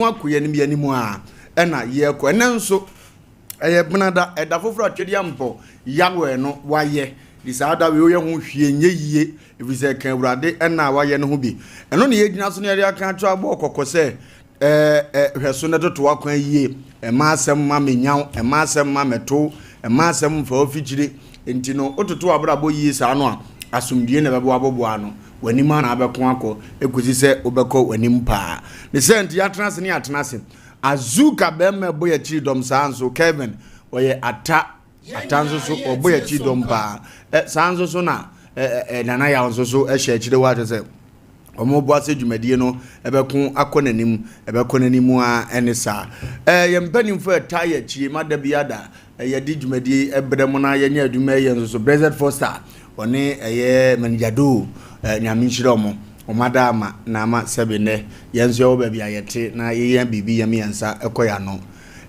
Akɔ yɛn anim, yɛn anim a ɛna yɛrekɔ. Ɛnɛ nso ɛyɛ benada, ɛda foforɔ a Twedeɛ Mpɔ Yahweh no wayɛ de saa da wei woyɛ ho hwie nyɛ yie, ɛfiri sɛ ɛka Awurade ɛna a wayɛ no ho bi. Ɛno ne yɛgyina so ne yɛde aka akyerɛ abɔ kɔkɔ sɛ ɛɛ hwɛ so na toto akwan yie. Ɛma asɛm ma menyaw, ɛma asɛm ma mɛto, ɛma asɛm mfa ofikyire. Nti no wototo abrabɔ yie saa no a, asomdwie na ɛbɛboa aboboa ano. W'anim a na abɛko akɔ ekosi sɛ wobɛkɔ w'anim paa. Ne sɛ nti yɛatena ase ne yɛatena ase. Azuka bɛrima ɛbɔ yɛ akyiri dɔm, saa nso Kevin ɔyɛ ata ata nso so ɔbɔ yɛ akyiri dɔm paa. Ɛ saa nso so na ɛ ɛ Nana Yaw nso so ɛhyɛ akyire hɔ akyɛ sɛ wɔn boa sɛ dwumadie no ɛbɛko akɔ n'anim, ɛbɛkɔ n'anim a ɛne saa. Yɛn mpanimfoɔ ɛta yɛ akyire ma da bi ada yɛde dwumadie ɛbrɛ mu na yɛnyɛ adwuma yɛ nso so. Blessed Foster ɔne ɛyɛ manager do, Nyame nhyira ɔmo, ɔmo ada ama na ama sɛbe nnɛ yɛn nso yɛwɔ baabi a yɛte na yɛyɛ biribi yɛn mmiɛnsa ɛkɔ yɛn ano.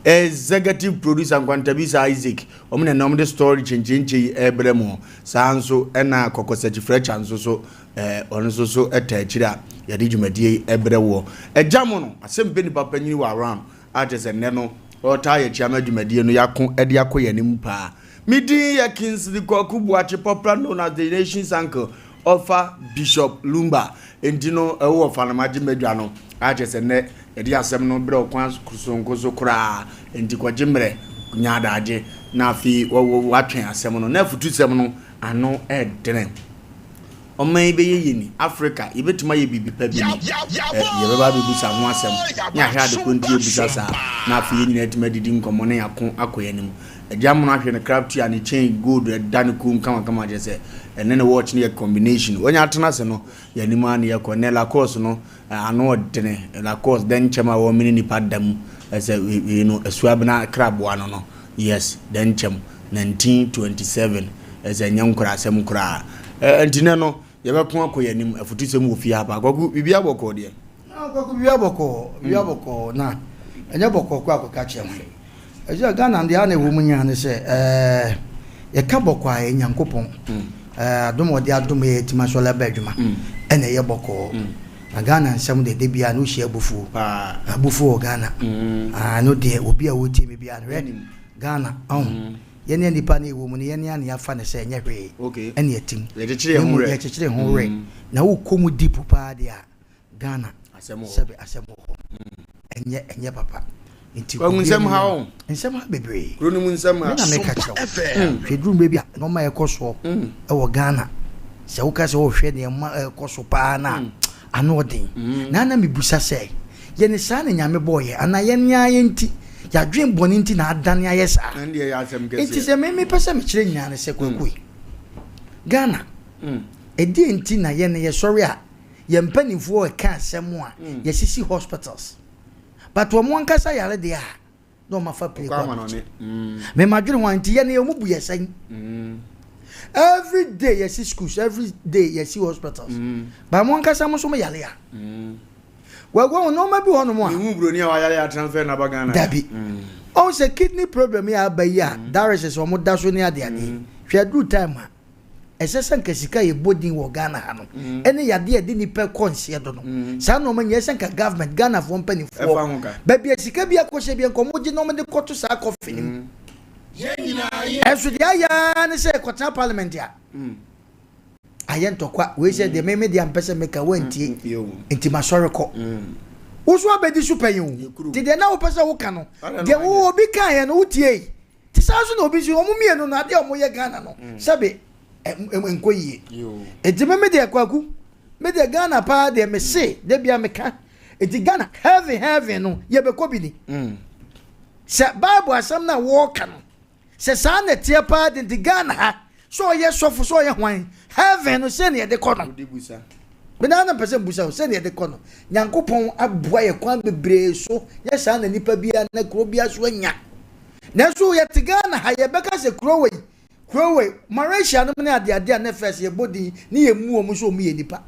Executive producer Nkwantabisa Isaac, ɔmo na ɛnam de story kyenkyenkyen yi ɛbrɛ mu. Saa nso ɛna Kɔkɔsakyi Frɛkya nso so, ɔno nso so ɛta akyire a yɛde dwumadie yi ɛbrɛ wɔ ɛgya mo no. Asɛm pɛ nipa panyin wɔ around a kyerɛ sɛ nnɛ no ɔtaa yɛ kyia ma dwumadie no yɛako ɛde akɔ yɛn anim paa. Me din yɛ Kingsley Kwaku Boakye, popular known as the nation's uncle, ɔfa Bishop Lumba. Nti no ɛwɔ ɔfa no magye madwa no a kyerɛ sɛ nnɛ yɛde asɛm no berɛ ɔkwan sononko so koraa. Nti kɔgye mmerɛ nya adagye na afei watwɛn asɛm no na afutusɛm no ano ɛdene. Ɔman yi bɛyɛ yie ni, Africa yɛbɛtumi ayɛ biribi pa bi ni, yɛbɛba abɛbusa ho asɛm ne ahwɛ ade ko nti yɛbusa saa na afei yɛn nyinaa atumi adidi nkɔmmɔ ne yɛako akɔ yɛn anim. Agya mono ahwɛ ne crab tea, ne chain gold ɛda ne kɔn mu kamakama, kyerɛ sɛ ɛne ne watch no yɛ combination. Wɔnya atena ase no yɛn anim a ne yɛkɔ. Nnɛ Lacoste no ano ɔdene, Lacoste dɛn nkyɛm a wɔmene nipa da mu ɛsɛ wei no asuabena kraboa no, yes, dɛn nkyɛm 1927 ɛsɛ nyɛ nkorasɛm koraa. Nti nɛ no yɛbɛko akɔ yɛn anim. Afutusɛm wɔ fie ha paa. Kwaku, biribi abɔkɔɔ deɛ? Kwaku, biribi abɔkɔɔ, biribi abɔkɔɔ na ɛnyɛ bɔkɔɔ kɔ akɔka kyerɛ ho. Ɛsɛ Ghana deɛ ana ɛwɔ mu nyinaa ne sɛ yɛka bɔkɔɔ a, ɛyɛ Nyankopɔn adom a ɔde adom yɛ yɛtumi asɔre aba adwuma ɛna ɛyɛ bɔkɔɔ. Na Ghana nsɛm deɛ, de bia no wohyia abufuo, abufuo wɔ Ghana no deɛ, obi a wɔtie me bia no, hwɛ Ghana ɔho yɛne nipa no ɛwɔ mu no, yɛne ane afa ne sɛ ɛnyɛ hwee ɛne ɛtim yɛkyekyere ho werɛ. Na wokɔ mu deep paa deɛ a, Ghana sɛbe asɛm wɔ hɔ, ɛnyɛ papa. Nti nsɛm ha o. Nsɛm ha bebree. Kuro no mu nsɛm ha. Me na meka kyerɛ wo, hwɛ, duru mmerɛ bi a nneɛma ɛkɔ soɔ ɛwɔ Ghana, sɛ woka sɛ wohwɛ nneɛma ɛkɔ so paa na ano ɔden. Na mebusa sɛ yɛne saa na Nyame bɔɔyɛ anaa yɛne ara yɛ nti yɛadwen bɔne nti na adane ayɛ saa? Nti sɛ me mepɛ sɛ mekyerɛ nyinaa ne sɛ, Kwaku, Ghana ɛdeɛ nti na yɛne yɛsɔre a yɛn mpanimfoɔ ɛka asɛm a yɛsisi hospitals, but wɔn ankasa yare deɛ a na wɔn afa pie kɔ abɔnten. Mɛma dwene ho a, nti yɛn yɛn mu bu yɛ sɛn? Every day yɛsi schools, every day yɛsi hospitals, but wɔn ankasa mo nso mo yare a wɔagu wɔn nneɛma bi wɔ hɔnom a. Ihu buroni a wayare a transfer n'aba Ghana. Dabi, ɔn sɛ kidney problem yɛ aba yi a, dialysis wɔn da so ne adeade. Hwɛ, aduru time a ɛsɛ sɛ nka sika yɛ bɔ din wɔ Ghana ha no ɛne yadeɛ yɛde nipa kɔ nseɛ do no, saa nneɛma nyɛ sɛ nka government, Ghanafoɔ mpanimfoɔ, baabi a sika bi akɔhyɛ bi nka wɔn gye na wɔn de kɔto saa kɔfe no mu. Ɛnso deɛ ayɛ ara ne sɛ kɔtena parliament a ayɛ ntɔkwa wei sɛ deɛ meme deɛ mpɛ sɛ meka wantie, nti masɔre kɔ. Wo so abɛdi so pɛn o, nti deɛ na wopɛ sɛ woka no deɛ wo obi kaeɛ no wotie te saa nso na obi nso. Wɔn mmienu no, adeɛ a wɔyɛ Ghana no sɛbe nkɔ yie. Nti meme deɛ, Kwaku, me deɛ Ghana paa deɛ, me se de bia meka, nti Ghana heaven, heaven no yɛbɛkɔ bi ni. Sɛ Bible asɛm no a wɔreka no sɛ saa na ɛteɛ paa de, nti Ghana ha, sɛ ɔyɛ sɔfo, sɛ ɔyɛ hwan, heaven no sɛ ne yɛde kɔ no, mena na mpɛ sɛ mbusa wo sɛ ne yɛde kɔ no. Nyankopɔn aboa yɛ kwan bebree so, nyɛ saa na nipa biara na kuro biara so anya. Nanso yɛte Ghana ha, yɛbɛka sɛ kuro wei, kuro wei, Malaysia nom ne adeade a ne first yɛbɔ din ne yɛmmu wɔn sɛ wɔn yɛ nipa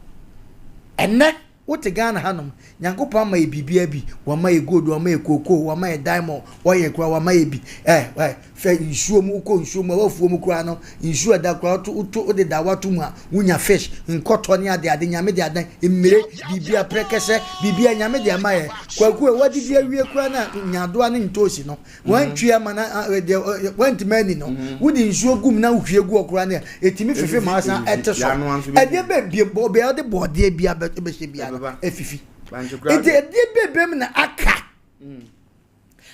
ɛnɛ. Wote Ghana hanom, Nyankopɔn ama yɛ biribiara bi, Wama yɛ gold, Wama yɛ cocoa, Wama yɛ diamond, oil koraa Wama yɛ bi. Eh, eh, fɛ nsuo mu, wokɔ nsuo mu, ɛwɔ afuo mu koraa no, nsuo ɛda koraa, woto, woto, wode dawa to mu a, wonya fish, nkɔtɔ ne ade ade, Nyame de adan, mmire, biribiara, prɛkɛsɛ, biribiara Nyame de ama yɛ. Kwaku, eh, wadidi awie koraa na nyaadoa ne ntoosi no, Wantwi ama na deɛ wantumi anni no, wode nsuo gu mu na wohwie gu hɔ koraa no a, ɛtumi fefe ma asan ɛte so. Ɛdeɛ bɛn bio, baabi a wode bɔɔdeɛ bi bɛhyɛ biara no, ɛfifi. Nti ɛdeɛ bɛn bio na aka?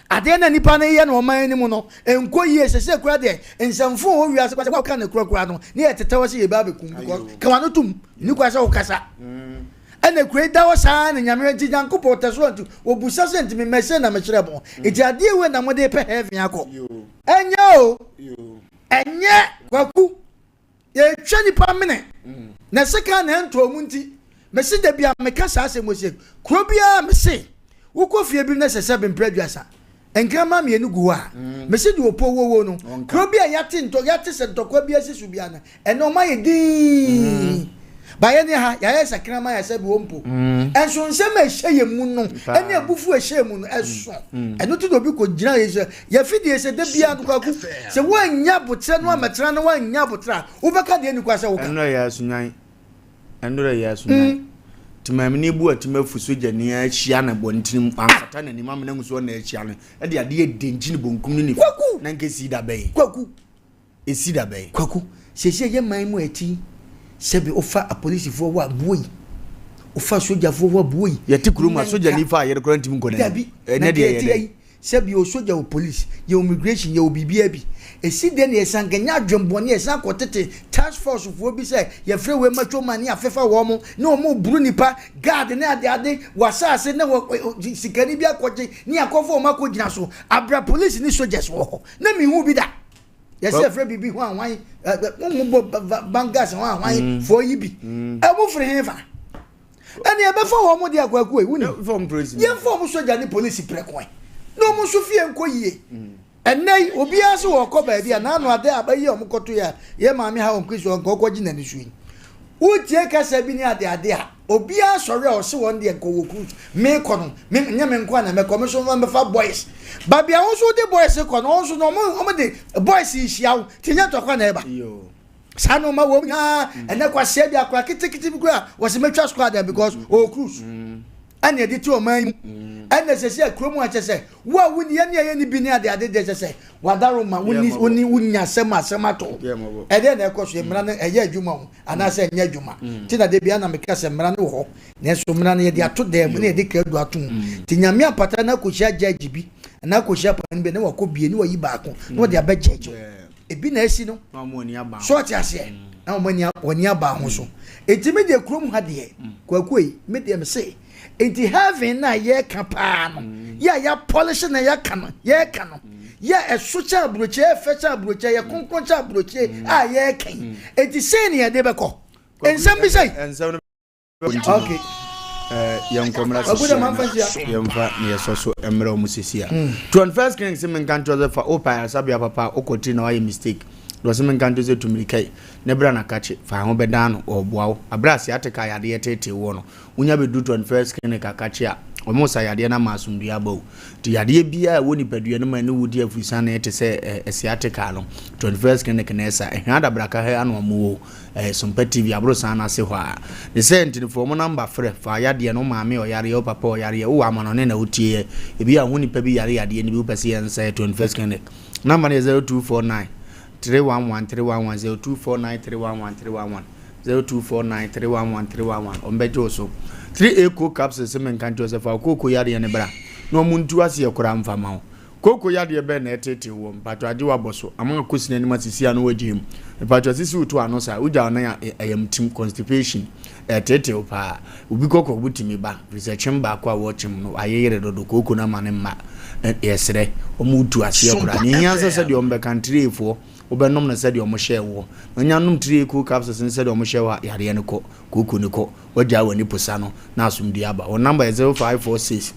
Adeɛ na nipa no yɛ no ɔman no mu no, ɛnkɔ yie. Sɛsɛ koraa deɛ, nsɛmfo wɔ wiase koraa sɛ woka no korɔ koraa no, ne yɛ tetɛ hɔ sɛ yɛbɛ abɛkum because ka w'ano tom, nni kwan sɛ wokasa. Ɛna kuro yi da hɔ saa na Nyame nti Nyankopɔn tɛ so nti obusa sɛ nti me mɛsɛ na mekyerɛ mo nti adeɛ wei na mode pɛ heaven akɔ ɛnyɛ o ɛnyɛ kwaku yɛtwa nipa mene na sika na ɛntɔ mu nti mese da bia meka saa asɛm wɔ sɛ kuro biara mese wokɔ fie bi na sɛ sɛ bempere aduasa Nkraman mmienu gu hɔ a, mese deɛ ɔpɔ wowo no, kuro bi a yɛate ntɔ yɛate sɛ ntɔkwa bi asi so biara no, ɛnɛ ɔma yɛ dinn. Ba yɛne ha, yɛayɛ sɛ kraman a sɛ bi wɔmpo. Ɛnso nsɛm a ɛhyɛ yɛn mu no, ɛne abufuo a ɛhyɛ yɛn mu no, ɛso. Ɛno nti na obi kɔgyina yɛ sɛ, yɛafidie sɛ da biara no kwaku, sɛ woannya aboterɛ no ammɛtena na woannya aboterɛ a, wobɛka deɛ ɛnni kwan sɛ woka. Ɛno yɛ asunyan. Ɛnora yi aso nyan. Temamni bu atimafu sogyani ahyia no bɔ ne tirim wankata n'anim amena ngu so ɔna ahyia no ɛde adeɛ dengyi ne bonkum ne nifa. Kwaku! Na nka esi da bɛn? Kwaku! Esi da bɛn? Kwaku, seesei yɛ man mu a ɛte yi, sɛbe wofa apolisifoɔ hɔ a, buo yi, wofa sogyafoɔ hɔ a, buo yi. Yɛte kurom a sogyani fa ayere koraa ntumi nkɔ n'anim. Dabi, na Ɛnɛ nka deɛ yɛte yɛ dɛn? yi, Sɛ bi yɛwɔ sogya wɔ police, yɛwɔ immigration, yɛwɔ biribiara bi. Ɛsi dɛn na yɛsan kanya adwenbɔne a yɛsan kɔ tete task force foɔ bi sɛ yɛfrɛ wei macho man ne afefa wɔn ne wɔn reboro nipa, guard ne ade ade wɔ asaase na wɔ sikani bi akɔgye ne akɔfa wɔn akɔgyina so abra police ne soldiers wɔ hɔ na menhu bi da. Yɛsɛ yɛfrɛ biribi ho ahwan, mo bɔ bangas ho ahwan foɔ yi bi. Ɛmo firi hefa? Ɛne ɛbɛfa wɔn de akɔ akɔ ewu ni. Yɛmfa wɔn sogya ne polisi prɛko ɛ. Na wɔn nso fie nkɔ yie. Ɛnnɛ yi, obiara sɛ wɔkɔ baabi a, n'ano ade a bɛyi a wɔkɔto yɛ a, yɛ maame ha wɔn Kristo nka ɔkɔgye n'ani so yi. Wotie kasa bi ne ade ade a, obiara sɔre a ɔse wɔn deɛ nkɔ wɔ cruise. Mekɔ no, me nyɛ me nko a na mɛkɔ, me nso mɛfa boys. Baabi a wo nso wode boys kɔ no, wɔn nso no, wɔn de boys rehyia wo, nti nyɛ ntɔkwa na ɛba. Saa nneɛma wɔ mu nyinaa ɛnɛ kwasia bi akora ketekete bi koraa wɔsi mɛtwa squad dɛm because ɔwɔ cruise ɛna ɛde ti ɔman yi mu ɛna sɛsi akuro mu akyɛ sɛ wo a woni yɛne ɛyɛ ne bi ne ade ade deɛ kyɛ sɛ wadaro ma woni woni wonya asɛm asɛm ato ɛdeɛ na ɛkɔ so yɛ mmara no ɛyɛ adwuma o anaasɛ ɛnyɛ adwuma ti na de bi ana meka sɛ mmara no wɔ hɔ nanso mmara no yɛde ato dɛm mu na yɛde krado ato mu ti nyame apata na akɔhyia judge bi na akɔhyia panin bi na wakɔ bie ne wayi baako na wɔde abɛ judge Ebi na asi no. So ɔte aseɛ? Na wɔn ani wɔn ani aba ho so. Enti me deɛ kurom ha deɛ, Kwaku ei, me deɛ me se, enti heaven na yɛreka paa no, yɛ a yɛapɔlehye na yɛaka no, yɛreka no, yɛ a ɛso kyɛn aburokyire, ɛyɛ fɛ kyɛn aburokyire, ɛyɛ kronkron kyɛn aburokyire a yɛreka yi, enti sei na yɛde bɛkɔ. Nsɛm bi sei. Okay. Yɛnkɔ mmra sisi a yɛmfa ne yɛsɔ so mmerɛ ɔmo sisi a. Tuan first king se menka nkyerɛ sɛ fa wopɛ ayaresabea papa a wokɔ tiri na wayɛ mistake. Na ɔse menka nkyerɛ sɛ tu mmirika yi ne bra na kakye fa ho bɛdan no ɔɔboa wo. Aberɛ a sciatica yadeɛ teetee woɔ no wonya bɛduru Tuan first clinic akakye a ɔmo sa yadeɛ no ama asomdue aba o. Nti yadeɛ biara a ɛwɔ nipadua no mu a ɛne wo di afurusane te sɛ sciatica no Tuan first clinic na ɛsa. Ɛhwɛ adabraka ha ano ɔmo wɔ o. Ɛyɛ Sompa TV aborosan no ase hɔ a. Ne sɛ ntinfoɔ mo number frɛ fa yadeɛ no wo maame ɔyareɛ wo papa ɔyareɛ wowɔ amanɔne na wotie yɛ ebi a ho nipa bi yare yadeɛ no bi wopɛ sɛ yɛn nsa yɛ 21st clinic number no yɛ 0249 311 311 0249 311 311 0249 311 311 wɔn bɛgye wo so 3A coke capsules sɛ menka nkyerɛ sɛ fa wo kooko yadeɛ no bra na wɔn ntu aseɛ koraa mfa ma wo Kooko yadeɛ bɛn na ɛteetee woɔ? Mpakyɛw agye w'abɔ so ama akɔsi n'anim asisi ano w'agyae mu. Mpakyɛw sisi wo to ano saa, wogya wo nan a ɛyam tim, constipation, ɛreteetee wo paa. Obi kɔkɔ bo tumi ba, firi sɛ kyem baako a wɔkyem no ayeyere dodo, kooko no ama no mma. Yɛsrɛ, wɔn tu aseɛ koraa. Nea ɛhia sɛ sɛdeɛ wɔn bɛka no, tireefoɔ, wobɛnom no sɛdeɛ wɔn hyɛɛ woɔ. Na wonya nom tiree cold capsules no sɛdeɛ wɔn hyɛɛ wo a, yareɛ no kɔ, kooko no kɔ. Wagyaa w'ani posa no na asomdwoeɛ aba. Wɔn number yɛ 0546.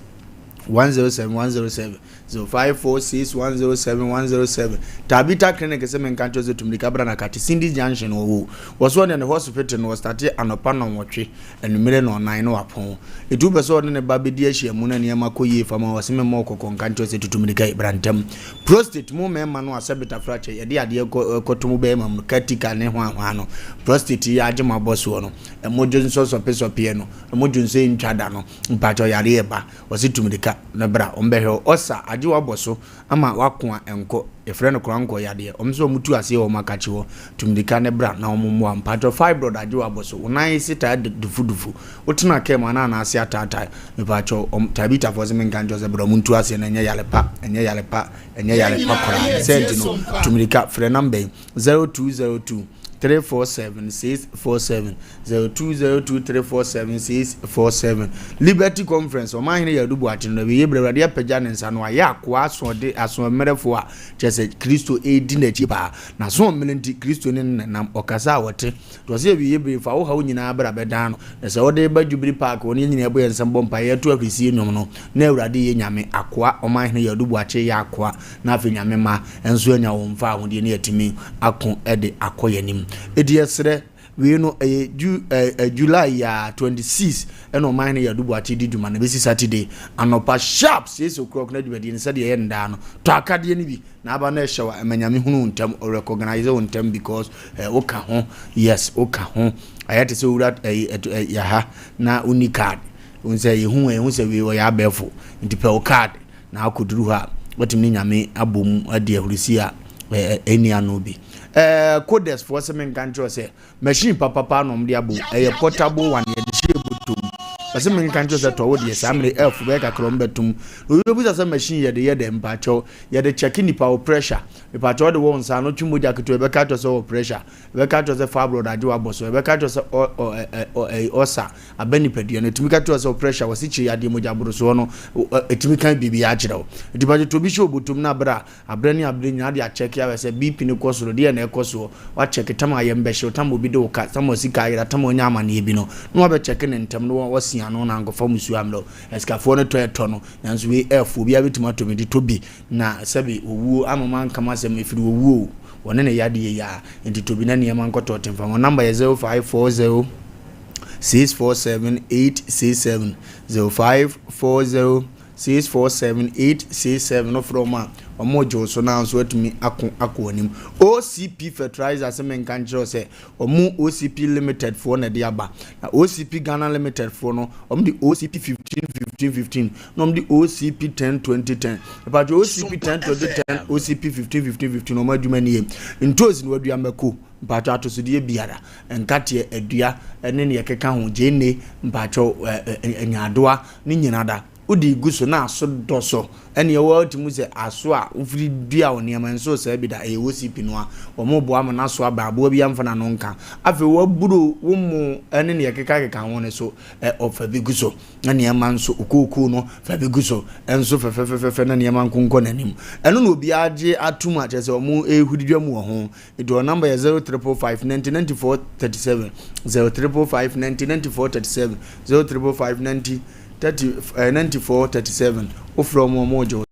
107 107 0546 107 107 Tabita Clinic sɛ menka nkyerɛ sɛ tumirika bra na kate Cindy Junction wɔ hɔ wɔ so ɔne ne hospital no wɔstate anɔpa nɔnwɔtwe anumere na ɔnan na wapɔn ɛtu wopɛ sɛ ɔne ne ba bɛdi ahyiamu na nneɛma kɔ yie fama wɔ se memmɔ kɔkɔ nka nkyerɛ sɛ tutumirika yi bra ntɛm. Prostate mu mmarima no asɛ betafrakyɛ yɛde adeɛ kɔto mu bɛrima mu katika ne hwanhwa no prostate yi agye mo abɔ soɔ no ɛmodwo nsɔ sɔpesɔpeɛ no ɛmodwo nso ntwa da no mpakyɛ yareɛ ba. Wɔse tu mirika na bra, wɔbɛhwɛ wo. Ɔsa, agye w'abɔ so ama w'ako a ɛnkɔ. Yɛfrɛ no korankɔ yadeɛ. Wɔn nso wɔn tu aseɛ wɔ wɔn akakye hɔ. Tu mirika na bra na wɔn mmoa wo. Mpakyɛw fibroid agye w'abɔ so. Wo nan ase taa dufu dufu. Wo tena car mu anaa anaa ase ataatae. Mepakyɛw, wɔn, Tabitha foɔ se menka nkyerɛ wo sɛ bra wɔn ntu aseɛ na ɛnyɛ yare pa, ɛnyɛ yare pa, ɛnyɛ yare pa koraa. Ne saa nti no, tu mirika, frɛ number yi, 0202 347 647. 0202 347 647. Liberty Conference, Ɔmanhene Yadu Boakye no, awieeɛ berɛ Awurade apagya ne nsa no ayɛ akoa asoɔde asoɔmmerɛfoɔ a kyerɛ sɛ Kristo redi n'akyi paa. N'asoɔmmerɛ nti Kristo ne no nenam, ɔkasa a ɔte. Nti ɔse awieeɛ berɛ yi fa wo haw nyinaa bra bɛdan no. Na sɛ wode ba Jubilee Park hɔ na yɛn nyinaa yɛbɔ yɛn nsam bɔ mpaeɛ yɛto ahurisie nnwom no na Awurade yɛ Nyame akoa, Ɔmanhene Yadu Boakye yɛ akoa na afei Nyame mma nso anya wɔn mfaahodie na yɛatumi ako de akɔ yɛn anim. Enti yɛsrɛ. Wei no ɛyɛ Ju ɛ ɛ July yi ara 26 ɛna ɔman hene Yadu Boakye di dwuma no ɛbɛsi Saturday anɔpa sharp 6 o'clock na dwumadie no sɛdeɛ ɛyɛ no daa no tɔ akadeɛ no bi na aba na ɛhyɛ wa ɛma Nyame hunu wo ntɛm ɔ recognize wo ntɛm because ɛ woka ho yes woka ho ayɛ te sɛ owura ɛyi ɛto ɛ yaha na wonni card wohu sɛ yɛhu ɛhu sɛ wei ɔyɛ abɛɛfo nti pɛ wo card na akɔduru hɔ a watumi ne Nyame abɔ mu adi ahurisie a ɛnni ano bi. Ɛɛ Codex foɔ sɛ menka nkyerɛ sɛ machine papapa na wɔde abɔ ɛyɛ portable one yɛde hyɛ bɔtɔ mu. Ɔsɛ menka nkyerɛ sɛ tɔ wo deɛ saa mmerɛ ɛfo bɛyɛ kakra wɔn bɛtom. Na obi bɛbusa sɛ machine yɛde yɛ dɛ mpakyɛw yɛde check nipa wɔ pressure mepakyɛw ɔde wɔ nsa ano twe mogya ketewa ɛbɛka kyerɛ sɛ ɔwɔ pressure ɛbɛka kyerɛ sɛ fibroid agye wabɔ so ɛbɛka kyerɛ sɛ ɔ ɔ ɛ ɔ ɔsa aba nipadua no ɛtumi ka kyerɛ sɛ pressure wɔ sikyire yadeɛ mogya borosoɔ no ɛtumi ka biribiara kyerɛ wo nti pakyɛ to bi hyɛ obotom na abrɛ a abrɛ ne abrɛ nyinaa de akyɛke awɛ sɛ BP no kɔ soro deɛ na ɛkɔ soɔ wakyɛke tam a yɛm bɛhyew tam obi de wo ka tam ɔsika ayera tam ɔnya amaneɛ bi no na wabɛkyɛke ne ntɛm na wasi ano na ankɔfa musuo ammerɛ wo asikafoɔ no tɔ ɛtɔ no nanso wei ɛfo obiara bɛtumi atɔ bi de tɔ bi na sɛbe owuo ama manka m'asɛm ɛfiri owuo o wɔne ne yadeɛ yi a nti tɔ bi na nneɛma nkɔtɔ ɔtemfa wɔn number yɛ 0540 647 867 0540 647 867 no frɛ wɔn a wɔn gye wo so na nso atumi ako akɔ anim. OCP fertilizer sɛ menka nkyerɛ wo sɛ wɔn OCP limited foɔ na ɛde aba na OCP Ghana limited foɔ no wɔn de OCP 15 15 15 na wɔn de OCP 10 20 10 ìpàtɛ OCP 10 20 10 OCP 15 15 15 wɔn adwuma nie ntoosi na wadua mako mpatsɔ atosodeɛ biara nkateɛ adua ne nea ɛkeka ho gyeene mpatsɔ ɛɛ nyaadoa ne nyina da wode gu so na aso dɔ so ɛne ɛwɔ ɔte mu sɛ aso a wofiri dua wo nneɛma nso saa bi da ɛyɛ OCP no a wɔn boa ma n'aso aba aboa bi amfa n'ano nka afei waburo wo mo ɛne nea ɛkeka keka ho ne so ɛ ɔfa bi gu so na nneɛma nso okookoo no fa bi gu so nso fɛfɛfɛfɛ na nneɛma nkonkɔ n'anim ɛno na obiara gye atum a kyerɛ sɛ wɔn ehuri dwa mu wɔ ho Nti wɔn number yɛ 0555 90 94 37 0555 90 94 37 0555 90 30 94 37 wofrɛ wɔn wɔn regye wo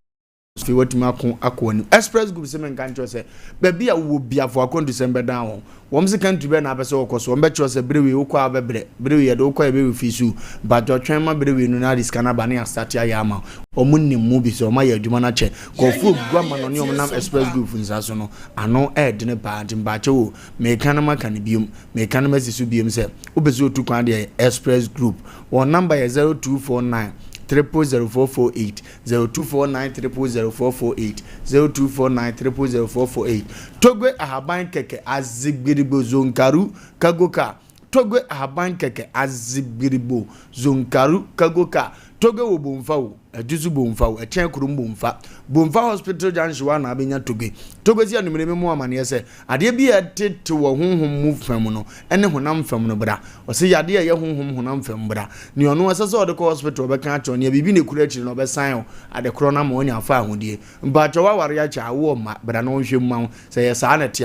so afei watumi ako akɔ anim. Express Group sɛ menka nkyerɛ sɛ baabi a wowɔ biafo akwantusɛm bɛdan wɔn wɔn se country bɛn na apɛ sɛ wɔkɔ so wɔn bɛkyerɛ sɛ bere wei wokɔ a wobɛbrɛ bere wei yɛde wokɔ a yɛbɛ refuse mpakyɛw twɛn ma bere wei no na ade sika no aba ne asate ayɛ ama wɔn nim mu bi sɛ wɔn ayɛ adwuma no akyɛ nkurɔfoɔ gu ama no ne wɔn nam Express Group nsa so no Ano ɛɛdene paa nti mpakyɛw o, meka na maka no biom, meka na masi so biom sɛ wopɛ sɛ otu kwan deɛ Express Group. Wɔn number yɛ 0249 000448, 0249 000448, 0249 000448. Togbe ahaban kɛkɛ azegbirigbo zonkaru kagoka Togbe ahaban kɛkɛ azegbirigbo zonkaru kagoka Toge wɔ Bomfa o, Ajusu Bomfa o, Ɛkyɛn kurom Bomfa, Bomfa Hospital Junction hɔ a na abɛnya Toge. Toge si anwummere memo amaneɛ sɛ, adeɛ bi a ɛtete wɔ honhom mu fam no ne honam fam no bra. Ɔse yadeɛ a ɛyɛ honhom honam fam bra. Nea ɔno ɛsɛ sɛ ɔde kɔ hospital ɔbɛka akyerɛ wo, nea biribi na ɛkura akyire no ɔbɛsan wo ade korɔ no ama wanya afa ahodie. Mpakyɛw w'aware akyɛ a wowɔ mma, bra na ɔnhwɛ mu ma wo. Sɛ ɛyɛ saa na ɛte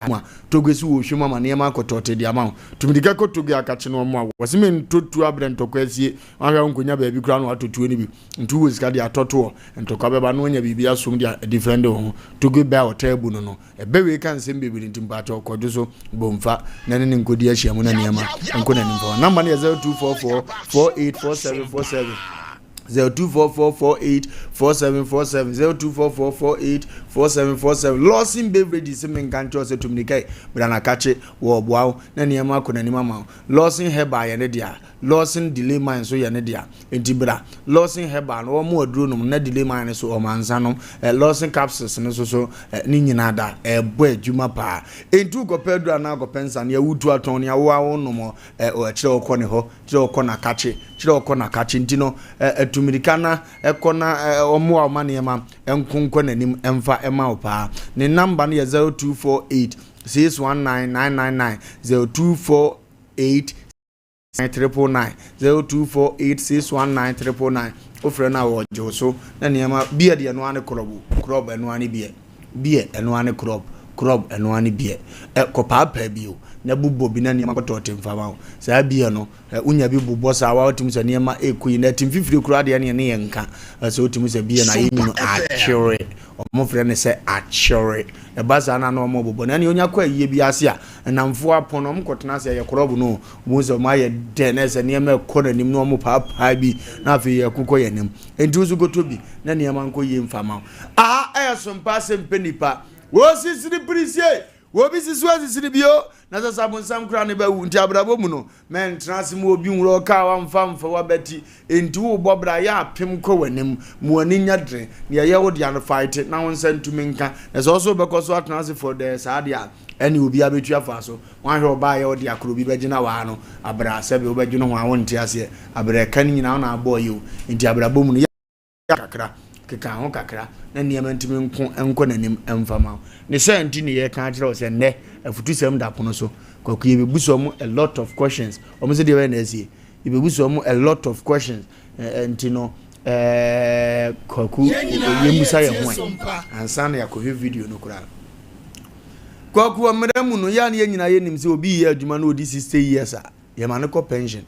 a. Mu a, Togo si wɔ hwɛ mu ama nneɛma akɔ tɔɔtee de ama wo. Tu mirika kɔ Togo akakye no ɔmo a wɔse me ntɔ tuo abrɛ ntɔkwa asie. Wanhwɛ a wonkonya baabi koraa na watɔ tuo no bi. Nti wowɔ sika de atɔ toɔ, ntɔkwa bɛba na wanya biribi asom de adifɛnde wo ho. Togo bɛ a ɔtaa bu no no, ɛbɛ wei ka nsɛm bebree nti mpakyɛw kɔdwo so bɔ mfa na ne ne nkɔdi ahyiamu na nneɛma nkɔ n'anim fa. Number no yɛ 0244 484747. 0244484747 0244484747 Lawson Beverages sɛ menka nkyerɛ sɛ tumirika yi bra na kakye wɔ ɔboa wo na nneɛma akɔ n'anim ama wo. Lawson Herbal yɛ ne dea, Lawson Delay Mine nso yɛ ne dea, enti bra Lawson Herbal no wɔn aduro nom na Delay Mine no so wɔn ansa nom, eh, Lawson Capsules no nso so eh, ne nyinaa da ɛbɔ adwuma paa. Enti wokɔpɛ aduro anaa akɔpɛ nsa nea wotu atɔn nea wo a wonom eh, kyerɛ wokɔ ne hɔ Kyerɛ ɔkɔ na kakye, kyerɛ ɔkɔ na kakye nti no ɛ tu mirika na kɔ na ɔmmoa wo ma nneɛma nko nkɔ n'anim mfa mma wo paa. Ne number no yɛ 0248 619 999, 0248 999, 0248 619 999. Wofrɛ no a ɔgye wo so na nneɛma beer deɛ ɛno ara ne krɔb o, krɔb ɛno ara ne beer. Beer ɛno ara ne krɔb, krɔb ɛno ara ne beer. Ɛ kɔpaapaa bi o, na bobɔ bi na nneɛma kɔtɔ te mfa ma wo. Saa beer no, ɛ wonya bi bobɔ saa wa wotumi sɛ nneɛma ɛkɔ yi. Na ɛte mfifire koraa deɛ ɛneɛ ne yɛ nka. Ɛ sɛ wotumi sɛ beer no ayɛ nwunu akyere. Wɔn frɛ no sɛ akyere. Ɛba saa na na wɔn bobɔ no. Ɛneɛ onya kɔ ayie bi ase a, nnamfoɔ apɔn no, wɔn kɔtena ase ɛyɛ krɔb no o. Wɔn sɛ wɔn ayɛ dɛ na ɛsɛ nneɛma ɛkɔ n'anim na wɔn paapaa bi na afei yɛko kɔ yɛn anim. Enti wo nso kɔtɔ bi na nneɛma nkɔ yie mfa ma wo. Aha ɛyɛ sompa asɛm pɛ nipa. Wɔsisiri pirisie, wɔbi sisi wɔsisiri bio, na sɛ sɛ abonsam koraa ne bɛwu nti abrabɔ mu no, mɛntena ase ma obi nwura ɔka a wamfa mfa wabati. Enti wobɔ bra yɛ apem kɔ w'anim, ma w'ani nyɛ dene, nea ɛyɛ wo dea no fight na wo nsa ntumi nka, na sɛ wo nso wobɛkɔ so atena ase for dɛɛ saa deɛ a, ɛne obiara bɛtu afa so. Woanhwɛ ɔbaa a ɛyɛ wo dea koro obi bɛgyina w'ano, abrɛ a sɛbe wobɛdwene ho a wonte aseɛ, abrɛ ɛka no nyinaa wo na abɔɔ yɛ o, enti abrabɔ mu no yɛ. kakra, keka ho kakra na nneɛma ntumi nko nkɔ n'anim mfa ma wo. Ne saa nti ne yɛka akyerɛ wo sɛ nnɛ afutusɛm da pono so. Kwaku yɛbɛbusa wɔn a lot of questions. Wɔn sɛ deɛ bɛyɛ na asie. Yɛbɛbusa wɔn a lot of questions. Nti no ɛɛ Kwaku yɛmmusa yɛn ho ɛ ansa na yɛakɔhwɛ video no koraa. Kwaku wɔ mmerɛ mu no yɛ a ne yɛn nyinaa yɛnim sɛ obi yɛ adwuma na ɔdi 60 years a yɛma no kɔ pension.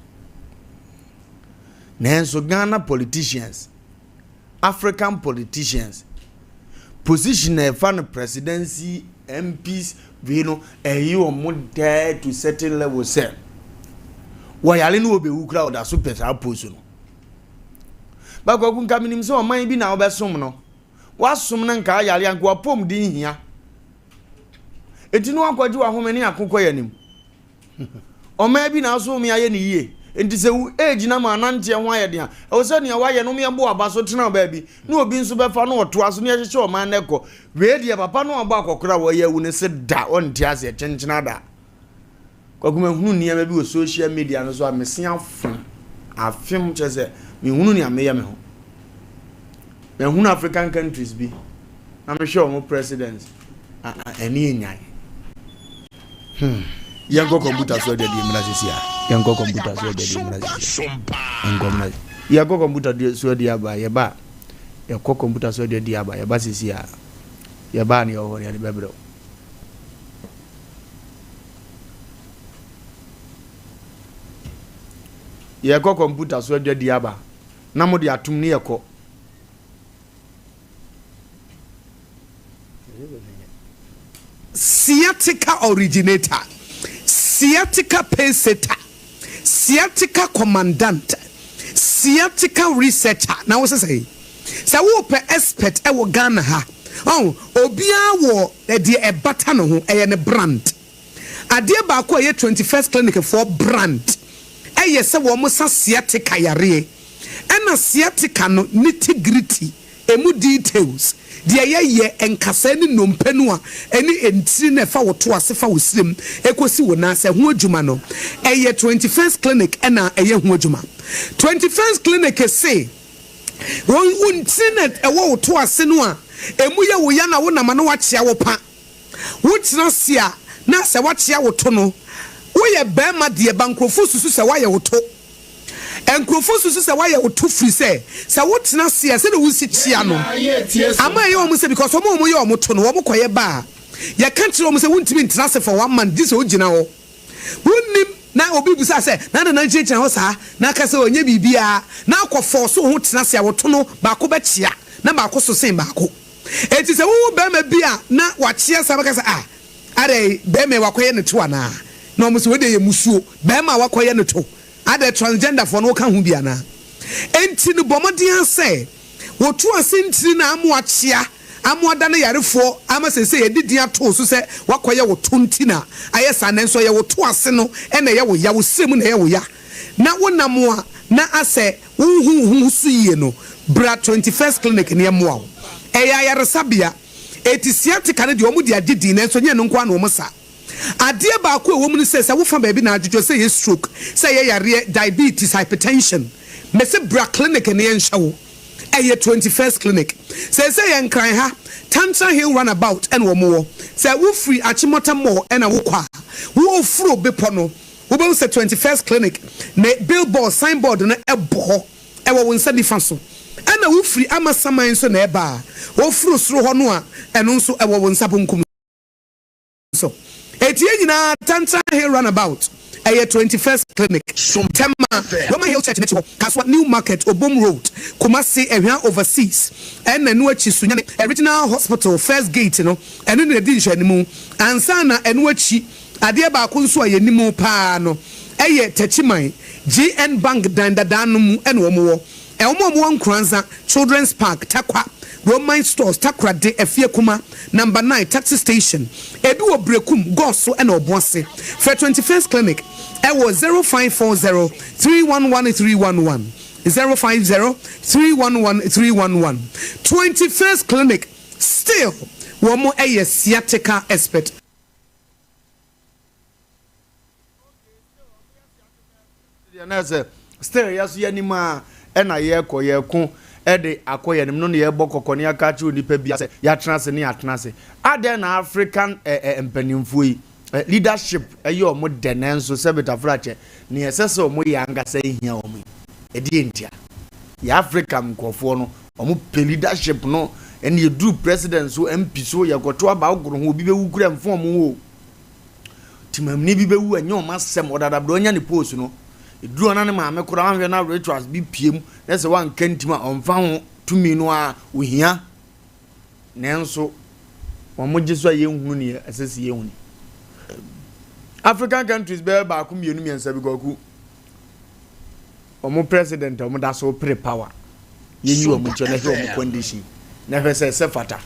Nanso Ghana politicians, African politicians, position a ɛfa no presidency, MPs, wei no, ɛyɛ wɔn dɛɛ to certain level sɛ wɔyare no wɔbɛwu koraa wɔda so pɛ saa post no. Bakwaku nka menim sɛ ɔman bi na wobɛsom no, wasom no nka ayare anka wapɔmuden hia. Enti no wakɔgye wahome ne akokɔ yɛ anim. Ɔman bi na aso me ayɛ no yie. Enti sɛ wo age na ma ananteɛ ho ayɛ den a, ɛwɔ sɛ nea wayɛ no meɛbɔ aba so tena baabi na obi nso bɛfa na ɔtoa so na yɛhyehyɛ ɔman no kɔ. Wei deɛ papa no abɔ akɔkora a wɔyɛ awu no se da ɔnte aseɛ kyenkyena da. Kwaku mahunu nneɛma bi wɔ social media no so a mese afom afem kyerɛ sɛ mehunu nea meyɛ me ho. Mahunu African countries bi na mehwɛ wɔn president ɛne enyan. Hmm. Yɛnkɔ kɔmputa so adwadie mmra sisi a. Yɛnkɔ kɔmputa so adwadie mmra sisi a. Yɛnkɔ mmra. Yɛkɔ kɔmputa so adie aba yɛba. Yɛkɔ kɔmputa so adwadie aba yɛba sisi a. Yɛba ne yɛwɔ hɔ ne yɛde bɛbrɛ wo. Yɛkɔ kɔmputa so adwadie aba na mo de atom ne yɛkɔ. Sciatica originator, sciatica pacesetter, sciatica commandant, sciatica researcher na wo se sɛn? Sɛ wopɛ expert wɔ Ghana ha, ɔho, obiara wɔ deɛ ɛbata ne ho, ɛyɛ ne brand. Adeɛ baako a ɛyɛ 21st Clinic foɔ brand ɛyɛ sɛ wɔn sa sciatica yareɛ. Ɛna sciatica no nitty gritty, ɛmu details, deɛ yɛyɛ, nkasɛɛ ne nnompe no a ɛne ntini no a ɛfa wo to ase fa wo srem ɛkɔsi wo nan ase, ɛho adwuma no, ɛyɛ 21st Clinic na ɛyɛ ho adwuma. 21st Clinic se, wɔn, wo ntini no a ɛwɔ wo to ase no a ɛmu yɛ wo ya na wonam a na woakyea wo pa. Wotena ase a na sɛ woakyea wo to no, woyɛ barima deɛ, ba nkurɔfoɔ susu sɛ woayɛ wo to. Nkurɔfoɔ susu sɛ woayɛ wo to firi sɛ, sɛ wotena ase a sɛdeɛ wosi kyea no ama ɛyɛ wɔn sɛ because wɔn a wɔyɛ wɔn to no wɔn kɔyɛ ba a. Yɛka kyerɛ wɔn sɛ wontumi ntena ase for one month gye sɛ wogyina hɔ. Wonnim na obi bisa sɛ na adɛn na wogyinagyina hɔ saa na aka sɛ ɔnyɛ biribiara na akɔ force wo ho tena ase a woto no baako bɛkyea na baako so sen baako. Enti sɛ wohu barima bi a na wakyea saa bɛka sɛ ah adɛn barima yi wakɔyɛ ne to anaa? Na wɔn sɛ wei deɛ yɛ musuo barima a wakɔyɛ ne to adɛn transgender foɔ no woka ho bi anaa? Enti no bɔ mmɔden ara sɛ wotu ase ntini na ama wakyea ama wada ne yarefoɔ ama seesei yɛde din ato wo so sɛ woakɔyɛ wo to nti na ayɛ saa nanso ɛyɛ wo to ase no na ɛyɛ wo ya, wo srɛ mu na ɛyɛ wo ya na wonam a na asɛ wonhu wo ho so yie no, bra 21st Clinic na yɛmmoa wo. Ɛyɛ ayaresabea. Enti sciatica no deɛ wɔde agye din nanso ɛnyɛ ɛno nko ara na wɔsa. Adeɛ baako a ɛwɔ mu ne sɛ, sɛ wofa baabi na adwodwo, sɛ ɛyɛ stroke, sɛ ɛyɛ yareɛ, diabetes, hypertension, mese bra clinic na yɛnhwɛ wo. Ɛyɛ 21st Clinic. Seesei yɛ Nkran ha, Tantra Hill Runabout na wɔn wɔ. Sɛ wofiri Achimota Mall na wokɔ a, woforo bepɔ no, wobɛhu sɛ 21st Clinic ne billboard, signboard no bɔ hɔ, ɛwɔ wo nsa nifa so. Ɛna wofiri Amasaman nso na ɛba a, woforo soro hɔ no a, ɛno nso ɛwɔ wo nsa bonkum so. Enti yɛn nyinaa Tantra Hill Runabout, ɛyɛ 21st Clinic, Tema, Roman Hill Church n'akyi hɔ, Kasoa, New Market, Obom Road, Kumasi, Ɛhwa Overseas, ɛna ɛno akyi Sunyani Regional Hospital First Gate no, ɛno na ɛdi nhwɛanimu. Ansa na ɛno akyi, adeɛ baako nso a yɛnim pa ara no yɛ Techiman, GN Bank dan dadaa no mu na wɔn wɔ. Wɔn a wɔwɔ Nkoranza, Children's Park, Tarkwa, Roman Stores, Takoradi, Afiekuma, Number Nine, Taxi Station, ebi wɔ Berekum, Goso ɛna Obuasi. Frɛ 21st Clinic ɛwɔ 0540 311 311, 050 311 311. 21st Clinic still wɔn yɛ sciatica expert. Deɛ na ɛsɛ still yɛ so yɛnim a ɛna yɛkɔ yɛko ɛde akɔ yɛnim no na yɛbɔ kɔkɔ ne yɛaka akyerɛ onipa bi sɛ yɛatena ase ne yɛatena ase adɛn na African ɛ ɛ mpanimfoɔ yi ɛ leadership ɛyɛ ɔmo dɛ nanso sɛ betafra kyɛ nea ɛsɛ sɛ ɔmo yɛ ankasa ehia ɔmo yi ɛdeɛ ntia yɛ Africa nkurɔfoɔ no ɔmo pɛ leadership no ɛne yɛduru president so MP so yɛkɔto aba wogoro ho obi bɛwu kura mfo ɔmo ho Temamuni bi bɛwu a, ɛnyɛ wɔn asɛm. Ɔdadabrɛ ɔnya ne post no, ɛduru hɔ na ne maame koraa wanhwɛ na rituals bi pue mu na sɛ wanka ntim a ɔmfa ho tumi no a ohia. Nanso wɔn gye so a yɛnhunu neɛ ɛsɛ sɛ yɛhunu. African countries bɛyɛ baako mmienu mmiɛnsa bi kwaku. Wɔn president a wɔn da so pere power yɛnyi wɔn nkyɛn na hwɛ wɔn condition na hwɛ sɛ ɛsɛ fata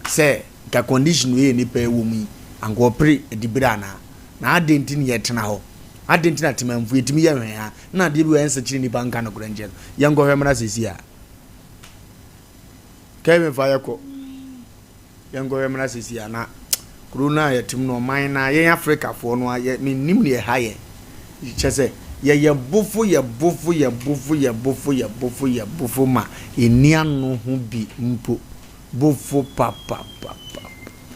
sɛ nka condition wei yɛ nipa ɛwɔ mu yi anka ɔpere adibere anaa na adɛn nti na yɛtena hɔ adɛn nti na temanfo yɛtumi yɛ hwɛn ha na adeɛ bi wɔ ɛnsɛ kyerɛ nipa nka nokorɛ nkyɛn no yɛnkɔhwɛ mmra sɛsi a Kevin fa yɛkɔ Yɛnkɔhwɛ mmra sisi a na kuro no a yɛte mu no ɔman no a yɛn Afrikafoɔ no a yɛ mennim deɛ ɛha yɛn kyɛ sɛ yɛyɛ bofo yɛ bofo yɛ bofo yɛ bofo yɛ bofo yɛ bofo ma yɛnni ano ho bi mpo bofo papapapa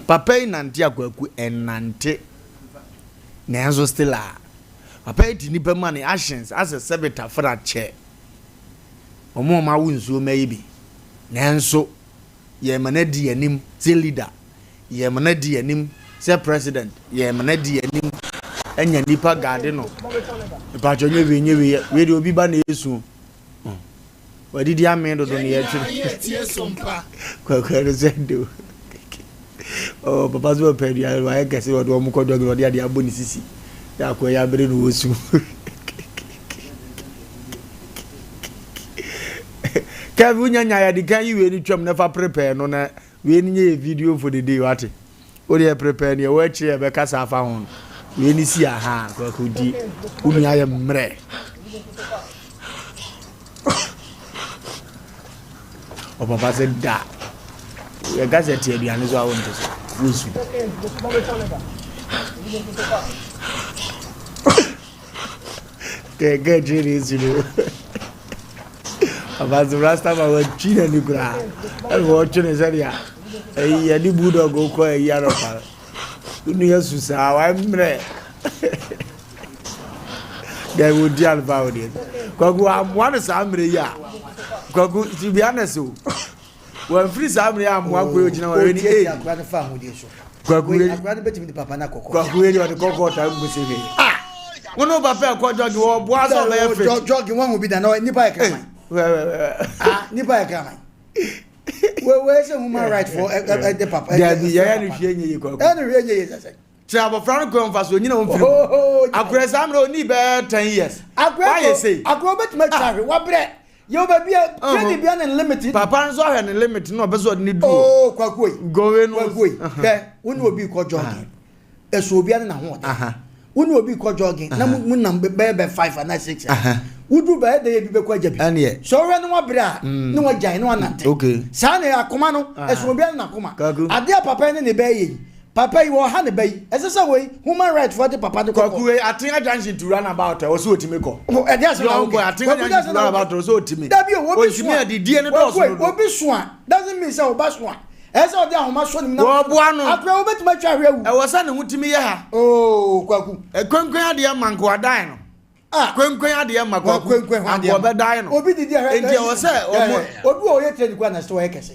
papa yi nante a kwaku ɛnante nanso still a papa yi te nipa mu a ne actions asɛ sɛbe tafra kyɛ wɔn a wɔn awo nsuo mma yi bi nanso Yɛrema no adi yɛn anim sɛ leader, yɛrema no adi yɛn anim sɛ president, yɛrema no adi yɛn anim anya nipa guard no. Mpakyɛ nyɛ wei nyɛ wei, wei deɛ obi ba na esu. Wadidi amee dodo na yɛtwe no. Kwakwa no sɛ de oh, papa sɛ ɔpɛ aduane no wayɛ kɛse ɔde wɔn kɔ dɔg na ɔde adeɛ abɔ ne sisi. Yɛ akɔ yɛ abere no wɔ su. Kevin wonya nya yɛde kan yi wei no twam na fa prepare no na wei no nyɛ yɛ video for the day wate wo deɛ prepare neɛ wɔ akyire yɛbɛkasa afa ho no wei no si aha kwaku di wo nua yɛ mmerɛ ɔpapa sɛ da yɛka sɛ te aduane so a wonte so wosu Kɛkɛ kyerɛ ne nsu no. Papa so rasta ma watwi n'ani koraa. Ɛna wɔtwe ne sɛdeɛ ɛyi yɛde bulldog kɔ ɛyi anɔpa no. Wo nua su saa wammerɛ. Dɛbi odi anɔpa wo deɛ. Kwaku amoa no saa mmerɛ yi a. Kwaku to be honest o. Wɔamfiri saa mmerɛ yi amoa kɔ ogyina hɔ ɛni ee. Kwaku Wei wei akora no bɛtumi de papa no akɔ kɔɔt. Kwaku wei deɛ ɔde kɔ kɔɔt a mbu se hwee. Ah! Wo ne wo papa ɛkɔ jɔgi wɔ boa sɛ ɔbɛyɛ fit. Jɔgi wɔn ho bi da na nipa yɛ kraman. Ah nipa yɛ kraman. Wei wei sɛ human right for ɛde papa. Dabi yɛyɛ no hwee nyɛ yie kwaku. Ɛyɛ no hwee nyɛ yie sɛsɛ. Kyerɛ abɔfra no kwan mfa so onyina wɔn firi mu. Akora saa mmerɛ ɔnii bɛyɛ 10 years. Wayɛ sei. Akora wobɛtumi atwa ahwe wabrɛ. Yɛ baabi a training bia ne limit. Papa nso ahwɛ ne limit na ɔpɛ sɛ ɔde ne duro. Oo kwaku yi. Gowe no. Kwaku yi. Hwɛ wo ne obi kɔ jogging. Ɛso obi ne n'ahoɔden. Wo ne obi kɔ jogging na mo nam bɛyɛ bɛ 5 anaa 6 a. Wodu bɛyɛ dɛ yɛ bi bɛkɔ agya bi. Sɛ ɔhwɛ ne wabrɛ a ne wagyae ne wanante. Saa na akoma no ɛso obi ne n'akoma. Adeɛ a papa yi ne ne bɛyɛ yi. Papa yi wɔ ha ne ba yi ɛsɛ sɛ wei human right foɔ de papa de kɔ Kwaku wei Atenga junction to run about ɛwɔ sɛ otimi kɔ. Ɛde asɛm na Young boy woka. Atenga Kwaku de junction asɛm to na run woka. about ɛwɔ sɛ otimi. Dabi o obi so Ontimi a adidie no dɔɔso Kwaku dodo. obi so a doesn't mean sɛ ɔba so a ɛsɛ sɛ ɔde ahoma sɔ ne mu na Wɔboa no. Akora wobɛtumi atwa ahwɛ awu. Ɛwɔ sɛ ne ho timi yɛ ha. Oo Kwaku. Kwenkwen adeɛ ma nkoa dan no. Ah. Kwenkwen adeɛ ma Kwaku. Kwenkwen ho adeɛ Ankoa bɛdan no. Obi didi ahwɛ. Enti ɛwɔ sɛ ɔmo. Obi wɔ ɔyɛ training kura na sɛ ɔyɛ kɛse.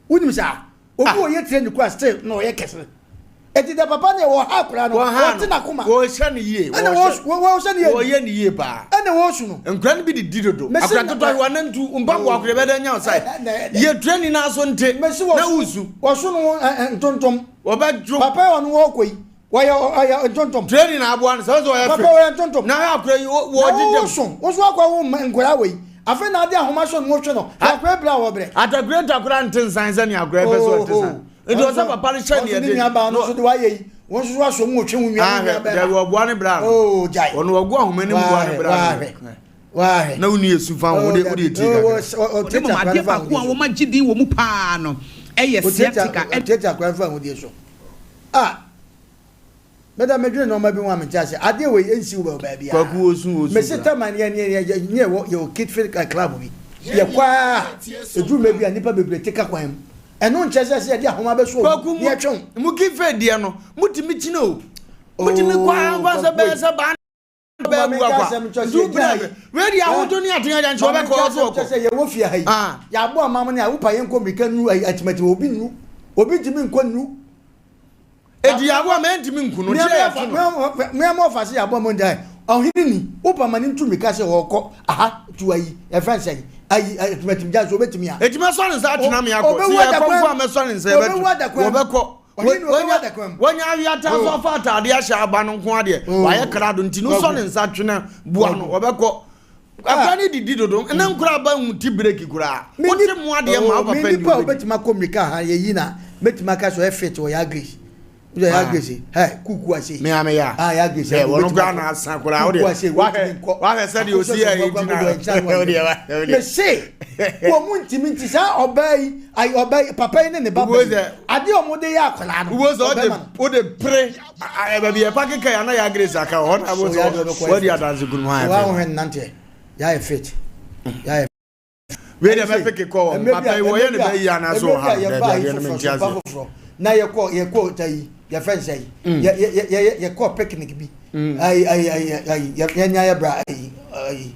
Wonim saa. Obi wɔ ɔyɛ training kura still na ɔyɛ kɛse. Eti dɛ papa ne wɔ ha akora no. Wɔha Wɔte n'akoma. Wɔhyɛ ne yie. Ɛna wɔhyɛ ne yie. Wɔyɛ ne yie paa. Ɛna wɔsu no. Nkura no bi didi dodo. Akora ketewa yi wɔnantu mpaboa akora bɛdɛ nya ɔsae. Yɛ training na so nte. Na wusu. Wɔso no ntontom. Wɔbɛdwo. Papa yi ɔno wɔkɔ yi. Wɔyɛ ɔyɛ ntontom. Training na aboa no sɛ ɔsɛ ɔyɛ fit. Papa wɔyɛ ntontom. Na hwɛ akora yi wɔgye dɛm. Na woso woso akɔ wo nkora wɔ yi. Afei na ade ahoma so no wɔhwɛ no. Akora ebira wɔ brɛ. Atakureta akora nte nsan sɛ nea akora pɛ sɛ ɔte san. Nti ɔsɛ papa no hyɛ neɛ de. Ɔsɛ ne nuabaa no so de wayɛ yi. Wɔn nso so asɔ mu wɔtwe wo nua ne nua bɛrima. Dabi ɔboa ne bra no. Oo gyae. Ɔno ɔgu ahoma no mu boa ne bra no. Waahwɛ. Na wo nua esu fa ho wode wode etie kakra. Na mmom adeɛ baako a wɔagye din wɔ mu paa no yɛ sciatica. Ɔtiatia akora no fa ahodie so. Ah! Meda medwene nneɛma bi ho a mente ase. Adeɛ wei ɛnsi wo baabi a. Kwaku osu osu. Mese tama ne ne ne ne yɛwɔ yɛwɔ Kitfield club bi. Yɛkɔ a ɛduru mɛ bi a nnipa bebree te ka kwan mu. Ɛno nkyerɛ sɛ sɛ yɛde ahoma bɛso Kwaku ne yɛtwe wo. Mo Kitfield deɛ no motumi kyini o. Motumi kɔ a mfa sɛ bɛyɛ sɛ baa bɛɛ bu akwa. Nti wo brɛ wei deɛ ahoto ne aten agya nkyɛ wɔbɛkɔ ɔso ɔkɔ. Sɛ yɛwɔ fie ha yi yɛabɔ amam ne a wopa yɛnkɔ mmirika nnu atimatima obi nnu obi ntumi nkɔ nnu. Eti yɛabɔ ama ɛntumi nku no kyerɛ yɛto no. Mmea ɔfa sɛ yɛabɔ ama nti ɔhene ni wopa ma ne ntu mmirika sɛ ɔkɔ aha tu ayi yɛfrɛ nsɛ ayi atimatim gya so obetumi a. Eti mɛsɔ ne nsa atwena me akɔ sɛ yɛkɔ mpo a mɛsɔ ne nsa yɛbɛto wɔbɛkɔ. Wɔnya awiata so afa ataade ahyɛ aba no nko adeɛ wayɛ krado nti no sɔ ne nsa twene boa no wɔbɛkɔ. Akora ne didi dodo ne nkora aba hu ti breki koraa wote mu adeɛ ma wo papa ni nipa a wobɛtumi akɔ mmirika ha yɛyi na mɛtumi aka sɛ ɔyɛ fit wɔ yɛ grace wɔ yɛ grace hɛ kuku ase me ame ya ah yɛ grace ɛ wɔn koraa na asa koraa wo deɛ wahwɛ wahwɛ sɛdeɛ osi yɛ yi gyina wo deɛ wahwɛ mese wɔn mu ntumi nti saa ɔbaa yi ayi ɔbaa yi papa yi ne ne ba ba yi adeɛ a wɔn de yɛ akwadaa no wo sɛ ɔde wode pere baabi yɛ pake kai ana yɛ grace aka hɔ na wo sɛ wɔde adanse kunu hɔ ayɛ wɔn ahwɛ nnanteɛ yɛ fit yɛ wei deɛ mɛpeke kɔ wɔ papa yi wɔyɛ ne bɛyi anaasɛ wɔ ha no daabi adeɛ no mente aseɛ na yɛkɔ yɛkɔ tayi yɛfrɛ nsɛ yi yɛ yɛ yɛ yɛkɔ picnic bi ayi ayi ayi ayi yɛnya yɛ bra ayi ayi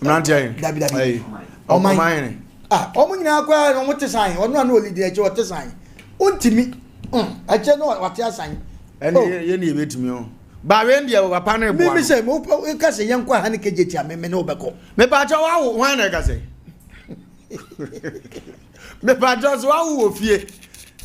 mmeranteɛ yi dabi dabi ɔman ɔman ah ɔmo nyinaa kɔ ara ɔmo te san ɔno ano olidi akyi ɔte san ontimi ɛkyɛ no wate asan. Ɛne yɛ ne yɛbɛtumi o ba wei deɛ papa no boa no. Sɛ woka sɛ yɛnkɔ ha ne kegye tia me me ne wobɛkɔ. Mepaakyɛ wawo hwan na ɛka sɛ mepaakyɛ sɛ wawo wɔ fie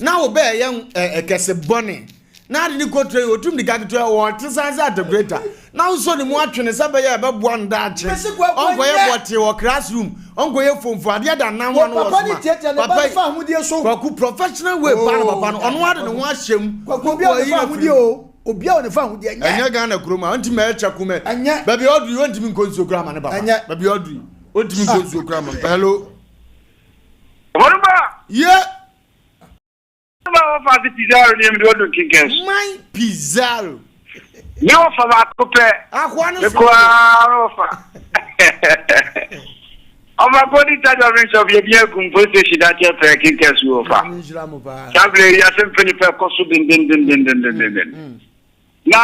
na wo bɛɛ yɛ ɛkɛse bɔne na ade ne kɔtura yi ɔtum de kaketewa wɔte san sɛ atakureta na wosɔ ne mu atwene sɛ bɛyɛ ɛbɛboa no daakye ɔnkɔyɛ bɔte wɔ classroom ɔnkɔyɛ fomfo adeɛ da nan ho no wɔ soma papa yi kwaku professional way pa no papa no ɔno ade ne ho ahyɛ mu kwaku obi a ne fa ahodie o obi a ne fa ahodie ɛnyɛ ɛnyɛ Ghana kurom a ɔntumi ɛkyɛ kumɛ ɛnyɛ baabi ɔduru yi ɔntumi nkɔ nsuo kura ma ne papa ɛnyɛ baabi ɔduru yi ɔntumi nkɔ nsuo kura ma hello. Ɔbɔnba. Ye. Ba wɔfa ase Pizarro ne ɛmde ɔdu nkenkɛn. Man Pizarro. Ne wɔfa baako pɛ. Akoa no so. Ekoa wɔfa. Ɔfa Golden Touch of Shop yɛ bi agum police station dakyɛ pɛ kenkɛn so wɔfa. Saa bere yi ase mfe nipa ɛkɔ so dendendendendendenden. Na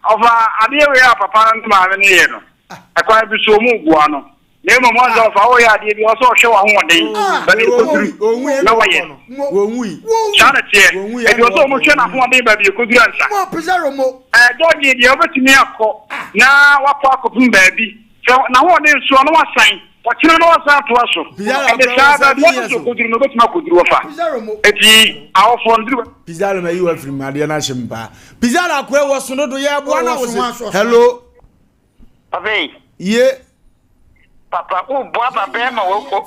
ɔfa adeɛ wei a papa no ne maame no yɛ no. Ɛkwan bi so ɔmo boa no. Na mmom ɔn sɛ ɔfa woyɛ adeɛ bi ɔsɛ ɔhwɛ w'ahoɔden baabi ɛkɔduru na wayɛ. Saa na teɛ. Ɛti ɔsɛ ɔmo hwɛ n'ahoɔden baabi ɛkɔduru ansa. Ɛɛ deɛ wobɛtumi akɔ na wakɔ akɔpem baabi. Sɛ n'ahoɔden nsoa na wasan, ɔkyena na wasan atoa so. Ɛde saa baabi ɔpɛ sɛ ɔkɔduru no ɔbɛtumi akɔduru ɔfa. Ɛti awofoɔ no duru. Pizarro ma yi wa firi mu adeɛ no ahyɛ mu paa. Pizarro akoe wɔ so dodo yɛ boa na wo se. Hello. Papa yi. Ye. Papa wo boa papa yi ma wo wo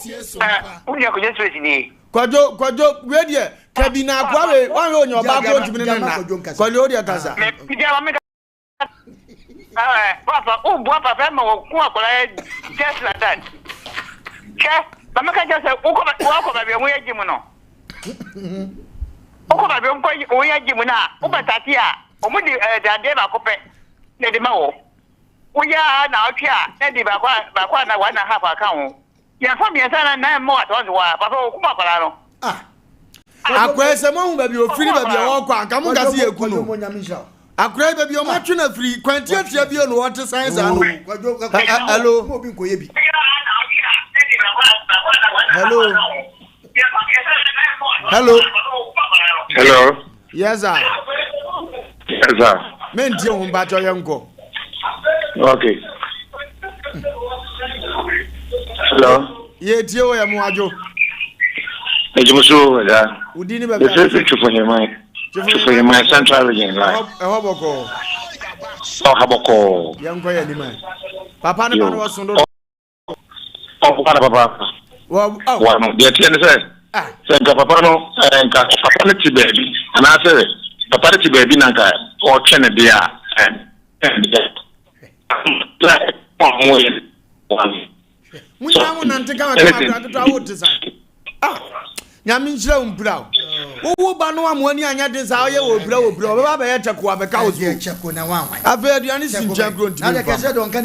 wo nua Kwadwo space nie. Kwadwo Kwadwo wei deɛ kabi na akoa wei wanhwɛ onya ɔbaa koro ntumi ne ne nna Kwadwo wo deɛ kasa. Me pigya ma me Papa wo boa papa yi ma wo ko akwadaa just like that. Hwɛ ma me ka kyerɛ sɛ wokɔ wakɔ baabi a wɔyɛ gym no. Wokɔ baabi a wɔyɛ gym no a wobɛsate a wɔn de dadeɛ baako pɛ na ɛde ma wɔ. Woyɛ ara naawɔtwe a na de baako a baako a na one and half aka ho. Yɛnfa mmiɛnsa na nan mma wɔ atɔn so hɔ a papa okum akwadaa no. Ah. Akwadaa sɛ moahu baabi ofiri ne baabi a ɔrekɔ a nka mo nka sɛ yɛku no. Akwadaa yi baabi a wɔatwe no afiri kwan tiatia bio na ɔte san saa no. Hello. Hello. Hello. Hello. Yes sir. Yes sir. Mentie ho mpakyɛ yɛ nkɔ. Okay. Hello. Yɛtie wo yɛ mo adwo. Ɛgyem so ɛda. Wodi ne baabi. Mefiri Twifo Heman. Twifo Heman Central Region line. Ɛhɔ bɔkɔɔ. Ɔha bɔkɔɔ. Yɛnkɔ yɛ anim ɛ. Papa ne ba no wɔso dodo. Ɔboa no papaapa. Boa no. Deɛ ɛteɛ ne sɛ, sɛ nka papa no, nka papa no te baabi, anaasɛ papa no te baabi na nka ɔretwɛn ne deɛ a, ɛndeɛ, na ɔmo yɛ boa no. Mo nyinaa mo nante kama kama akora ketewa wo te san. Ah, nyame nhyira wo mpira o. Wowo ba no a mo ani anyɛ den saa ɔyɛ wɔ pira wɔ pira ɔbɛba abɛyɛ kyɛko abɛka wo so. Afei aduane si nkyɛn kuro ntumi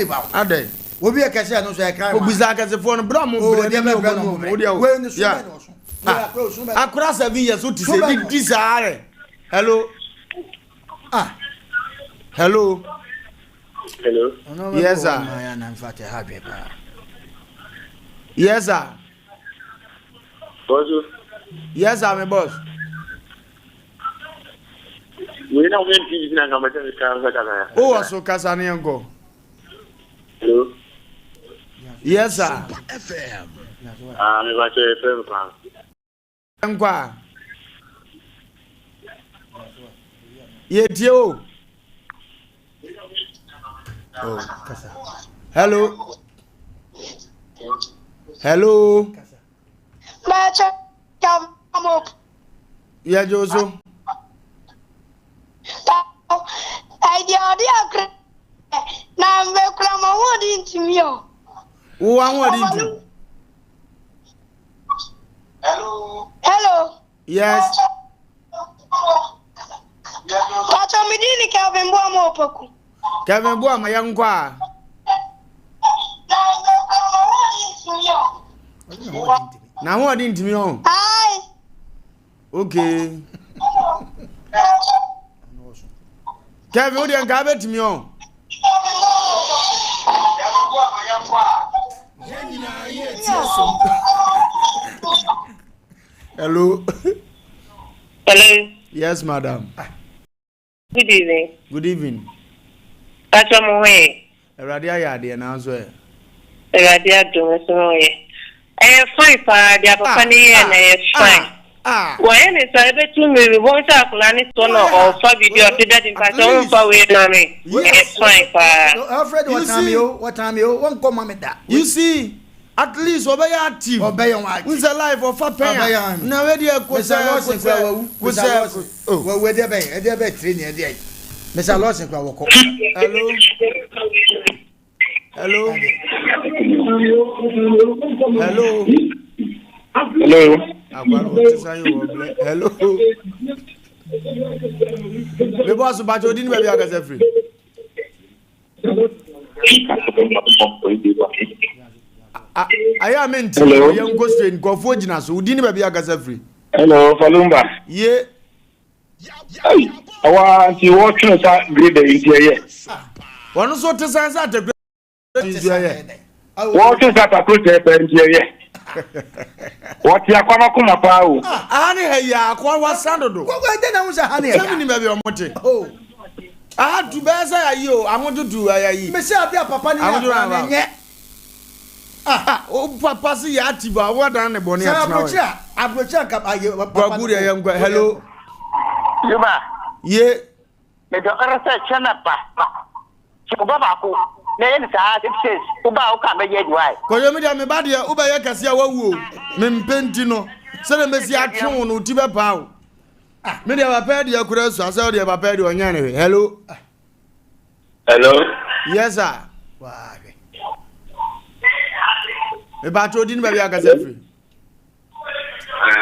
nfa. Adɛn? Obi yɛ kɛse no nso yɛ crime. Obisa akɛsefoɔ no bere a mo brɛ ne ne ɔmo no ɔmo deɛ o. Ya. Akora 7 years o ti sɛ ebi di saa rɛ. Hello. Ah. Hello. Hello. Yes sir. Yes sir. Boss. Yes sir, my boss. Wei na wɔn TV na nka mɛsɛ mi kan sɛ kasa ya. O wɔ so kasa ne yɛn kɔ. Hello. Yes sir. Ah, mi ba kyɛ fɛn mi kwan. Nkɔ a. Yɛtie o. Oh. Hello. Hello. Yɛgye wo so. Na mbɛkura ma ahoɔden ntumi o. Wo ahoɔden ntumi. Hello. Yes. Pàtó mi dín ní Kelvin Boama Opoku. Kelvin Boama yɛn nkɔ a. Na ahoɔden ntumi o. Ayi. Okay. Kevin, wo deɛ nka abɛtumi o. Hello. Hello. Yes, madam. Good evening. Good evening. Pacho mo ho yɛ. Awurade ayɛ adeɛ nanso ɛ. Awurade adom nso ho yɛ. Ɛyɛ fine paa deɛ papa ne yɛɛ no ɛyɛ fine. Wɔyɛ ne saa ɛbɛtu mmiri bi wɔn sɛ akwadaa ne soɔ na ɔfa biribi a ɔte dadi mpakyɛ wɔn mfa wei ma me ɛyɛ fine paa. Alfred wɔtan mi o wɔtan mi o wɔn nkɔ ma mi da. You see at least ɔbɛyɛ active. Ɔbɛyɛ wɔn active. N sɛ life ɔfa pɛn a na wei deɛ kosɛ kosɛ kosɛ. Wawu ɛdeɛ bɛn ɛdeɛ bɛn training ɛdeɛ yi Mr Lawson kura wɔkɔ. Hello. Hello. Hello. Hello. Akwara o ti san yi wɔ blɛ. Hello. Mi bɔ aso bàtɛ odi ni baabi akasa firi. Ayé a mi nti yɛn nko straight nkurɔfoɔ gyina so odi ni baabi akasa firi. Hello, Falumba. Ye. Hey, awa nti wɔtwene sa grade yi nti ɛyɛ. Wɔn nso te san sɛ atakura nso ɛyɛ. Wɔte sɛ atakoro sɛɛ paa nti ɛyɛ. Wɔte akwa no akoma paa o. Aha ne ha yi a akoa wasa dodo. Kɔkɔ ɛdɛ na ho sɛ ha ne ɛya. Sɛ menim baabi a wɔn te. Aha tu bɛyɛ sɛ ayi o ahoto tu ayi. Mese ade a papa ne yɛ akora no ɛnyɛ. Ah o papa se yɛ active a wadan ne bɔne atena hɔ. Sɛ aburokyire a aburokyire anka ayɛ papa. Kwaku deɛ yɛn nkɔ hello. Juba. Ye. Medɔ ara sɛ kyɛ na ba. Kyɛ wo ba baako na yɛ no saa six wo ba a wo ka bɛyɛ adi wae. Kwadwo me deɛ me ba deɛ wo bɛyɛ kɛse a wawu o me mpɛ nti no sɛdeɛ mɛsi atwe wo no wo ti bɛpaa o me deɛ papa deɛ kura sua sɛ deɛ papa deɛ ɔnyɛ ne hwɛ hello. Hello. Yes sir. Mepakyɛ odi ne baabi akasa firi.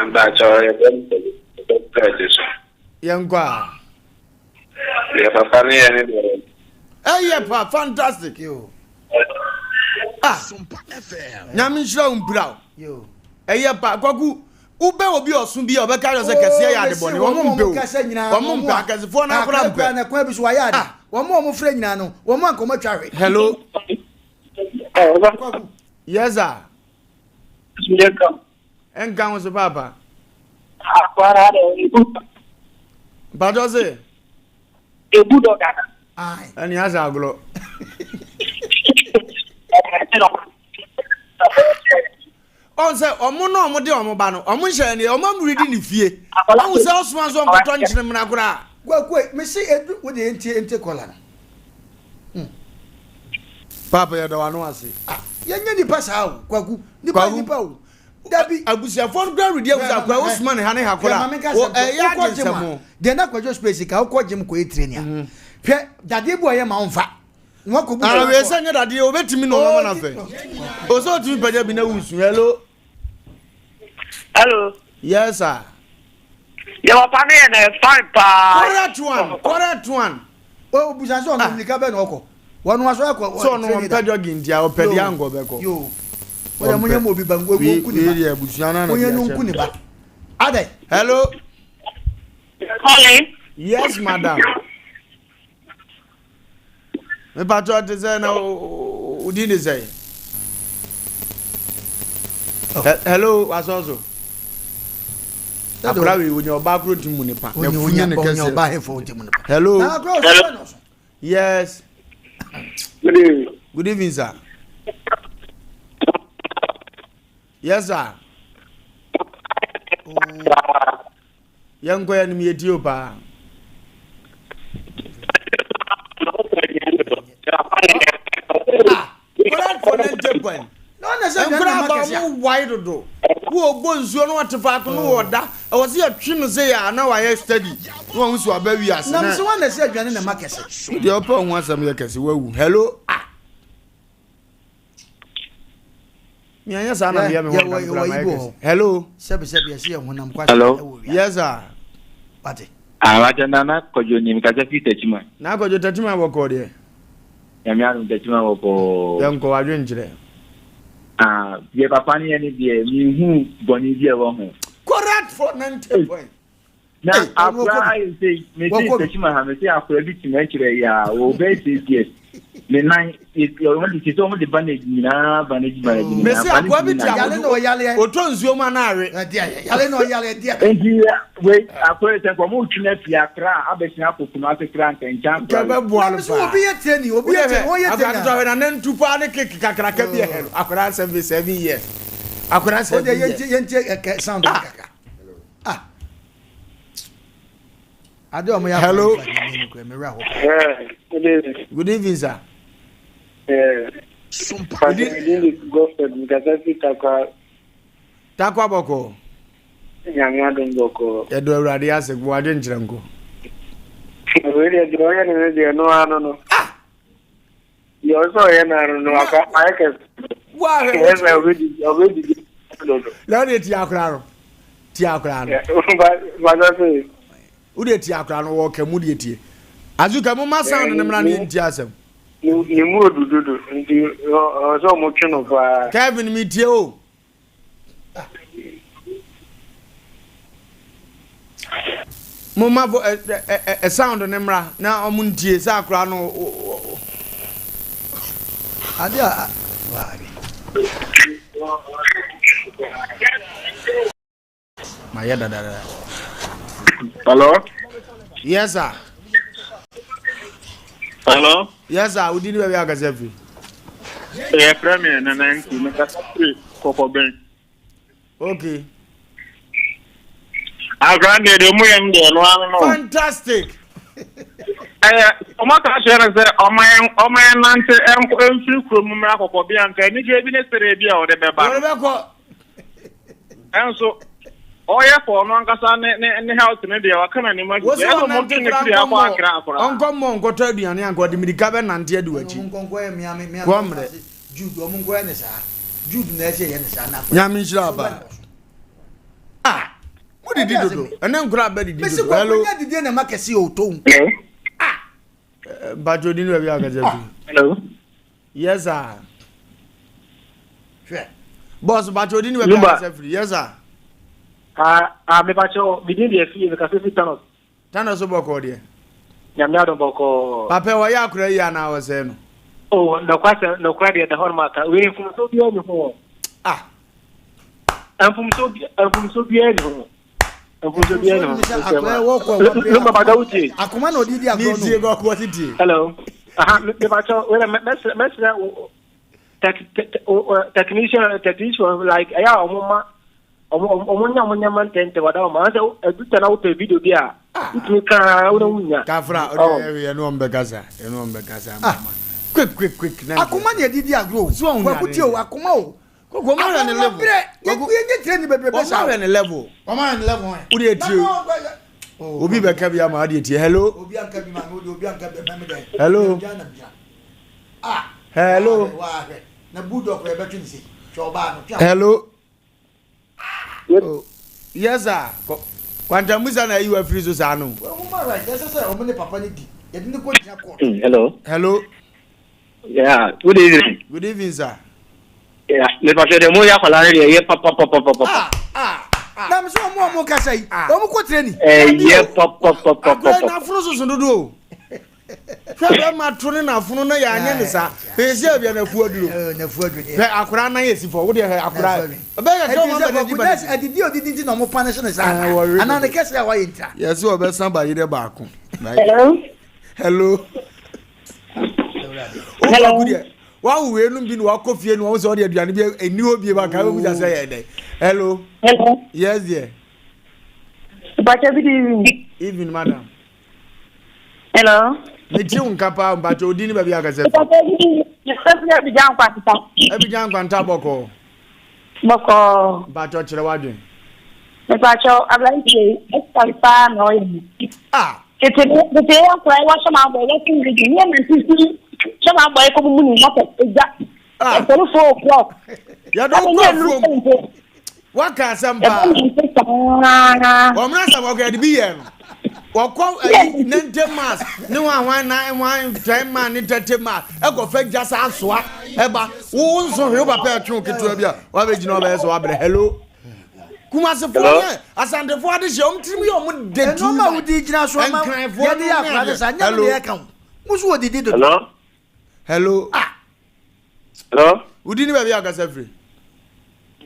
Mpakyɛ yɛfrɛ me Kwadwo so. Yɛnkɔ a. Deɛ papa no yɛ ne deɛ. Ɛyɛ pa fantastic. Ah, nyame nhyira wo mpira wo. Ɛyɛ pa kwaku wobɛ obi ɔso bi a ɔbɛka kyerɛ sɛ kɛseɛ yɛ ade bɔne wɔn mpɛ o wɔn mpɛ akɛsefoɔ no akora mpɛ. Na kwan bi so wayɛ ade wɔn a wɔn frɛ nyinaa no wɔn anka wɔn atwa hwɛ. Hello. Yes sir. Nka ho so paapa. Mpatsɔ se. Ebu dɔ dada. Ɛni asa agorɔ. Ɔn sɛ ɔmo na ɔmo de ɔmo ba no ɔmo nhyɛ ɛni ɔmo amuri di ne fie. Ɔmo sɛ ɔsoma nso ɔnkɔtɔ nkyene mena koraa. Kwakwe mesi edu wo de ntie ntie kɔla no. Hmm. Paapa yɛda w'ano ase. Ah, yɛnyɛ nipa saa o, Kwaku. Nipa nipa o. Dabi. Abusuafoɔ no kura redi abusa kura wosoma ne ha ne ha kora. Wɔ ɛyɛ agye nsɛm. Deɛ na kwadwo space ka wokɔ gym kɔyɛ training a. Mhm. Hwɛ dadeɛ bi ɔyɛ ma womfa. Wakɔ bu. Ah, wei sɛ nyɛ dadeɛ obetumi na ɔmama na fɛ. Ɔsɛ otumi pagya bi na wusu. Hello. Hello. Yes sir. Yɛ papa no yɛ na fine paa. Correct one, correct one. O busa sɛ ɔno ah. mirika bɛ na ɔkɔ. Wɔn aso akɔ. Sɛ ɔno wɔn pɛ jogging nti a ɔpɛ deɛ ankɔ bɛkɔ. Yoo. Wɔn mo nyɛ mo obi ba nko nku ne ba. Wei deɛ abusua na na deɛ ahyɛ nku ne ba. Adɛ. Hello. Calling. Yes madam. Mepatɔ te sɛ na wodi ne sɛn? Oh. Hello, wasɔ so. Akora wei wonya ɔbaa koro ti mu nipa. Na funye ne kɛse. Hello. Hello. Yes. Good evening. Good evening, sir. Yes, sir. Yɛnkɔ yɛn anim yɛtie o paa. Correct for 90 point. Nkura aba ɔmo wae dodo. Wo ɔbɔ nsuo no ɔte faako no wɔ da. Ɛwɔ sɛ yɛtwe no sɛ yɛ a na wayɛ steady. Na wahu sɛ waba wiase. Nam sɛ wɔn na ɛsɛ aduane na ɛma kɛse. Deɛ ɔpɛ ɔho asɛm yɛ kɛse wawu. Hello ah. Mi anyɛ saa na meyɛ me ho nka kura mayɛ kɛse. Hello. Sɛbi sɛbi ɛsɛ yɛ honam kwa Hello. ɛwɔ wia. Yes sir. Wate. Ah, wakyɛ nana kwadwo ni mekasa fi Techiman. Na kwadwo Techiman bɔkɔɔ deɛ. Nyame adom Techiman bɔkɔɔ. Yɛnkɔ wadwe nkyerɛ. Ah, deɛ papa no yɛ no deɛ menhu bɔne bi a ɛwɔ ho. Correct for 90 point. Na akora ayɛ sɛ mese Techiman ha mese akora bi te m'akyerɛ yi a wɔ bɛyɛ 6 years ne nan wɔn de te sɛ wɔn de bandage nyinaa bandage bandage nyinaa. Mese akoa bi te akodo otɔ nsuo mu ana awe. Yale na ɔyale deɛ. Nti wei akora sɛ nka wɔn retwi no afiri akra a abɛsena akɔ Kumasi kra nka nkyɛn akora. Nka bɛ boa no paa. Obi yɛ training obi yɛ training wɔn yɛ training. Akora ketewa hwɛ na ne ntu paa ne keke kakraka bi ɛhɛ no akora 7 years akora 7 years. O de yɛn tie ɛkɛ sound kakra. Ah. Ade ọmọ ya Hello. Yeah, good evening. Good evening, sir. Yeah. Pastor Medin Godfred Nkasa fi Takwa. Takwa bɔkɔ. Nyame adom bɔkɔ. Yɛdɔ Awurade ase gbɔ adwe nkyerɛ nko. Wei deɛ deɛ ɔyɛ no no deɛ no ano no. Ah! Deɛ ɔsɛ ɔyɛ no ano no aka ayɛ kɛse. Woahwɛ. Ɛyɛ sɛ ɔbɛdidi ɔbɛdidi dodo. Na wode ti akora no. Ti akora no. Bàtà sè. Wode ti akora no wɔ kɛmu deɛ tie. Azuka mo ma sound no mmra ne nti asɛm. Ne mu odu dodo nti ɔsɛ ɔmo twe no paa. Kevin mi tie o. Mo ma vo ɛ ɛ ɛ sound no mmra na ɔmo ntie sɛ akora no. Ade a. Mayɛ dadadada. Hello. Yes sir. Hello. Yes sir. Wodi ni baabi akasa firi. Yɛ frɛ mi Nana Nti, mi kasa firi Kɔkɔbɛn. Okay. Akora deɛ deɛ ɔmo yɛ no deɛ ɛno ano no. Fantastic. Ɛyɛ ɔmo aka akyerɛ no sɛ ɔmo yɛn ɔmo yɛn nante ɛnkɔ ɛnfiri kurom mmra Kɔkɔbɛn anka anigye bi ne sere bi a ɔde bɛba. Ɔde bɛkɔ. Ɛnso ɔyɛ fɔ ɔno ankasa ne ne ne health ne deɛ waka n'anim adi. Wosi Ɛsɛ ɔmo ɔnante twe ne kora firi akɔ nkɔmmɔ akra akora. ɔnkɔmmɔ nkɔtɔ aduane anka ɔde mirika bɛnante adi w'akyi. Kɔ mmerɛ. Nyame nhyira wo paa. Ah, mo didi dodo. Ɛnɛ nkora abɛ didi dodo. Hello. Hello. Ah, mpatsɔ di ni baabi akasa fi. Hello. Yes sir. Hwɛ. Boss mpatsɔ di ni baabi akasa firi. Yes sir. Ah, ah, me patsɔ, mi din deɛ fi, mi kasa fi Thanos. Thanos bɔkɔɔ deɛ. Nyame adom bɔkɔɔ. Papa wɔyɛ akora yi anaa wɔsɛe no? Oh, nɔkwasɛm, nɔkora deɛ da hɔ nom aka. Wei mfomsoɔ biara ni ho. Ah. Mfomsoɔ bi, mfomsoɔ biara ni ho. Mfomsoɔ biara ni ho. Lumba bada wotie. Akoma na ɔde di agorɔ no. Tie kɔkɔɔ ti tie. Hello. Aha, mepakyɛ, wei na mɛsrɛ, mɛsrɛ tech, technician, technician like ɛyɛ a wɔn ma Ɔmo ɔmo ɔmo nya ɔmo nneɛma ntɛntɛm ada wɔn anasɛ ɛdu ta na wopɛ video bi a wotumi ka wo na wonya. Kafra ɔde ɛyɛ ɛne wɔn bɛkasa ɛne wɔn bɛkasa ama quick quick quick na. Akoma na yɛde di agorɔ o kwaku tie o akoma o. Kwaku ɔmo ahwɛ ne level. Kwaku yɛn nye tire ni bebrebe saa. Ɔmo ahwɛ ne level. Ɔmo ahwɛ ne level hɔn. Wode etie obi bɛka bi ama wode etie hello. Obi anka bi ma mi obi anka bi ma mi dɛ. Hello. Hello. Na bulldog yɛ bɛtwe ne se hwɛ ɔbaa no. Hello. Oh, yes sir. Kwantamusa na ayi wa firi so saa no. Human right ɛsɛ sɛ ɔmo ne papa ne di yɛde ne kɔ gyina court. Hello. Hello. Yeah, good evening. Good evening sir. Yeah, me pa de mo ya kwala ne ye pa pa pa pa pa. Ah ah. Na me so ɔmo ɔmo kasa yi. Ɔmo kɔ training. Eh ye pa pa pa pa pa. Akora na afro so so dodo o. Hwɛ bɛrima to ne n'afono na yɛanyɛ ne saa. Hwɛ esi awia n'afu aduro. Hwɛ akora nan esi fɔ. Wo deɛ hwɛ akora. Ɛbɛyɛ kɛ ɔmo abɛn adi ba ne. Adidi odidi nti na ɔmo pa ne so ne saa. Anaa ne kɛse a wayɛ ntira. Yɛsi ɔbɛsa ba yerɛ baako. Hello. Hello. Hello. Wawo wei nom bi na wakɔ fie na wɔn sɛ ɔde aduane bi ɛni hɔ bie ba ka ɛbɛbusa sɛ yɛ dɛ. Hello. Hello. Yes dear. Mpakyɛ good evening. Evening madam. Hello. Me ti wo nka paa mpakyɛ odi ne baabi akasa fi. Mpakyɛ Abidjan Nkwanta. Abidjan Nkwanta bɔkɔɔ. Bɔkɔɔ. Mpakyɛ kyerɛ w'adwen. Mpakyɛ aberanteɛ yi exercise paa na ɔyɛ no. Ah. Tete no tete yɛ nkora yɛ wahyɛ ma abɔ yɛ ti redi yɛ na nti si hyɛ ma abɔ yɛ kɔ mumu ne mɔtɔ egya. Ah. Ɛsɛre 4 o'clock. Yɛde wo kɔ afuom. Waka asɛm paa. Wɔn asɛm ɔkɔ yɛde bi yɛ no. Wɔkɔ ɛyi 90 miles ne wɔn ahwan na wɔn 10 miles ne 30 miles ɛkɔ fɛ gya saa asoa ɛba wo nso hwɛ wo papa ɛtwe wo ketewa bi a wabɛgyina ɔbɛyɛ sɛ wabrɛ hello. Kumasefoɔ ne Asantefoɔ adehyɛ wɔn tirim yɛ wɔn de tu. Ɛnɔɔma a wodi gyina so ama yɛde yɛ akora ne saa nyɛ no deɛ ɛka ho. Mo so wɔdidi dodo. Hello. Hello. Ah. Hello. Wodi ni baabi a kasa firi?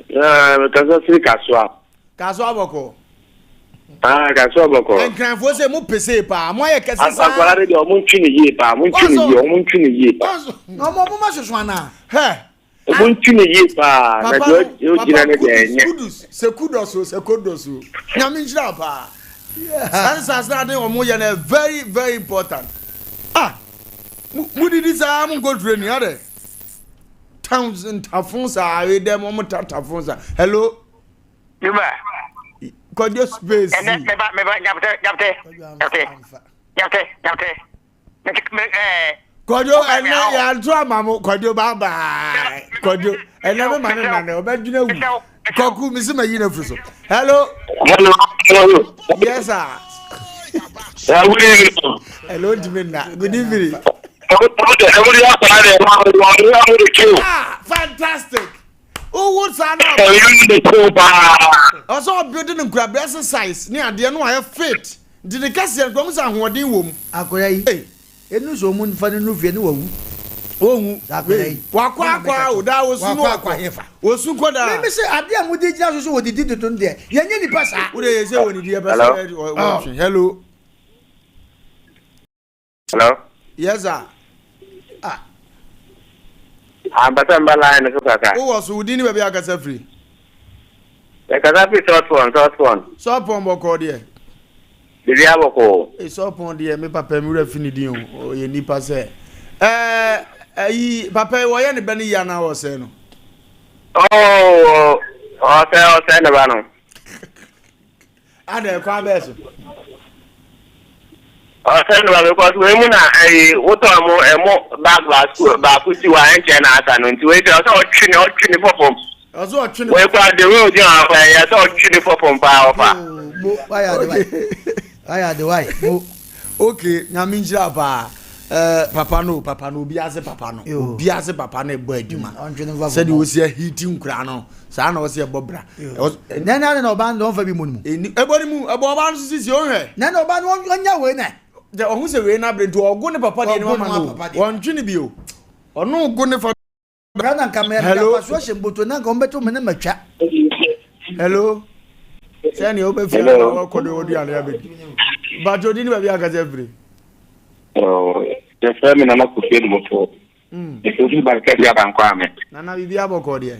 Yeah, me kasa firi Kasoa. Kasoa bɔkɔ. Ah, Kasoa bɔkɔ. Nkranfoɔ sɛ mo pese paa, mo ayɛ kɛse saa. Akwara de deɛ ɔmo ntwi ne yie paa, mo ntwi ne yie, ɔmo ntwi ne yie paa. Na ɔmo ɔmo ma soso anaa? Hɛ. Ɔmo ntwi ne yie paa, na deɛ ɔgyina ne deɛ ɛnyɛ. Kudus, sɛ kudus o, sɛ kodus o. Nyame nhyira paa. Saa nsase na ade ɔmo yɛ no very very important. Ah, mo didi saa mo nkɔ training adɛ. Towns ntafo saa awe dɛm ɔmo ta tafo saa. Hello. Yuma. Kɔjɔ space. Ɛnɛ meba meba nyabutɛ nyabutɛ nyabutɛ nyabutɛ nyabutɛ. Kɔjɔ ɛnɛ yanto ama mo kɔjɔ bye bye kɔjɔ ɛnɛ mi ma ne nana ɔbɛ dwene wu kɔku mi si ma yi na firi so. Hello. Hello. Hello. Yes sir. Yeah, good evening. Hello, ntumi nna. Good evening. Ah, fantastic. Wowo saa na. Ɔsɛ ɔbuild ne nkurabere exercise ne adeɛ no ayɛ fit. Nti ne kɛseɛ no kura mu sɛ ahoɔden wɔ mu. Akwadaa yi, enu sɛ ɔmo nfa no nu fie ne wawu. Ohu wei wakɔ akɔ a o daa osu no ɔkɔ osu kɔ daa. Mímí sɛ adeɛ a mo de gyina so sɛ wɔdidi dodo no deɛ yɛnyɛ nipa saa. Wo de yɛ sɛ wɔnidi yɛ pɛ sɛ wɔtwe hello. Hello. Yes sir. Ah. Ampɛ sɛ mba line no so kakra. Wowɔ so, wo din ne baabi a akasa firi? Mekasa firi Sɔɔtpɔn, Sɔɔtpɔn. Sɔɔtpɔn bɔkɔɔ deɛ? Biribiara bɔkɔɔ. Ee Sɔɔtpɔn deɛ me papa me wura fi ne din o, ɔyɛ nipa sɛ. Ɛɛ ayi papa yi wɔyɛ ne ba no yie anaa wɔsɛe no? Oh, ɔsɛe ɔsɛe ne ba no. Adɛn, kwan bɛɛ so? Ɔsɛ no ba because wei mu na ɛyi wotɔ ɛmo ɛmo bag baako baako si hɔ a ɛnkyɛn na asa no nti wei sɛ ɔsɛ ɔtwe ne ɔtwe ne fɔfɔm. Ɔsɛ ɔtwe ne. Wei kura de wei ogyina hɔ kora yɛ sɛ ɔtwe ne fɔfɔm paa ɔfa. Mo wayɛ ade wae wayɛ ade wae mo. Okay nyame nhyira paa. Eh, papa no papa no obi ase papa no obi ase papa no ɛbɔ adwuma hmm, sɛdeɛ ɔsi ahiti nkura no saa na ɔsi ɛbɔ bra nɛnɛ ade na ɔbaa no ɔmfa bi mu no mu ɛbɔ ne mu ɛbɔ ɔbaa no so sisi ɔhwɛ nɛnɛ ɔbaa no ɔnya wei nɛ ɔho sɛ wei no abere nti ɔgo ne papa deɛ no ama no ɔntwe ne bio ɔno go ne fa Bra na nka mɛ Hello. apasoɔ hyɛ mboto na nka wɔn bɛto me ne matwa. Hello. Sɛ nea wobɛfia no na wɔkɔ de wɔduane abɛdi. Bato di ne baabi akasa afiri. Yɛfrɛ me Nana Kofi Adubɔfoɔ. Mefiri Bankɛse Abankɔ Ame. Nana biribi abɔkɔɔ deɛ.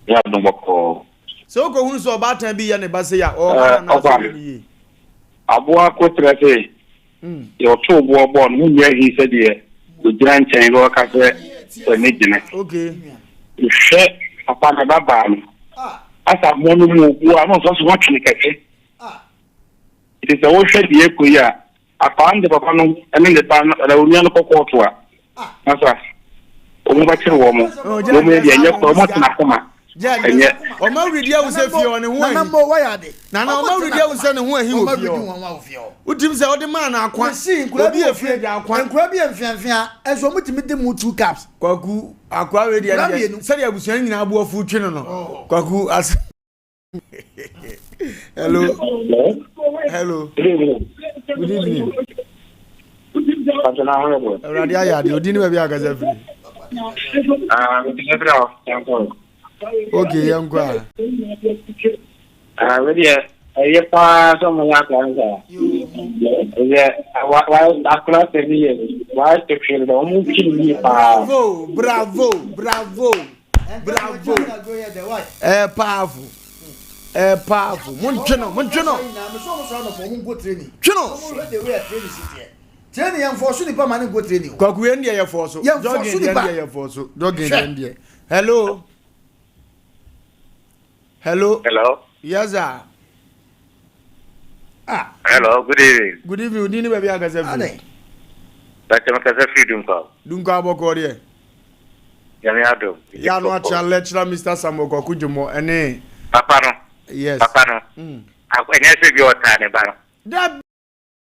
Yɛ adom bɔkɔɔ. Sɛ wokɔhunu sɛ ɔbaatan bi yɛ ne ba sei a, ɔha no anaasɛ ɔyɛ ne yie? Aboa koterɛ se, Deɛ ɔtoo boɔ bɔɔ no, monyɛ ahi sɛ deɛ ɔgyina nkyɛn na ɔka sɛ w'ani gyene. Hwɛ papa ne ba baa no, asa aboɔ no mu obuo a na ɔsɔ so ho twene kɛse. Nti sɛ wohwɛ deɛ ɛkɔ yi a, akwaa no de papa no ne ne ba no anaa onua no kɔ kɔɔto a, Masa, wɔn bɛkyere wɔn. Wɔn yɛ deɛ ɛnyɛ korɔ, wɔn atena akoma. Ɛnyɛ. Wɔn awuridi ahu sɛ fie hɔ ne ho ahi. Nana wɔn awuridi ahu sɛ ne ho ahi wɔ fie hɔ. Wotim sɛ ɔde maa no akwa. Obi yɛ fie gya akwa. Nkura bi yɛ mfeamfea, ɛnso wɔn tumi di mu two cups. Kwaku akwa wei deɛ sɛdeɛ abusua no nyinaa bo afu twe no no. Kwaku ase. Hello. Hello. Good evening. Awurade ayɛ adeɛ odi ne baabi akasa firi. Ok yɛn kɔ a. Wedeɛ ɛyɛ paa sɛ mo yɛ akora no saa. Ɛyɛ akora sɛ ne yɛ wayɛ sɛ hwee dɛ wɔn twi ne yie paa. Bravo bravo bravo. Bravo. Ɛyɛ powerful. Ɛyɛ powerful. Mo ntwe no, mo ntwe no. Twe no. Training yɛn fɔso nipa ma ne nko training o. Kwaku yɛn deɛ yɛ fɔso. Yɛn fɔso nipa. Jogging deɛ yɛ fɔso. Jogging deɛ deɛ. Hello. Hello. Hello. Yes sir. Ah. Hello, good evening. Good evening. Odi ni baabi akasa firi. Bàtà mi kasa firi Dunkwa. Dunkwa abɔkɔ deɛ. Nyame adom. Yɛ ano akyea lecturer Mr Samuel Kwaku Dwomo ɛne. Papa no. Yes. Papa no. Mm. Ɛnyɛ sɛ bi ɔtaa ne ba no. Dabi.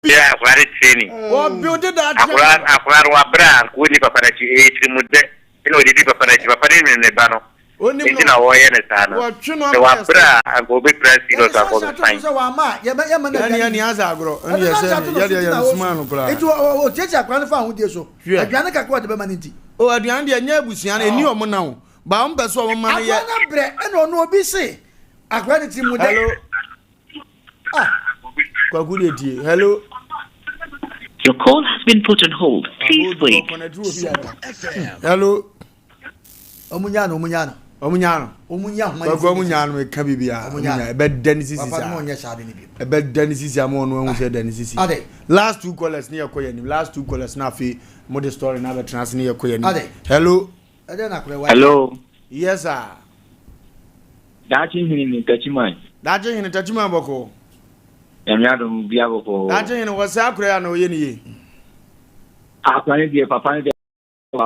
Yɛ akora de training. Wɔ build that. Akora akora no wabrɛ a nka ɔnni papa no akyi ɛyɛ tiri mu dɛ ɛna ɔde di papa no akyi papa no nim ne ba no. Onim no. Nti na wɔyɛ no saa no. Wɔtwe no Sɛ wabrɛ a anka ɔbɛpira serious anka ɔbɛfan. Ɛne ɛne asɛ agorɔ ɛne yɛ sɛ yɛ deɛ yɛ nsuma no koraa. Nti ɔtiatia akora no fa ahodie so. Hwɛ. Aduane kakra ɔde bɛma no nti. O aduane deɛ nyɛ abusua no ɛni ɔmo na o ba ɔmo pɛ sɛ ɔmo ma no yɛ. Akora no abrɛ ɛna ɔno obi se akora no tiri mu dɛ. Hello. Ah. Kwaku deɛ tie. Hello. Your call has been put on hold. Please wait. Hello. Ɔmo nya no, ɔmo nya no. Ɔmo nya no. Ɔmo nya homa Kwaku ɔmo nya no meka biribiara. Ɔmo nya ɛbɛ da ne sisi saa. Papa no ɔnyɛ saa de ne bi. Ɛbɛ da ne sisi ama ɔno ahu sɛ da ne sisi. Ade. Last two callers ne yɛ kɔ yɛ anim. Last two callers na afei mo de story na abɛtena ase ne yɛ kɔ yɛ anim. Ade. Hello. Ɛdɛ na korɛ wa. Hello. Yes sir. Daakye hene ne Tachiman. Daakye hene Tachiman bɔkɔɔ. Nyame adom bia bɔkɔɔ. Daakye hene wɔ saa korɛ a na ɔyɛ ne yie. Akora ne deɛ papa ne deɛ. Na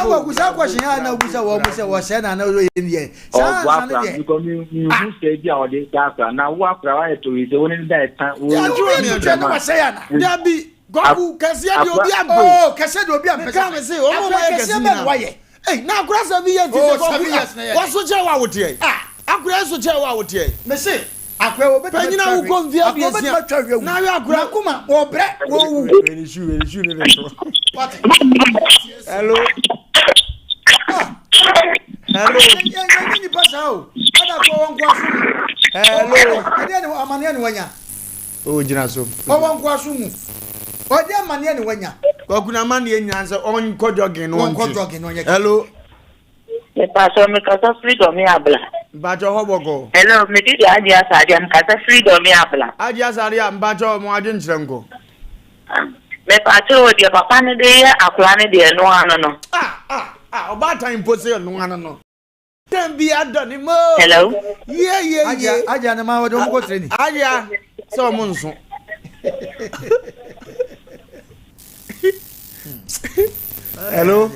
wabusa question a na wabusa wɔn mo sɛ wɔsɛ na na ɔyɛ ni yɛ. Saa ansa ne deɛ. Ɔboa mi mi hu sɛ bi a ɔde da akora na wo akora wayɛ to yi sɛ wɔn da ɛta. Yàtúrò mi twɛ ne wɔsɛ yà na. Dabi gɔku kɛseɛ deɛ obi ampɛ. Oo kɛseɛ deɛ obi ampɛ. Meka me se wɔn mo yɛ kɛse nyinaa. Wayɛ. Ei na akora sɛ bi yɛ ti sɛ gɔku wɔso kyɛ wɔ awoteɛ. Akora so kyɛ wɔ awoteɛ. Mese. Akora wɔ bɛtumi Panyin a wokɔ mfe 60 na ayɛ akora. Nakoma wɔbrɛ wɔwu. Wei ne shoe wei ne shoe ne ne to. Wate. Hello. Ah. Hello. Yɛn yɛn nipa saa o. Ada kɔ wɔn nko aso mu. Hello. Ɛdeɛ ne amaneɛ ne wanya. O gyina so. Ɔwɔ nko aso mu. Ɔde amaneɛ ne wanya. Kwaku na amaneɛ nyinaa sɛ ɔnkɔ jogging no ɔnte. Ɔnkɔ jogging no ɔnyɛ. Hello. Mepakyɛw mekasa firi Dɔme Abla. Mpakyɛw hɔ bɔkɔɔ. Hello, me din de Agye Asaade a mekasa firi Dɔme Abla. Agye Asaade a mpakyɛw mo adwen kyerɛ nkɔ. Mepakyɛw o deɛ papa no de yɛ akora no deɛ ɛno ano no. Ah ah ah ɔbaatan mpo se ɛno ano no. Tɛn bi adɔ ne mo. Hello. Yie yie yie. Agye ne ma wɔde wɔn kɔ training. Agye sɛ wɔn nso. Hello.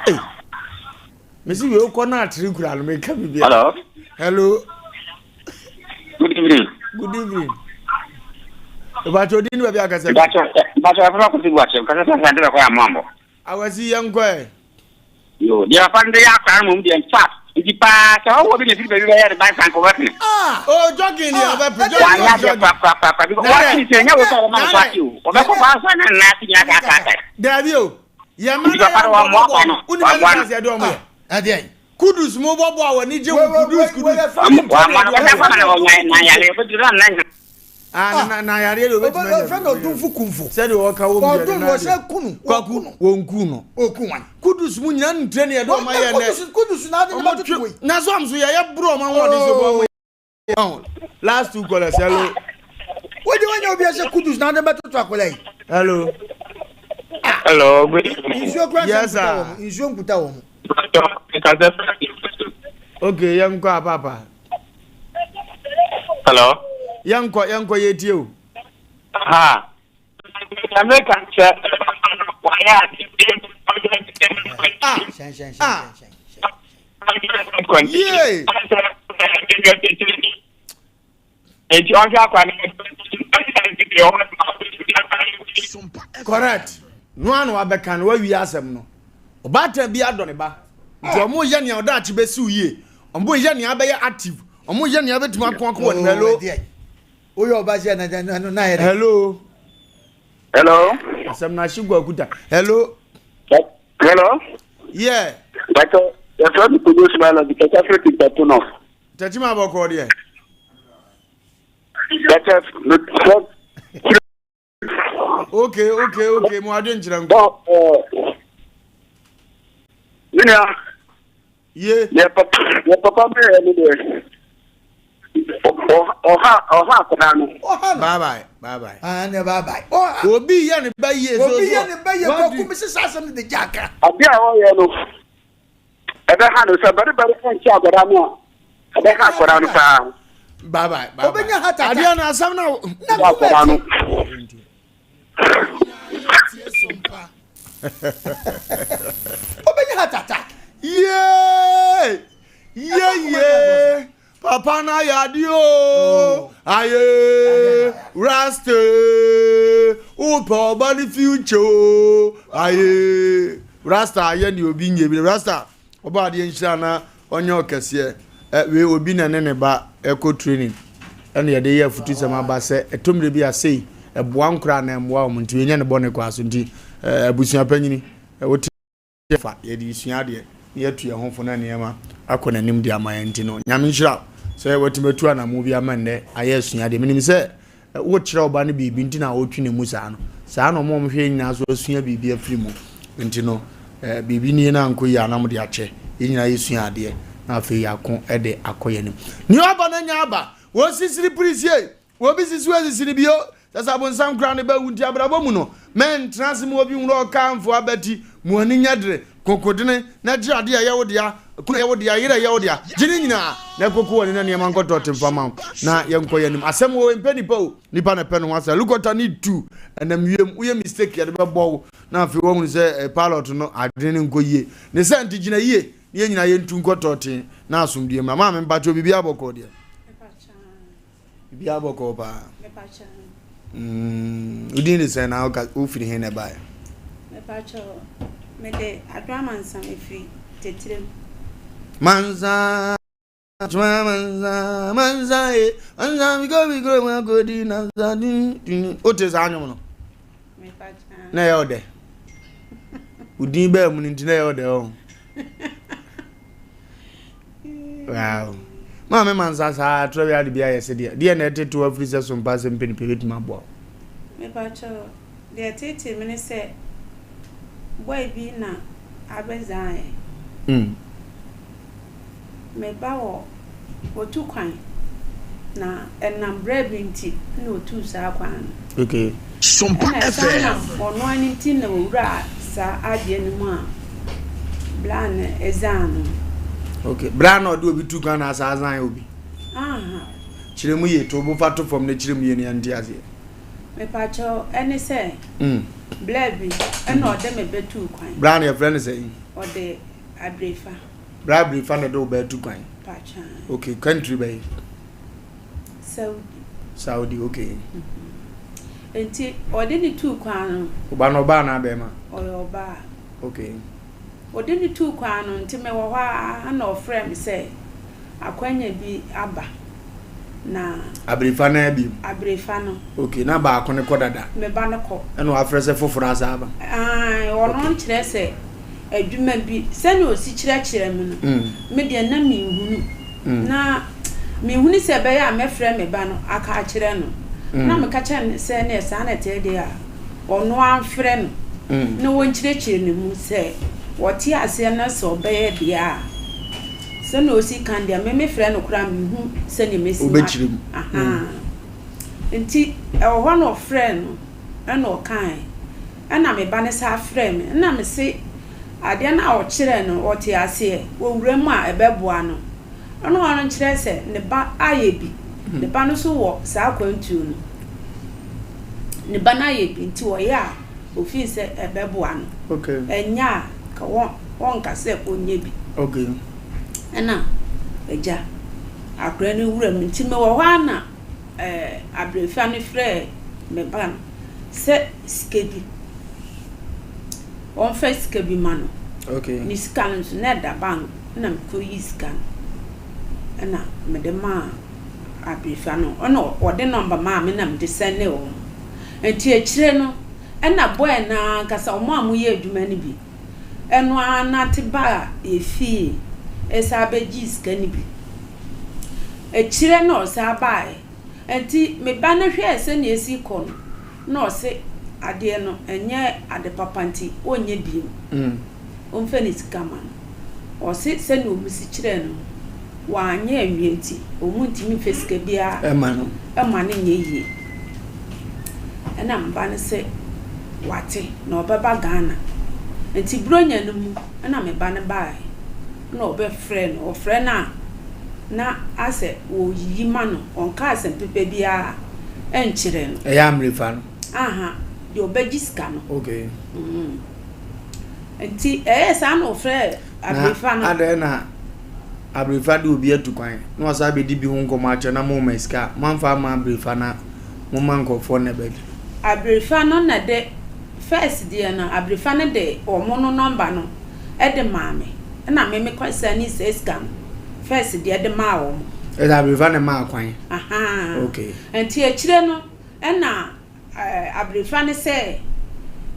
Hey. Mesi wei kɔ na atere kura no meka biribi. Hello. Hello. Good evening. Good evening. Ìbàkyɛ odi ni baabi akasa. Ìbàkyɛ ìbàkyɛ afɛnfɛ akɔsi bu akyɛ nkasa sɛ asante bɛkɔ yɛ amoambɔ. Awasi yɛn kɔ ɛ. Yo, deɛ papa no de yɛ akora no mmom deɛ in fact, nti paa sɛ ɔwɔ bi na ɛfiri baabi bɛyɛ ne ban sanka ɔbɛpene. Ah! Oh, jogging deɛ ɔbɛpene. Jogging Wanyɛ adeɛ jogging. korakorakorakora because Nana, wɔte sɛ ɛnyɛ wo sɛ ɔbɛma no so Nana. ate o. Ɔbɛkɔ kɔ ansa na nna ase nyinaa kaakaakae. Daabi o. Yɛn mma Nti na papa yɛn no nkɔ wammoa bɔ kwa no, bɔɔl. Wonim wammoa no. exercise yɛde wɔn yɛ. Ɛdeɛn? Kudus mo bɔ bɔɔl a wɔn ani gye ho kudus kudus. Wammoa no bɛsɛ kɔ na ɔnya na yare ɔbɛduru na nna Ah, na na yareɛ deɛ obetumi anya. Ɔfrɛ no ɔdomfo kumfo. Sɛdeɛ ɔka wɔm deɛ Ɔdom ne wɔ sɛ kunu. Kwaku wɔn ku no. Oku wan. Kudus mu nyinaa ntre ne yɛde ɔma yɛ nɛ. Kudus kudus na ade ne ba tutu wei. Na so am so yɛyɛ boro ɔma ahoɔden so bɔ ɔmo yɛ. Last two callers hello. Wodi wanya obi ɛsɛ kudus na ade bɛ tutu akɔla yi. Hello. Hello, good evening. Nsuo kura Yes, nkuta sir. wɔn. Nsuo nkuta wɔn. Okay, yɛn kɔ apapa. Hello. Yɛnkɔ yɛnkɔ yɛtie o. Ha. America sɛ wayɛ ade. Ah. Ah. Yee. Nti ɔhwɛ akwa no. Correct. No ano abɛka no wawie asɛm no. Ɔbaatan bi adɔ ne ba. Nti ɔmo yɛ nea ɔdaakye bɛsiw yie. Ɔmo yɛ nea abɛyɛ active. Ɔmo yɛ nea abɛtumi ako ako wɔ ne hello. Woyɛ ɔba sɛ na na na yɛ dɛ. Hello. Hello. Asɛm na ahye gu akuta. Hello. Hello. Yeah. Bàtɛ yɛfrɛ mi Kojo Ismaila bi kɛkɛ firi Tipɛto North. Tɛkyima abɔkɔ deɛ. Bàtɛ fɛ. Okay okay okay mo adwe nkyerɛ nkɔ. Bɔ ɛɛ. Mi nua. Ye. Deɛ papa deɛ papa bɛyɛ ne deɛ. Ɔha ɔha akwadaa no. Ɔha no. Bye bye bye bye. Ah ne bye bye. Ɔha. Obi yɛ ne ba yie so so. Obi yɛ ne ba yie kɔkɔ mi sisa asɛm ne de gya aka. Adeɛ a ɔyɛ no ɛbɛha no sɛ bɛribɛri ɛnkyɛ akwadaa no a ɛbɛha akwadaa no paa. Bye bye bye bye. Obenya heart attack. Adeɛ no asɛm na. Na akwadaa no. Obenya heart attack. Yee yee yee papa na yɛ adeɛ o aye raste wopɛ ɔba ne future o aye rasta ayɛ ne obi nyɛ bi rasta ɔba adeɛ nhyira na ɔnyɛ ɔkɛseɛ ɛ wei obi na ne ne ba ɛkɔ training ɛna yɛde yɛ afutusɛm aba sɛ ɛtɔ mmerɛ bi a sei ɛboa nkora na ɛmmoa wɔn nti yɛnyɛ ne bɔne kɔ aso nti ɛɛ abusua panyini ɛwote fa yɛde resua adeɛ na yɛatu yɛn ho fo na nneɛma akɔ n'anim de ama yɛn nti no nyame nhyira wo sɛ watumi atu anamo bi ama nnɛ ayɛ asua adeɛ menim sɛ wokyerɛ ɔba no biribi nti na wotwe ne mu saa no saa na ɔmo a ɔmo hwɛ nyinaa so asua biribi afiri mu nti no eh, biribi nie na ankɔ yie anam de akyɛ yɛn nyinaa yɛsua adeɛ na afei yɛako de akɔ yɛn anim nea ɔba no anya aba wɔsisiri pirisie Obi sisi wo asisi no bio, sɛ sɛ abonsam koraa ne ba wu nti abrabɔ mu no, mɛntena ase ma obi nwura ɔka mfo abati, mu ani nyɛ dere, kokodene, na gye adeɛ a ɛyɛ wo dea, kunu a ɛyɛ wo dea, yere a ɛyɛ wo dea, gye ne nyinaa, na koko w'ani na nneɛma nkɔtɔ te mfa ma wo, na yɛnkɔ yɛn anim. Asɛm wɔ mpɛ nipa o, nipa na ɛpɛ ne ho asɛm. Helicopter ne tu ɛnam wiem, woyɛ mistake yɛde bɛbɔ wo, na afei woahunu sɛ eh, pilot no adwene no nkɔ yie. Ne sɛ nti gyina yie, na yɛn nyinaa yɛntu nkɔtɔ te na asomdue mmra. Maame mpakyɛ biribi abɔkɔ deɛ. Biribiara bɔkɔɔ paa. Mm, wo din de sɛn na woka wofiri he na ɛbaeɛ? Mepakyɛ mede Adwoa Mansa mefiri Tetirem. Mansa. Mansa, mansa, eh, mansa, mi go mi go ma go di na sa di di. O te saa nnwom no? Na ɛyɛ ɔdɛ. Odin bɛɛ mu no nti na ɛyɛ ɔdɛ ɔ. Wow. Maame mansa saa atorɔ wi ade bi ayɛ sɛ deɛ deɛ na ɛtete afiri sɛ so mpa sɛ mpɛ nipa bɛtumi aboa wo. Mepakyɛw, deɛ ɛteetee me ne sɛ boy bi na abɛzan yɛn. Me ba wɔ otu kwan, na ɛnam brɛ bi nti na otuu saa kwan no. Okay. Sompa FM. Ɛna ɛsan nam ɔno ara ne nti na owuraa saa adeɛ no mu a bra no ɛzan no. Okay, bra na ɔde obi tu kwan na asa azan obi. Aha. Kyerɛ mu yie, to bo fa to fam na kyerɛ mu yie na yɛnte aseɛ. Mepakyɛw, ɛne sɛ, bra bi ɛna ɔde me bɛtuu kwan. Bra no yɛfrɛ no sɛn? Ɔde Abrefa. Bra Abrefa na ɛde wo ba atu kwan. Pakyɛ. Okay, country bɛyi? Saudi. Saudi, okay. Nti ɔde ne tuu kwan no. Ɔba no ɔbaa anaa bɛrima? Ɔyɛ ɔbaa. Okay. Ɔde ne tuu kwan no nti mewɔ hɔ ara na ɔfrɛɛ me sɛ akwanya bi aba na. Abrefa no ara bio? Abrefa no. Okay, na baako no kɔ dada? Me ba no kɔ. Ɛna wafrɛ sɛ foforɔ asa aba? Aane, ɔno nkyerɛ sɛ adwuma bi, sɛnea ɔsi kyerɛkyerɛɛ me no, me deɛ na menhunu. Na menhunu sɛ ɛbɛyɛ a mɛfrɛ me ba no aka akyerɛ no. Na meka kyerɛɛ no sɛ ɛneɛ saa na ɛteɛ deɛ a, ɔno ara mfrɛ no na ɔnkyerɛkyerɛ ne mu sɛ ɔte aseɛ na sɛ ɔbɛyɛ deɛ a, sɛnea ɔsi ka no deɛ, me mefrɛ no koraa a menhu sɛnea mɛsi ma. Wobɛkyerɛ mu. Ahaa. Nti ɛwɔ hɔ na ɔfrɛɛ no ɛna ɔkaeɛ. Ɛna me ba no san frɛɛ me, ɛna me se adeɛ no a ɔkyerɛɛ no ɔte aseɛ, ɔwura mu a ɛbɛboa no. Ɛna ɔno kyerɛ sɛ ne ba ayɛ bi, ne ba no nso wɔ saa akwantuo no, ne ba no ayɛ bi nti ɔyɛ a ɔfii sɛ ɛbɛboa no, ɛnyɛ a nka ɔnka sɛ ɔnyɛ bi. Ɛna agya akwadaa no wura mu nti mewɔ hɔ ara na abrɛfua no frɛɛ me ba no sɛ sika bi, ɔmfa sika bi ma no. Okay. Ne sika no nso na ɛda bank na mekɔyii sika no ɛna mede maa abrɛfua no. Ɛna ɔde nɔmba maa me na mede sɛndee wɔn. Nti akyire no ɛna bɔɛ no ankasa wɔn a wɔyɛ adwuma no bi ɛno ara nante baa yɛ fie ɛsan bɛgyee sika no bi. Akyire na ɔsan baeɛ. Nti me ba no hwɛɛ sɛdeɛ ɛsi rekɔ no, na ɔse adeɛ no ɛnyɛ ade papa nti ɔnyɛ bio. Ɔmfa ne sika ma no. Ɔse sɛdeɛ wɔn si kyerɛɛ no no, wanyɛ anwie nti wɔn ntumi mfa sika biara mma no nyɛ yie. Ɛna me ba no se wate na ɔbɛba Ghana. Nti Buronya no mu na me ba no baeɛ. na ɔbɛfrɛ no, ɔfrɛ no a, na asɛ ɔreyiyi ma no, ɔnka asɛm papa biara nkyerɛ no. Ɛyɛ Amrefa no? Aha, deɛ ɔbɛgye sika no. Okay. Mm. Nti ɛyɛ saa na ɔfrɛ Abrefa no. Na adɛn na Abrefa de obi atu kwan na wasan abɛdi bi ho nkɔmmɔ akyerɛ na moma sika a, moamfa amma Abrefa na moma nkurɔfoɔ na ɛbɛgye? Abrefa no na de, first deɛ no, Abrefa no de wɔn no nɔmba no de maa me ɛna me me kɔ sɛne saa sika no first deɛ de maa wɔn. Ɛna Abirifa na ɛmaa kwan. Ahaa. Okay. Nti akyire no ɛna ɛɛ Abirifa no sɛ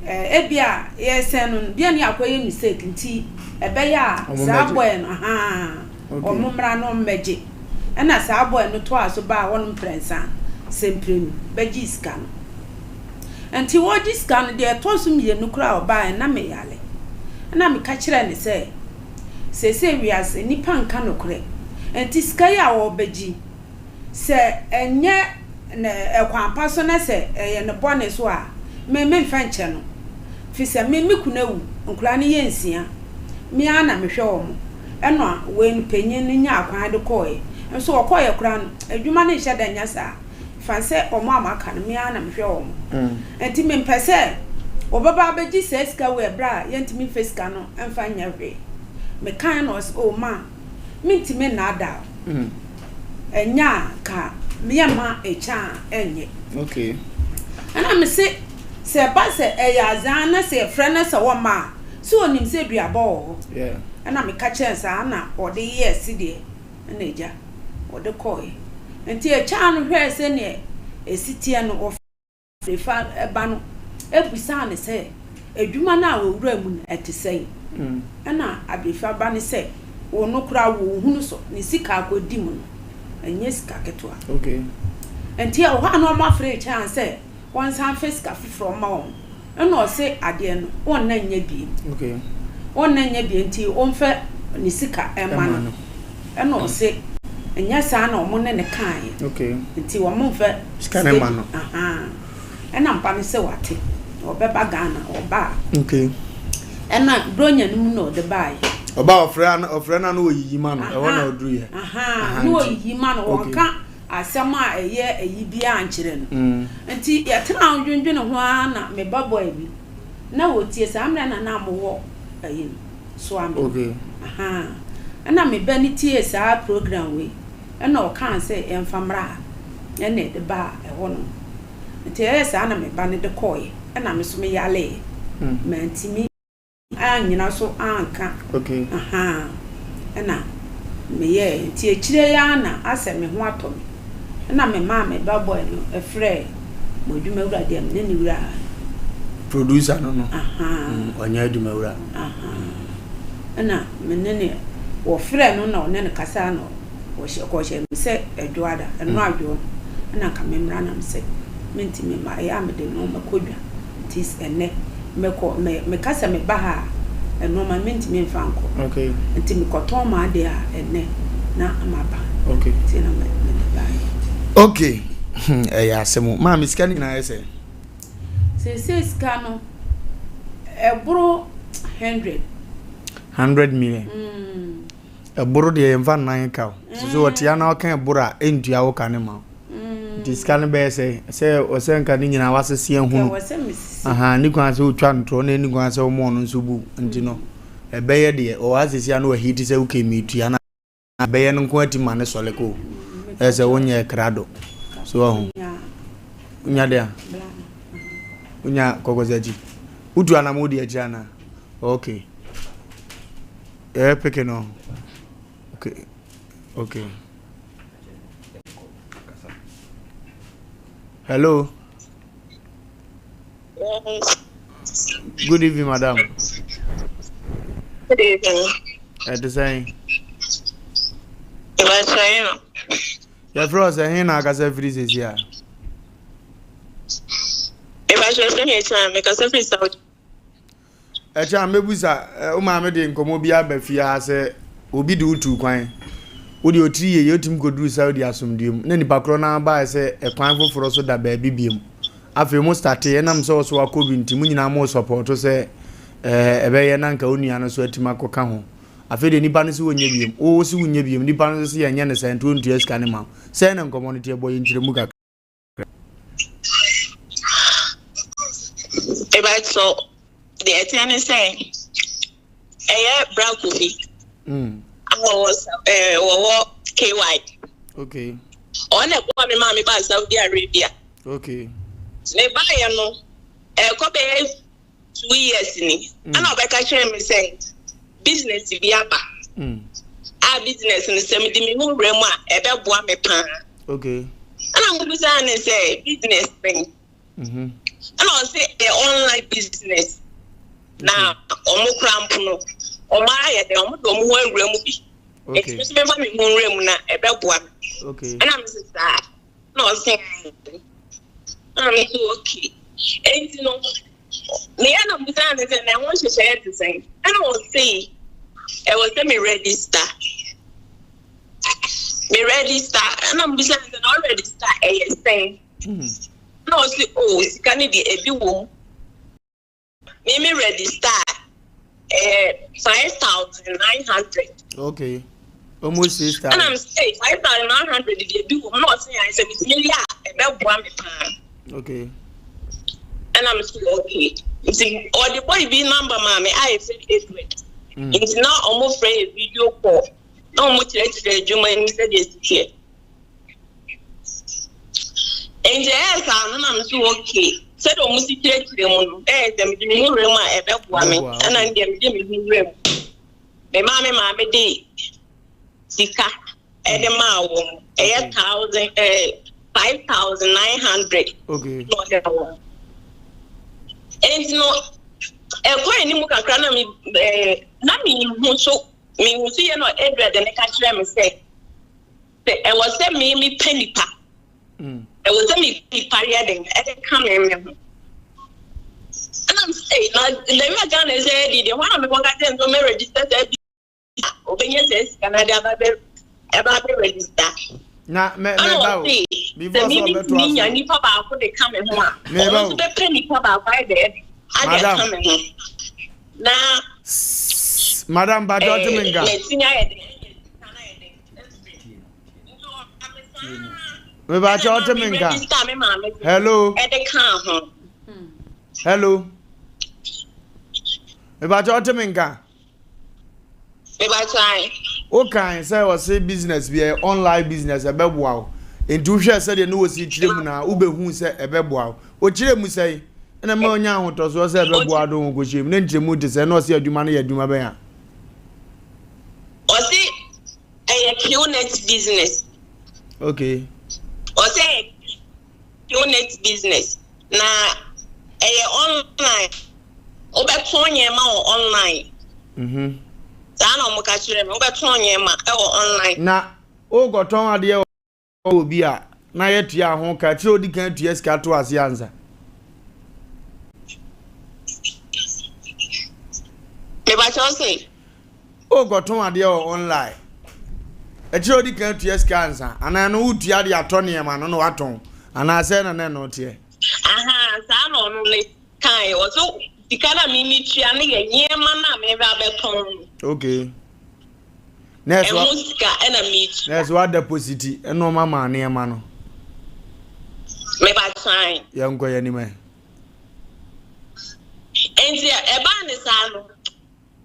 ɛɛ ebia yɛsɛn no bia ne akɔyɛ mistake nti ɛbɛyɛ a saa boy no ahaa wɔn mmra no mmɛgye ɛna saa boy no toaa so baa hɔ nom mprɛnsa sɛ mprenu bɛgyee sika no. Nti ɔregye sika no, deɛ ɛtɔ so mmienu koraa a ɔbaeɛ no, na meyare. Ɛna meka kyerɛɛ no sɛ, seesei wiase, nnipa nka nokorɛ. Nti sika yi a ɔrebɛgye yi, sɛ ɛnyɛ ne ɛkwan pa so na sɛ ɛyɛ ne bɔne so a, me memfa nkyɛ no. Firi sɛ me, me kunu awu, nkwadaa no yɛ nsia, me ara na mehwɛ wɔn. Ɛna wei no, panin no nyaa kwan de kɔeɛ. Nso ɔkɔeɛ koraa no, adwuma no nhyɛ da nyɛ saa. Fa sɛ wɔn a wɔaka no, me ara na mehwɛ wɔn. Enti mempɛ sɛ wɔbɛba abɛgye saa sika wei berɛ a yɛntumi mfa sika no mfa nyɛ hwee. Mekaeɛ na ɔse, Oh ma, mentumi nnaadaa wo. Ɛnyɛ a nka yɛmma ɛkyɛ a ɛnyɛ. Okay. Ɛna mese, sɛ ɛba sɛ ɛyɛ adze a na sɛ yɛfrɛ no sɛ wɔmma a, sɛ ɔnim sɛ duabɔ wɔ hɔ. Yeah. Ɛna meka kyerɛɛ no saa na ɔde yɛɛ sedeɛ. Ɛna agya wɔde kɔeɛ. Nti ɛkyaa no hwɛɛ sɛdeɛ ɛsi teɛ no, wɔfrɛ fa ba no bisaa no sɛ, Adwuma no a wɔwura mu no, ɛte sɛn? Ɛna Aberefa ba no sɛ, Wo no koraa wɔnhunu so, ne sika akɔdi mu no, ɛnyɛ sika ketewa. Nti ɛwɔ hɔ a na wɔafrɛ ɛkyaa no sɛ wɔnsan mfa sika foforɔ mma wɔn. Ɛna ɔse adeɛ no ɔnna nnya biem. Ɔnna nnya biem nti ɔmfa ne sika mma no. Ɛna ɔse ɛnyɛ saa na ɔmo ne no kaeɛ. Nti ɔmo mfa sika no mma no. Ɛna mpa no sɛ wate ɔbɛba Ghana ɔba a. Ɛna Bronya no mu na ɔde baeɛ. Ɔba a ɔfrɛ no a na ɔyiyi ma no ɛhɔ na ɔduruiɛ. Na ɔyiyi ma no ɔnka asɛm a ɛyɛ ayi biara ankyerɛ no. Nti yɛtenaa ho dwendwene ho ara na me ba boy bi, na ɔtie, saa mmerɛ na na mowɔ ayi no, soa me no. Ahaa. Ɛna me ba no tiee saa program wei, ɛna ɔkaa sɛ yɛmfa mmra ha, ɛna yɛde baa ɛhɔ nom. Nti ɛyɛɛ saa na me ba no de kɔeɛ, ɛna me nso me yareeɛ, mantumi. annyina so anka ahaa ɛna meyɛɛ nti akyire yi ara na asɛ me ho atɔ me ɛna me maa me ba boy no frɛɛ mo adwuma wura deɛ me ne ne wura ha no. Producer no no ɔnyɛ adwuma wura. Ɛna me ne ne wɔfrɛɛ no na ɔne no kasaa na Wɔhyɛ kɔhyɛ me sɛ Ɛdwoada, ɛno adwo no na nka memmra na mesɛ mentumi mma, ɛyɛ a mede nnoɔma kɔ dwa nti ɛnnɛ mɛkɔ, me meka sɛ meba ha a nnoɔma no mentumi mfa nkɔ nti mekɔtɔn m'adeɛ a ɛnnɛ na maba nti na mede baeɛ. Ok, hmm, ɛyɛ asɛm o. Maame, sika no nyinaa yɛ sɛn? Seesei sika no, ɛboro 100. 100 million? Mm. Ɛboro deɛ yɛmfa nnan ka o. Sɛ sɛ ɔte ana ɔka ɛboro a ɛntua wo ka ne ma wo. Nti sika no bɛyɛ sɛ sɛ ɔsɛ nka ne nyinaa wasese ahunu. Aha ne kwan sɛ ɔtwa ntorɔ na ɛni kwan sɛ ɔmo ɔno nso bu nti no ɛbɛyɛ deɛ ɔwɔ asese ano wahiti sɛ wokɛ metua na ɛbɛyɛ no nko ati ma ne sɔle ko ɛyɛ sɛ wonyɛ krado so wahu wonya deɛ wonya kɔkɔsɛ akyi wotu anam wodi akyiri anaa okay Yɛyɛ peke no. Okay. Okay. Hello. Good evening, madam. Good evening. Ɛte sɛn? Ìbàkyɛ no. Yɛfrɛ wo sɛ he na akasa firi sɛsi a? Ìbàkyɛ sɛ mi mekasa firi Saudi. Ɛkyɛ a mɛbusa wo maame de nkɔmmɔ bi aba fie ha sɛ obi de wo tuu kwan. Wo deɛ ɔtiri yie wotumi kɔduru Saudi asomdwoeɛ mu na nipa korɔ no ara baeɛ sɛ ɛkwan foforɔ so da baabi biom. Afei mo startee ɛnam sɛ ɔso akɔ bi nti mo nyinaa mo sɔpɔɔto sɛ ɛɛ ɛbɛyɛ na nka wo nua no so atumi akɔka ho. Afei deɛ nipa no se wɔnyɛ biom, wo wo se wonyɛ biom, nipa no nso se yɛnyɛ no saa nti ɔntua sika no ma wo. Sɛn na nkɔmmɔ no teɛ? Bɔ yɛn nkyerɛmu kakra. Mepakyɛw, deɛ ɛteɛ ne sɛ, ɛyɛ Bra Kofi mm. a wɔwɔ ɛɛ wɔwɔ KY. Okay. Ɔno na ɛboa me maa me baa Saudi Arabia. Okay. Me baeɛ no, ɛkɔ bɛyɛ 2 years ni mm. ɛna ɔbɛka kyerɛ me sɛ business bi aba mm. a business no sɛ mede me ho wura mu a ɛbɛboa me paa okay. ɛna mobisaa ne sɛ business bɛn mm-hmm. ɛna ɔse ɛyɛ online business na ɔmo kora mpo no ɔmo ayɛ dɛ ɔmo de ɔmo ho awura mu bi nti me nso memfa me ho nwura mu na ɛbɛboa me ɛna mese saa na ɔse ɛna me nso okay enti no meyɛ na mbisaa ne sɛ na ɛho nhyehyɛeɛ te sɛn ɛna ɔse ɛwɔ sɛ me register me register ɛna mbisaa ne sɛ na ɔregister ɛyɛ sɛn ɛna ɔse oh sika no deɛ ebi wɔ mu Me me register a ɛyɛ 5,900. Okay. Almost 6,000. Ɛna me sɛ 5,900 deɛ bi wɔ mu na ɔse yɛn sɛ metumi yɛ a ɛbɛboa me paa. Okay. Ɛna me sɛ okay. Nti ɔde boy bi number maa me a yɛfrɛ no Edward. Mm. Nti na ɔmo frɛ yɛ video call na ɔmo kyerɛkyerɛ adwuma mu sɛdeɛ ɛsi teɛ. Nti ɛyɛɛ saa no na me so okay sɛdeɛ wɔn si kyerɛkyerɛ mu no ɛyɛ sɛ mede me ho wura mu a ɛbɛboa me ɛna ne deɛ mede me ho wura mu me maa me maame de sika. de maa wɔn. Ɛyɛ thousand ɛɛ 5,900 na ɔde ma wɔn. Enti no ɛkɔ anim kakra na me ɛɛ na mehu so mehu so yɛ na Adria de ne ka kyerɛ me sɛ sɛ ɛwɔ sɛ me mepɛ nipa. Ɛwɔ sɛ me nipa yɛ den ɛde ka me me ho. Ɛna me sɛ na the way Ghana sɛ ɛdi deɛ hɔ na mekɔ ka kyerɛ no sɛ ɔmɛ register saa bi a ɔbɛnya saa sika no de aba bɛ ɛba bɛ register. Na mɛ mɛ ba o before sɛ ɔbɛto aso. Sɛ nipa baako de ka me ho a ɔno nso bɛpɛ nipa baako ayɛ dɛ ade aka me ho na. Madam Bàjọ́ ọtí mi nka. Mɛtumi ayɛ dɛ. Mebakyɛ ɔte me nka. Hello. Hello. Mebakyɛ ɔte me nka. Wokan sɛ ɔse business bi ɛyɛ online business ɛbɛboa wo. Nti wohwɛ sɛdeɛ ne wɔsi kyerɛ mu na wobɛhu sɛ ɛbɛboa wo. Ɔkyerɛ mu sɛe ɛna ma ɔnya ahotɔsoɔ sɛ ɛbɛboa do ho kɔhyɛ mu ne nkyerɛmu te sɛ na ɔse adwuma no yɛ adwuma bɛn a. Ɔse Ɛyɛ Qnet business. Okay. Ɔsɛ ɛyɛ Qnet business na ɛyɛ online. Wobɛtɔn nneɛma wɔ online. Mhm. Saa na wɔn ka kyerɛ me. Wobɛtɔn nneɛma ɛwɔ online. Na wokɔtɔn adeɛ wɔ obi a na yɛtua ho ka kyerɛ odi kan tua sika to ase ansa. Mebakyɛw se. Wokɔtɔn adeɛ wɔ online. Ɛkyerɛ odi kan tua sika ansa anaa ɛno wotua de atɔ nneɛma no na watɔn anaa sɛ na na ɛno teɛ. Aha saa na ɔno ne kae ɔso sika na mimi tua no yɛ nneɛma no a mebe abɛtɔn no. Okay. Nurse wa ɛho sika ɛna metua. Nurse wa deposit nneɛma maa nneɛma no. Meba kyan. Yɛn nkɔ yɛn anim ɛ. Nti ɛbaa ne saa no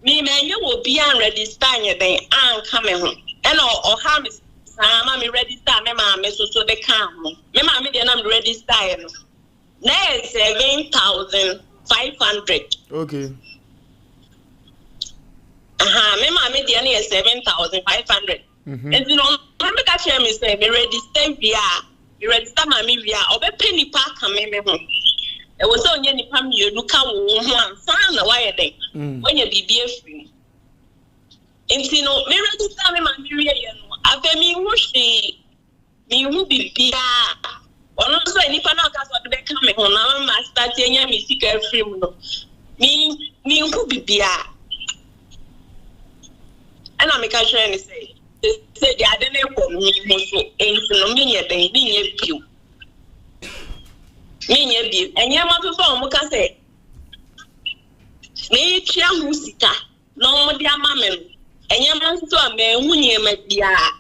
me manyɛ wɔ bi an register nyɛ dɛn anka me ho ɛna ɔha me saa ma me register me maame so so de kaa ho me maame deɛ na me register yɛ no. Na ɛyɛ 7,500. Okay. Aha, me maame deɛ no yɛ 7,500. Mhm. Nti no ɔno bɛka kyerɛ me sɛ me register wie a, me register maame wie a, ɔbɛpɛ nipa aka me me ho. Ɛwɔ sɛ ɔnya nipa mmienu ka wo wo ho ansa na wayɛ dɛn? Wanya biribi afiri mu. Nti no me register me maame wieɛ no, afei menhu hwee. Menhu biribiara. Ɔno nso ɛ, nipa no a ɔka sɛ ɔde bɛka me ho na ama mastate anya me sika afiri mu no, me, menhu biribiara. Ɛna meka kyerɛɛ no sɛ, sɛ deɛ ade no rekɔ no, menhu so, enti no menyɛ dɛn, menyɛ bio. Menyɛ bio. Nneɛma nso so a wɔka sɛ metua ho sika na wɔde ama me no, nneɛma nso so a manhu nneɛma biara.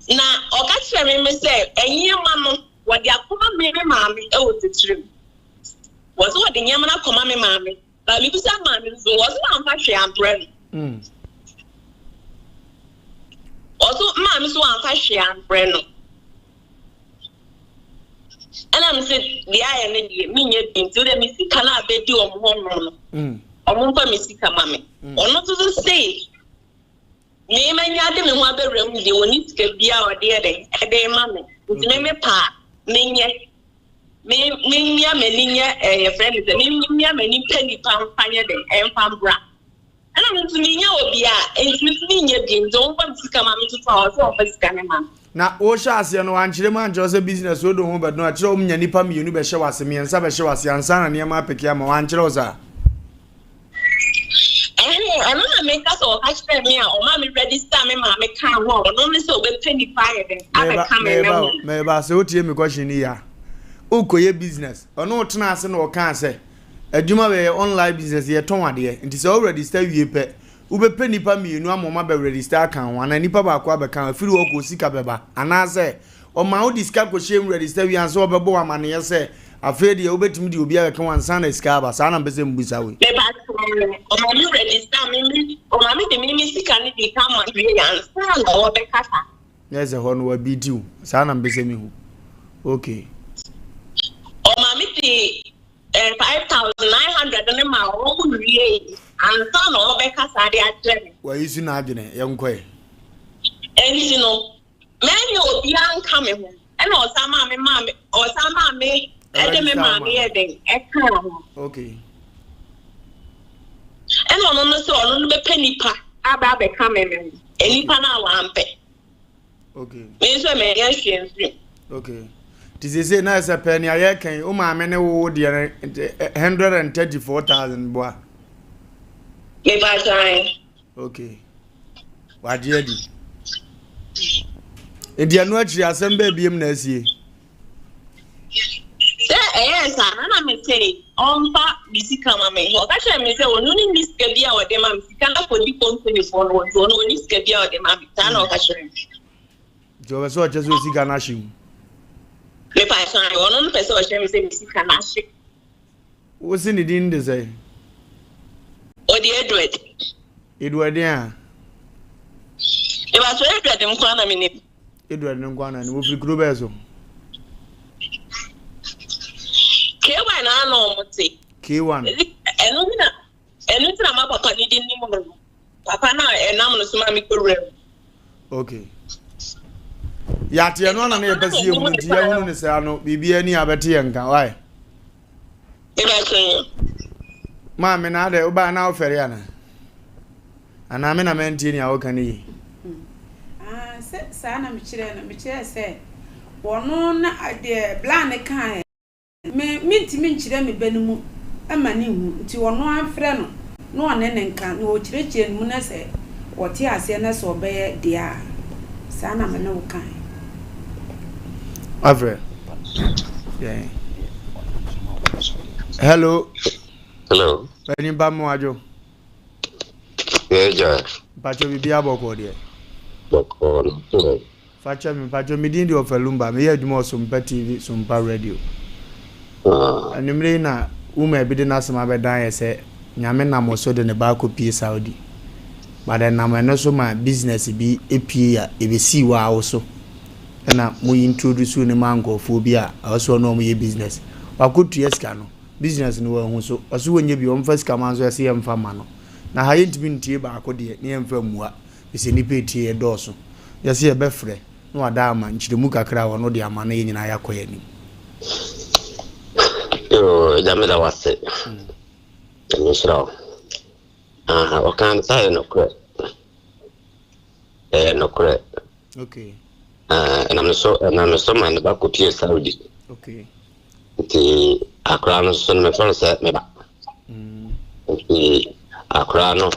Na ɔka kyerɛɛ me sɛ nneɛma no wɔde akɔma me me maame wɔ titiriw. Wɔsɛ wɔde nneɛma no akɔma me maame. Ba mebisa maame nso wɔsɛ wɔamfa hwee ambrɛ no. Ɔso maame so wɔamfa hwee ambrɛ no. Ɛna me sɛ deɛ ayɛ no deɛ menyɛ bi nti wode me sika no abɛdi wɔn hɔ nom no. Wɔn mfa me sika ma me. Ɔno nso so sei. Me manya de me ho abɛwura mu deɛ ɔnni sika biara a ɔde yɛ dɛn ɛde rema me nti me me pɛ a menyɛ me memmia m'ani nyɛ ɛɛ yɛfrɛ no sɛ memmia m'ani mpɛ nipa mfa nyɛ dɛn ɛmfa mbra ɛna me nso menyɛ obi a nti me nso menyɛ bi nti ɔmfa me sika ma me nso so a ɔsɛ ɔmfa sika ne ma me. Na wohyɛ aseɛ no wankyerɛ mu ankyerɛ sɛ business wode wo ho bɛdɔn akyerɛ wɔn nya nipa mmienu bɛhyɛ wase mmiɛnsa bɛhyɛ wase ansa na nneɛma apeke ama wankyerɛ wo saa. Ɛhɛn, ɔno na meka sɛ ɔka kyerɛɛ me a ɔma me register me maame kaa ho a ɔno ne sɛ ɔbɛpɛ nipa ayɛ dɛn abɛka me me ho. Meba sɛ wotie me question yi a, wokɔyɛ business, ɔne wo tena ase na ɔkaa sɛ adwuma wei yɛ online business yɛtɔn adeɛ nti sɛ wo register wie pɛ wobɛpɛ nipa mmienu ama wɔn abɛ register aka ho anaa nipa baako abɛka ho afiri hɔ kɔ sika bɛba anaasɛ Ɔma wode sika kɔhyɛ mu register wie ansa ɔbɛbɔ wo amaneɛ sɛ afei deɛ wobɛtumi de obi abɛka wo ansa na sika aba. Saa na mpɛ sɛ mbusa wo yi. Mepakyɛw, ɔma me register me me ɔma me de me me sika no di kan ma wie ansa na ɔbɛkasa. Na ɛsɛ hɔ no wabiiti wo. Saa na mpɛ sɛ mehu. Okay. Ɔma me de eh, 5,900 no ma wɔn wiei. ansa na ɔbɛka saa de akyerɛ me. Wayi su n'adwene, yɛnkɔ ɛ. Ɛnti no, mɛnyɛ obiara nka me ho, ɛna ɔsan maa me maa me, ɔsan maa me ɛde me maame yɛ den ɛkaa ho. Okay. Ɛna ɔno no sɛ ɔno no bɛpɛ nipa aba abɛka me me ho, nipa no a wampɛ. Okay. Me nso mɛnyɛ hwee mfiri. Okay. Ti sese na ɛsɛ pɛ nea yɛka yi, wo maame ne wo deɛ no 134,000 boa. Mepa kyan. Okay. Wagye adi. Nti ɛno akyiri asɛm bɛɛ biem na asie. Sɛ ɛyɛɛ saa na na mese ɔmfa me sika ma me. Ɔka kyerɛɛ me sɛ ɔno ne nni sika bi a ɔde ma me. Sika no akɔdi kompanifoɔ no hɔ nti ɔno ɔnni sika bi a ɔde ma me. Saa na ɔka kyerɛɛ me. Nti ɔpɛ sɛ ɔkyerɛ sɛ osika no ahye mu? Mepa kyɛw, ɔno no pɛ sɛ ɔkyerɛ me sɛ me sika no ahye. Wo se ne din de sɛn? Ɔde Edward. Edward a? Mepa kyɛw, Edward nko ara na menim. Edward no nko ara na ne wɔfiri kuro bɛɛ so? KY na ana wɔn te. K1. Ɛno nti na ɛno nti na ma papa ne di nim no no. Papa no a ɛnam no so ma me kɔ wura mu. Okay. Yɛate ɛno ana na yɛpɛ sɛ yɛhunu nti yɛhunu ne saa no biribiara ni a bɛte yɛn nka wae. Maame na adɛ wobaa na wofɛre ana? Anaa me na mantie nea woka no yie? Ah, sɛ saa na mekyerɛɛ no, mekyerɛɛ sɛ ɔno na deɛ bla no kaeɛ me mentumi nkyerɛ me ba no mu ma no nhu, nti ɔno ara mfrɛ no na ɔne no nka, na ɔkyerɛkyerɛ no mu na sɛ ɔte aseɛ na sɛ ɔbɛyɛ deɛ a, saa na me ne wo kaeɛ. Wafrɛ? Yɛn. Hello. Hello. Bɛni ba mo adwo. Yɛgya. Mpakyɛ biribiara bɔkɔɔ deɛ. Bɔkɔɔ no so. Fakyɛ me mpakyɛ me din de Ɔfa Lumba meyɛ adwuma wɔ Sompa TV Sompa Radio. Anwummere yi na woman bi de n'asɛm abɛdan yɛ sɛ Nyame nam wo so de ne ba akɔpie Saudi but ɛnam ɛno so ma business bi pie a ɛbɛsii wɔ a wo so ɛna mo introduce no maa nkurɔfoɔ bi a ɛwɔ sɛ ɔne wɔn yɛ business wakɔtua sika no Business no wanhu so. Ɔse wɔnyɛ bi, ɔmfa sika ma nso yɛse yɛmfa mma no. Na ha yɛntumi ntie baako deɛ na yɛmfa mmua, efisɛ nnipa etie yɛ dɔɔso. Yɛse yɛbɛfrɛ na wada ama nkyerɛmu kakra a ɔno de ama na yɛn nyinaa yɛakɔ yɛn anim. Yoo agya meda wo ase. Nyame nhyira wo. Ah, ɔka no saa yɛ nokorɛ. Ɛyɛ nokorɛ. Okay. Ah, ɛnam ne so ɛnam ne so ma ne ba kɔpie Saudi. Okay. Nti akora no nso no mefrɛ no sɛ me ba. Mm. Nti akora no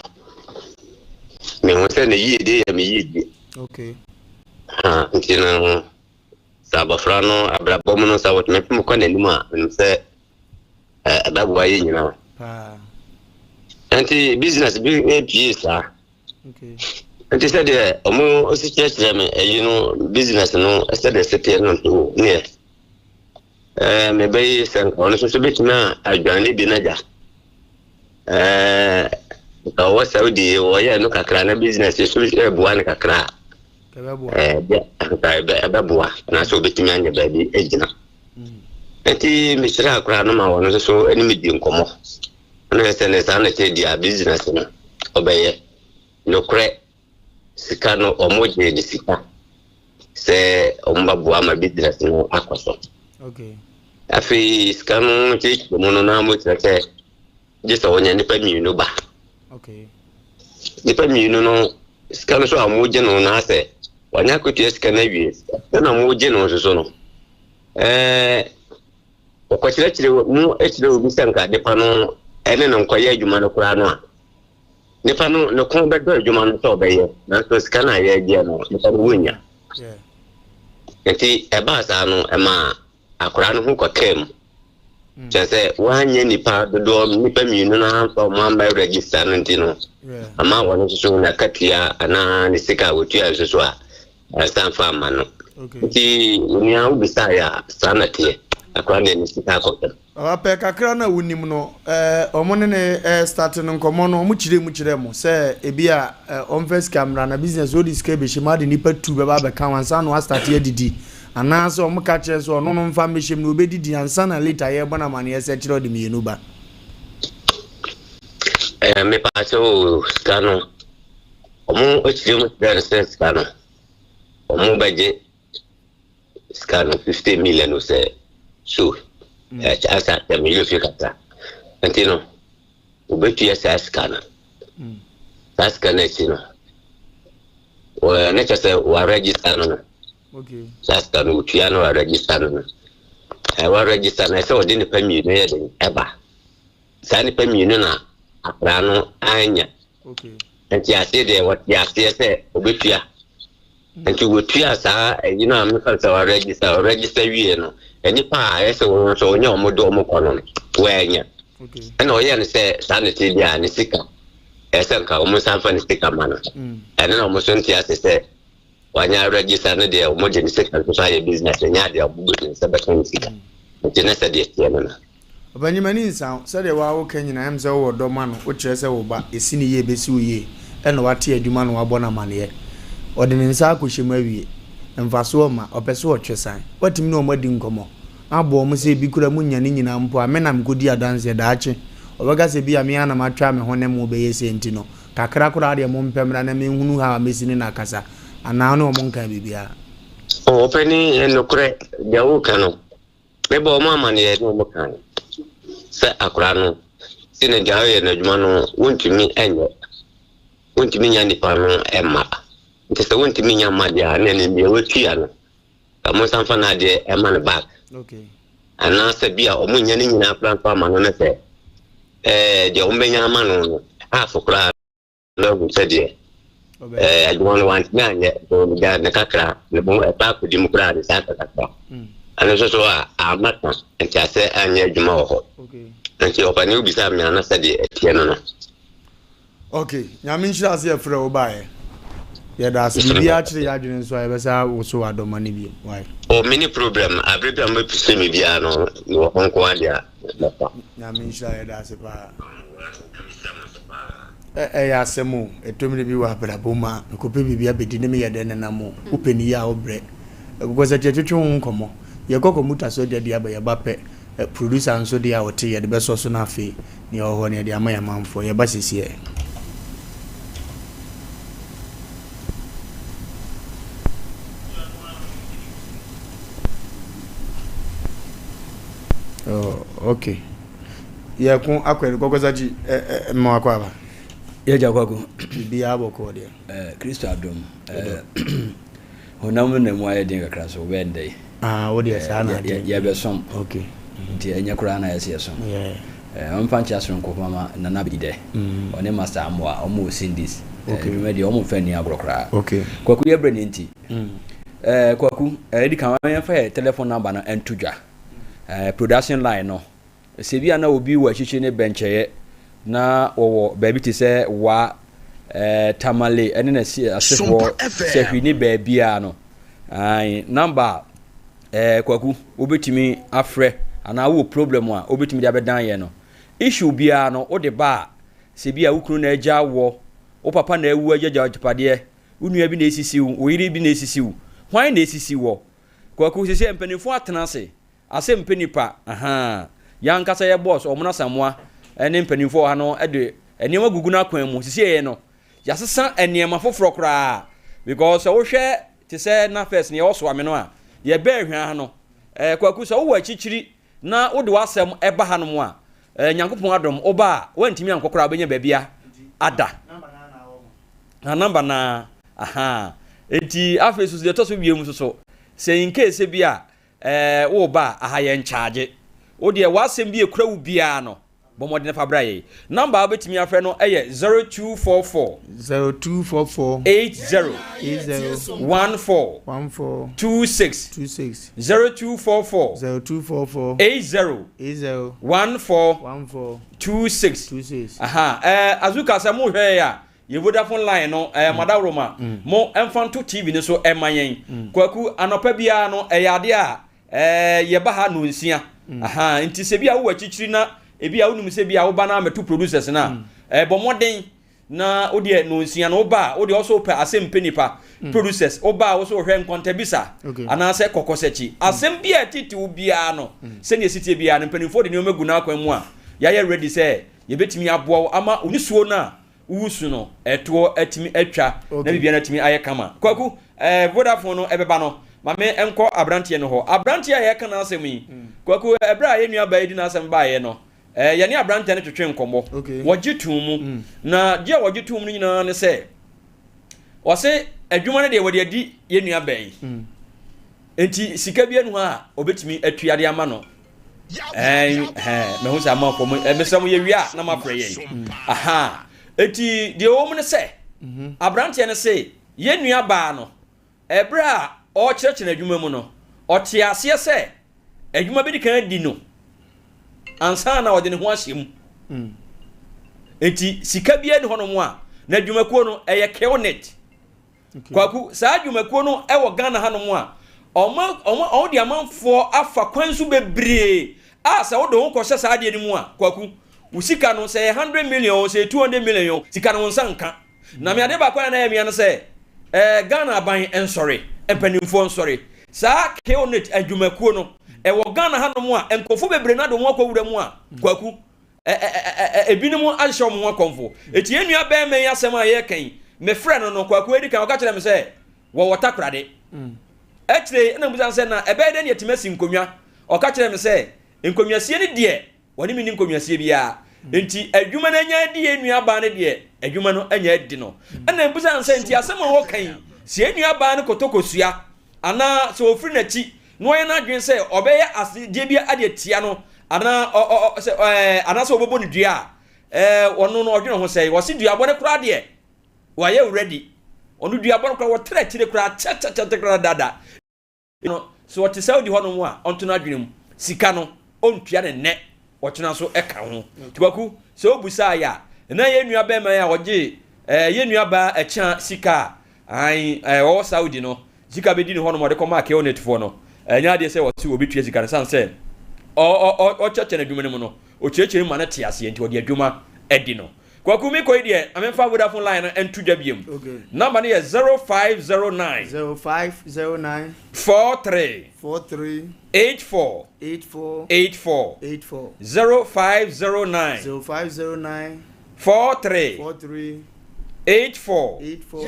mehu sɛ ne yiedie yɛ me yiedie. Okay. Ha, nti no sɛ abɔfra no abrabɔ mu no sɛ wɔtumi pem kɔ n'anim a menim sɛ ɛbɛboa yɛ nyinaa. Paa. Nti business bi pie saa. Nti sɛdeɛ ɔmo si kyerɛkyerɛ me ɛyi no business no sɛdeɛ ɛsɛ no nti o neɛ ɛɛ mebɛyi sɛ nka ɔno nso so bɛtumi a adwane bi no agya ɛɛ nka ɔwɔ Saudi wɔyɛ no kakra na business so ɛboa no kakra a ɛɛ nka ɛbɛboa anaasɛ ɔbɛtumi anya baabi agyina nti mesrɛ akora no ma ɔno nso so ɛne me di nkɔmmɔ Ɛna sɛ ne saa na ɛteɛ deɛ a business no ɔbɛyɛ. Nokorɛ sika no ɔmo gyee ne sika sɛ ɔmo bɛboa ma business no akɔ so. Afei sika no kyerɛkyerɛ mu no na mo kyerɛ sɛ gye sɛ ɔnya nipa mmienu ba. Nipa mmienu no sika no so a ɔmo gye no na asɛ wɔnyɛ akotua sika no awie sɛ na ɔmo gye no nso so no ɛɛ. Wɔkɔkyerɛkyerɛ mu kyerɛ obi sɛ nka nipa no ne no nkɔyɛ adwuma no koraa no a, nipa no ne kɔn bɛdɔ adwuma no sɛ ɔbɛyɛ, nanso sika no a yɛregyeɛ no, nipa no wonnya. Nti ɛbaa saa no, ɛmaa akwaraa no ho kɔkaa mu. Mm. Kyerɛ sɛ woanyɛ nipa dodoɔ nipa mmienu no amfa wɔn amma register no nti no, ama wɔn nso so n'akatua anaa ne sika a wɔtua nso so a Ansa mfa amma no. Nti onua wobisaeɛ a, saa na teɛ. Akora deɛ ne sika akɔ fam. Papa pɛ kakra no a wonim no, wɔn ne no start no nkɔmmɔ no, wɔn kyerɛ mu kyerɛ mo sɛ ebi a ɔmfa sika mmra na business ɔde sika bɛhyɛ mu ade nipa tu bɛba abɛka ho ansa na wastarte adidi anaasɛ wɔn ka kyerɛ sɛ ɔno no mfa mmɛhyɛ mu na ɔbɛdidi ansa na later yɛrebɔ no amaneɛ sɛ kyerɛ ɔde mmienu ba. Ɛɛ mepaakyɛw o, sika no, ɔmo akyerɛ mu kyerɛ no sɛ sika no, ɔmo bɛgye sika no 50 million o sɛ so ɛkyɛ asa sɛ me yerɛ fi kakra. Nti no, obetua saa sika no. Saa sika no akyi no, wɔ ne kyɛ sɛ wɔaregister no no. Saa sika no otua no wɔaregister no no. Ɛɛ wɔaregister no ɛsɛ ɔde nipa mmienu yɛ den ɛba. Saa nnipa mmienu na akwadaa no anya. Nti aseɛ deɛ wɔte aseɛ sɛ ɔbɛtua. Nti wɔtua saa ayi no a mefa sɛ ɔregister ɔregister wie no nnipa a ɛyɛ sɛ wɔn nso ɔnyɛ wɔn de wɔn kɔ no wɔanya. Ɛna ɔyɛ no sɛ saa ne te deɛ a ne sika ɛyɛ sɛ nka wɔn nsa mfa ne sika ma no. Ɛno na wɔn nso nte ase sɛ Wanya register no deɛ ɔmo de ne sika nso so ayɛ business ɛnyɛ adeɛ a ɔmo bɛtumi sɛ bɛka ne sika nti ne sɛ deɛ teɛ no no. Ɔpanyin m'ani nsa wo, sɛdeɛ waa woka nyinaa ɛm sɛ wowɔ dɔ ma no, wokyerɛ sɛ wo ba, ɛsi no yie ɛbɛsi wo yie, ɛna wate adwuma na wabɔ no amaneɛ. Ɔde ne nsa akɔhyɛ mu awie. Mfasoɔ mma, ɔpɛ sɛ ɔtwe san. Woatumi ne wɔn adi nkɔmmɔ, aboa wɔn sɛ ebi koraa monnya ne nyinaa mpo a, me na mekɔdi adanseɛ, daakye ɔbɛka sɛ bi a me ara na matwa me ho ne mo bɛyɛ sei nti no, Kakra koraa deɛ mompɛ mmra na menhunu how a mɛsi ne no akasa, anaa wo ne wɔn nkaa biribiara? Oh, ɔpanin, nokorɛ, deɛ woreka no, mebɔɔ wɔn amaneɛ ne wɔn kae sɛ akwadaa no, sei na deɛ ɔyɛ no adwuma no, wontumi nyɛ, wontumi nya nipa no mma. Nti sɛ wontumi nya mma deɛ a, na ɛne deɛ watua no, ka mo nsa mfa n'adeɛ ɛma no back. Anaasɛ bi a wɔn nya ne nyinaa koraa mfa ama no ne sɛ, ɛɛ deɛ wɔn bɛnya ama no no, half koraa no ahu sɛ deɛ ɛɛ adwuma no wantumi anyɛ, ɔgya ne kakra, ne ho ɛba akɔdi mu koraa ne saa kakra. Ɛno nso so a amma ka nteaseɛ anyɛ adwuma wɔ hɔ. Nti ɔpanin wobisaa me ana sɛdeɛ ɛteɛ no no. Ok nyame nhyira ase yɛfrɛ wo baeɛ yɛda ase biribiara kyerɛ yɛ adwene nso a yɛbɛsa woso adɔma no bio why. Oh mini problem abere bi a mobɛpise me biara no mewɔ hɔ nko ara deɛ a mɛfa. Nyame nhyira yɛda ase paa. Ɛyɛ asɛm o ɛtɔ mmerɛ bi wɔ abrabɔ mu a mekɔpɛ biribi abɛdi ne meyɛ dɛn nenam o wopɛ ne yie a wobrɛ ɛkokɔ sɛ kyɛtwetwe ho nkɔmmɔ yɛkɔ kɔmuta so adwa di aba yɛba pɛ Producer nso deɛ a ɔte yɛde bɛsɔ so na afei nea ɛwɔ hɔ no yɛde ama yɛn manfoɔ. Yɛba sesiɛ. Oh, okay. Yɛko akɔ ɛde kɔkɔ sakyi ɛ ɛ mma wakɔ aba. Yɛgya kwaku. Biribiara bɔkɔɔ deɛ. Ɛɛ Kristo adom. Ɛɛ honam na mu ayɛ den kakra so wobɛyɛ ndɛ yi. Ah, wo deɛ saa na adeɛ. Yɛbɛsom. Okay. Nti ɛnyɛ koraa na yɛsɛ yɛsom. Yeah. Ɔmfa nkyɛ asonko mama Nana Abedidɛ. Ɔne Master Amoah, ɔmo wɔ Cindy's. Okay. Dwuma deɛ ɔmo mfa nni agorɔ koraa. Okay. Kwaku yɛ brɛ ne nti. Eh, Kwaku, eh, di kan ma yɛmfa yɛ telephone number no nto dwa. Eh, production line no. Sɛ bi a na obi wɔ akyirikyiri ne bɛnkyɛeɛ na wɔwɔ baabi te sɛ Wa, eh, Tamale ne n'asefoɔ Sahwi ne baabiara no. Ae, number a eh, Kwaku, wobɛtumi afrɛ anaa wowɔ problem a wobɛtumi de abɛdan yɛn no. Issue biara no, wode ba a, sɛ bi a wo kunu na agya wɔ, wo papa na awu agyagya agyapadeɛ, wo nua bi na esisi wo, wo yere bi na esisi wo, hwan na esisi wɔ? Kwaku, sɛ mpanimfoɔ atena ase, asɛm mpɛ nipa, ahaa, yɛn ankasa yɛ boss, Ɔmono Asamoah ne mpanimfoɔ wɔ ha no de nneɛma gugu no akwan mu, sisi yɛn no, Yɛasesa nneɛma foforɔ koraa because sɛ wohwɛ te sɛ na first no yɛwɔ Soame no a, yɛbɛɛ Hwaa ha no, eh, Kwaku sɛ wowɔ akyirikyiri na wode w'asɛm ɛba hanom a, eh, Nyankopɔn adom woba a woantumi ankɔ koraa wobɛnya baabi a ada. Na number na aha. Enti afei so deɛ ɛtɔ so wiem nso so, sɛ in case bi a eh, woba a aha yɛn charge. Wo deɛ w'asɛm bi ekura wo biara no, Bɔ mmɔden fa bra yɛn. Number a wobɛtumi afrɛ no yɛ 0244. 0244. 80. 80. 14. 14. 26. 26. 0244. 0244. 80. 80. 14. 14. 26. 26. Aha, eh, Azuka sɛ mo hwɛ yɛ a, yɛ Vodafone line no, eh, Madaworoma, mo ɛmfa nto TV no so ɛma yɛn. Kwaku, anɔpa biara no, ɛyɛ adeɛ a Ɛɛ yɛba ha nonsia. Ahaa nti sɛ bi a wowɔ akyikyiri na ebi a wonim sɛ bi a woba na amɛto producers no a, ɛɛ bɔ mmɔden na wodeɛ nonsia no woba a wodeɛ ɔso wopɛ asɛm pɛ nipa producers woba a woso wohwɛ nkɔntabisa anaasɛ kɔkɔsakyi asɛm bi a ɛtete wo biara no sɛnea ɛsi tie biara no mpanimfoɔ de nneɛma gu n'akwan mu a yɛayɛ ready sɛ. Yɛbɛtumi aboa wo ama wo nisuo no a woresu no, ɛtoɔ atumi atwa na biribiara atumi ayɛ kama. Kwaku, eh, Vodafone no ɛbɛba no, ma me nkɔ aberanteɛ no hɔ. Aberanteɛ a yɛreka n'asɛm yi, Kwaku, ɛberɛ a yɛn nuabaa yi de n'asɛm baeɛ no, eh, yɛne aberanteɛ no twetwe nkɔmmɔ. Wɔgye too mu. Na gye a wɔgye too mu no nyinaa ne sɛ, wɔse adwuma no deɛ wɔde adi yɛn nuabaa yi. Enti sika bi anu hɔ a ɔbɛtumi atua de ama no. Ɛn ɛn mahu sɛ amanfoɔ mo mesrɛ mo yɛwie a na moafrɛ yɛn. Aha eti deɛ ɛwɔ mu ne sɛ mhm. aberanteɛ no se yɛn nua baa no ɛberɛ a ɔrekyerɛkyerɛ adwuma mu no ɔte aseɛ sɛ adwuma bɛdi kan adi no ansa na ɔde ne ho ahyɛ mu. Mm. Eti sika biara ni hɔnom a na adwumakuo no ɛyɛ Killnet. Kwaku, saa dwumakuo no wɔ Ghana hanom a, wɔn wɔn wɔn de amanfoɔ afa kwan so bebree a sɛ wode wo ho kɔhyɛ saa adeɛ no mu a, Kwaku, wo sika no sɛ ɛyɛ 100 million o, sɛ ɛyɛ 200 million o, sika no wo nsa nka. Na me adeɛ baako a na ɛyɛ mea no sɛ, ɛɛ Ghana aban nsɔre, mpanimfoɔ nsɔre. Saa KONET adwumakuo no, ɛwɔ Ghana hanom a, nkurɔfoɔ bebree no ade wɔn akɔwura mu a, Kwaku, Ebinom ahyehyɛ wɔn ho akɔmfo. Enti yɛn nua barima yi asɛm a yɛreka yi, mefrɛɛ no no, Kwaku edi kan ɔka kyerɛɛ me sɛ wɔwɔ Takoradi. Akyire yi, ɛna mebisa no sɛ, na ɛbɛyɛ dɛn na yɛatumi asi nkonnwa? Ɔka kyerɛɛ me sɛ, nkonnwasie no deɛ, wɔne me nni nkonnwasie biara. Enti adwuma no anya adi yɛn nuabaa no deɛ, adwuma no anya adi no. Ɛna mebisa no sɛ, enti asɛm a wɔka yi, sɛ yɛn nuabaa no kɔtɔ kosua anaa sɛ ɔfiri n'akyi na wayɛ n'adwene sɛ ɔbɛyɛ adeɛ bi de atia no anaa ɔ ɔ sɛ ɛɛ anaasɛ ɔbɛbɔ no dua a, ɛɛ ɔno no ɔdwene ho sɛ wɔsi duabɔ no koraa deɛ wayɛ ready ɔno duabɔ no koraa wɔtra akyire koraa kyɛkyɛkyɛ koraa dada no sɛ ɔte Saudi hɔnom a ɔnto n'adwene mu sika no ɔntua ne nnɛ ɔkyena nso ɛka ho nti kwaku sɛ wobusaa yɛ a na yɛn nua bɛrima yi a ɔgye ɛɛ yɛn nua baa ɛkyɛn sika a ayi ɛɛ ɔwɔ Saudi no sika bɛdi ne hɔnom ɔde kɔmaa Killnet foɔ no ɛnyɛ adeɛ sɛ wɔse wɔbɛtua sika no sane sɛ ɔkyerɛkyerɛ no adwuma no mu no ɔkyerɛkyerɛ mu ma no te aseɛ nti ɔde adwuma adi no Kwaku me kɔ yi deɛ ma memfa Vodafone line no nto dwa biom number no yɛ 0509 0509 43 43 84 84 84 84 0509 0509 43 43 84 84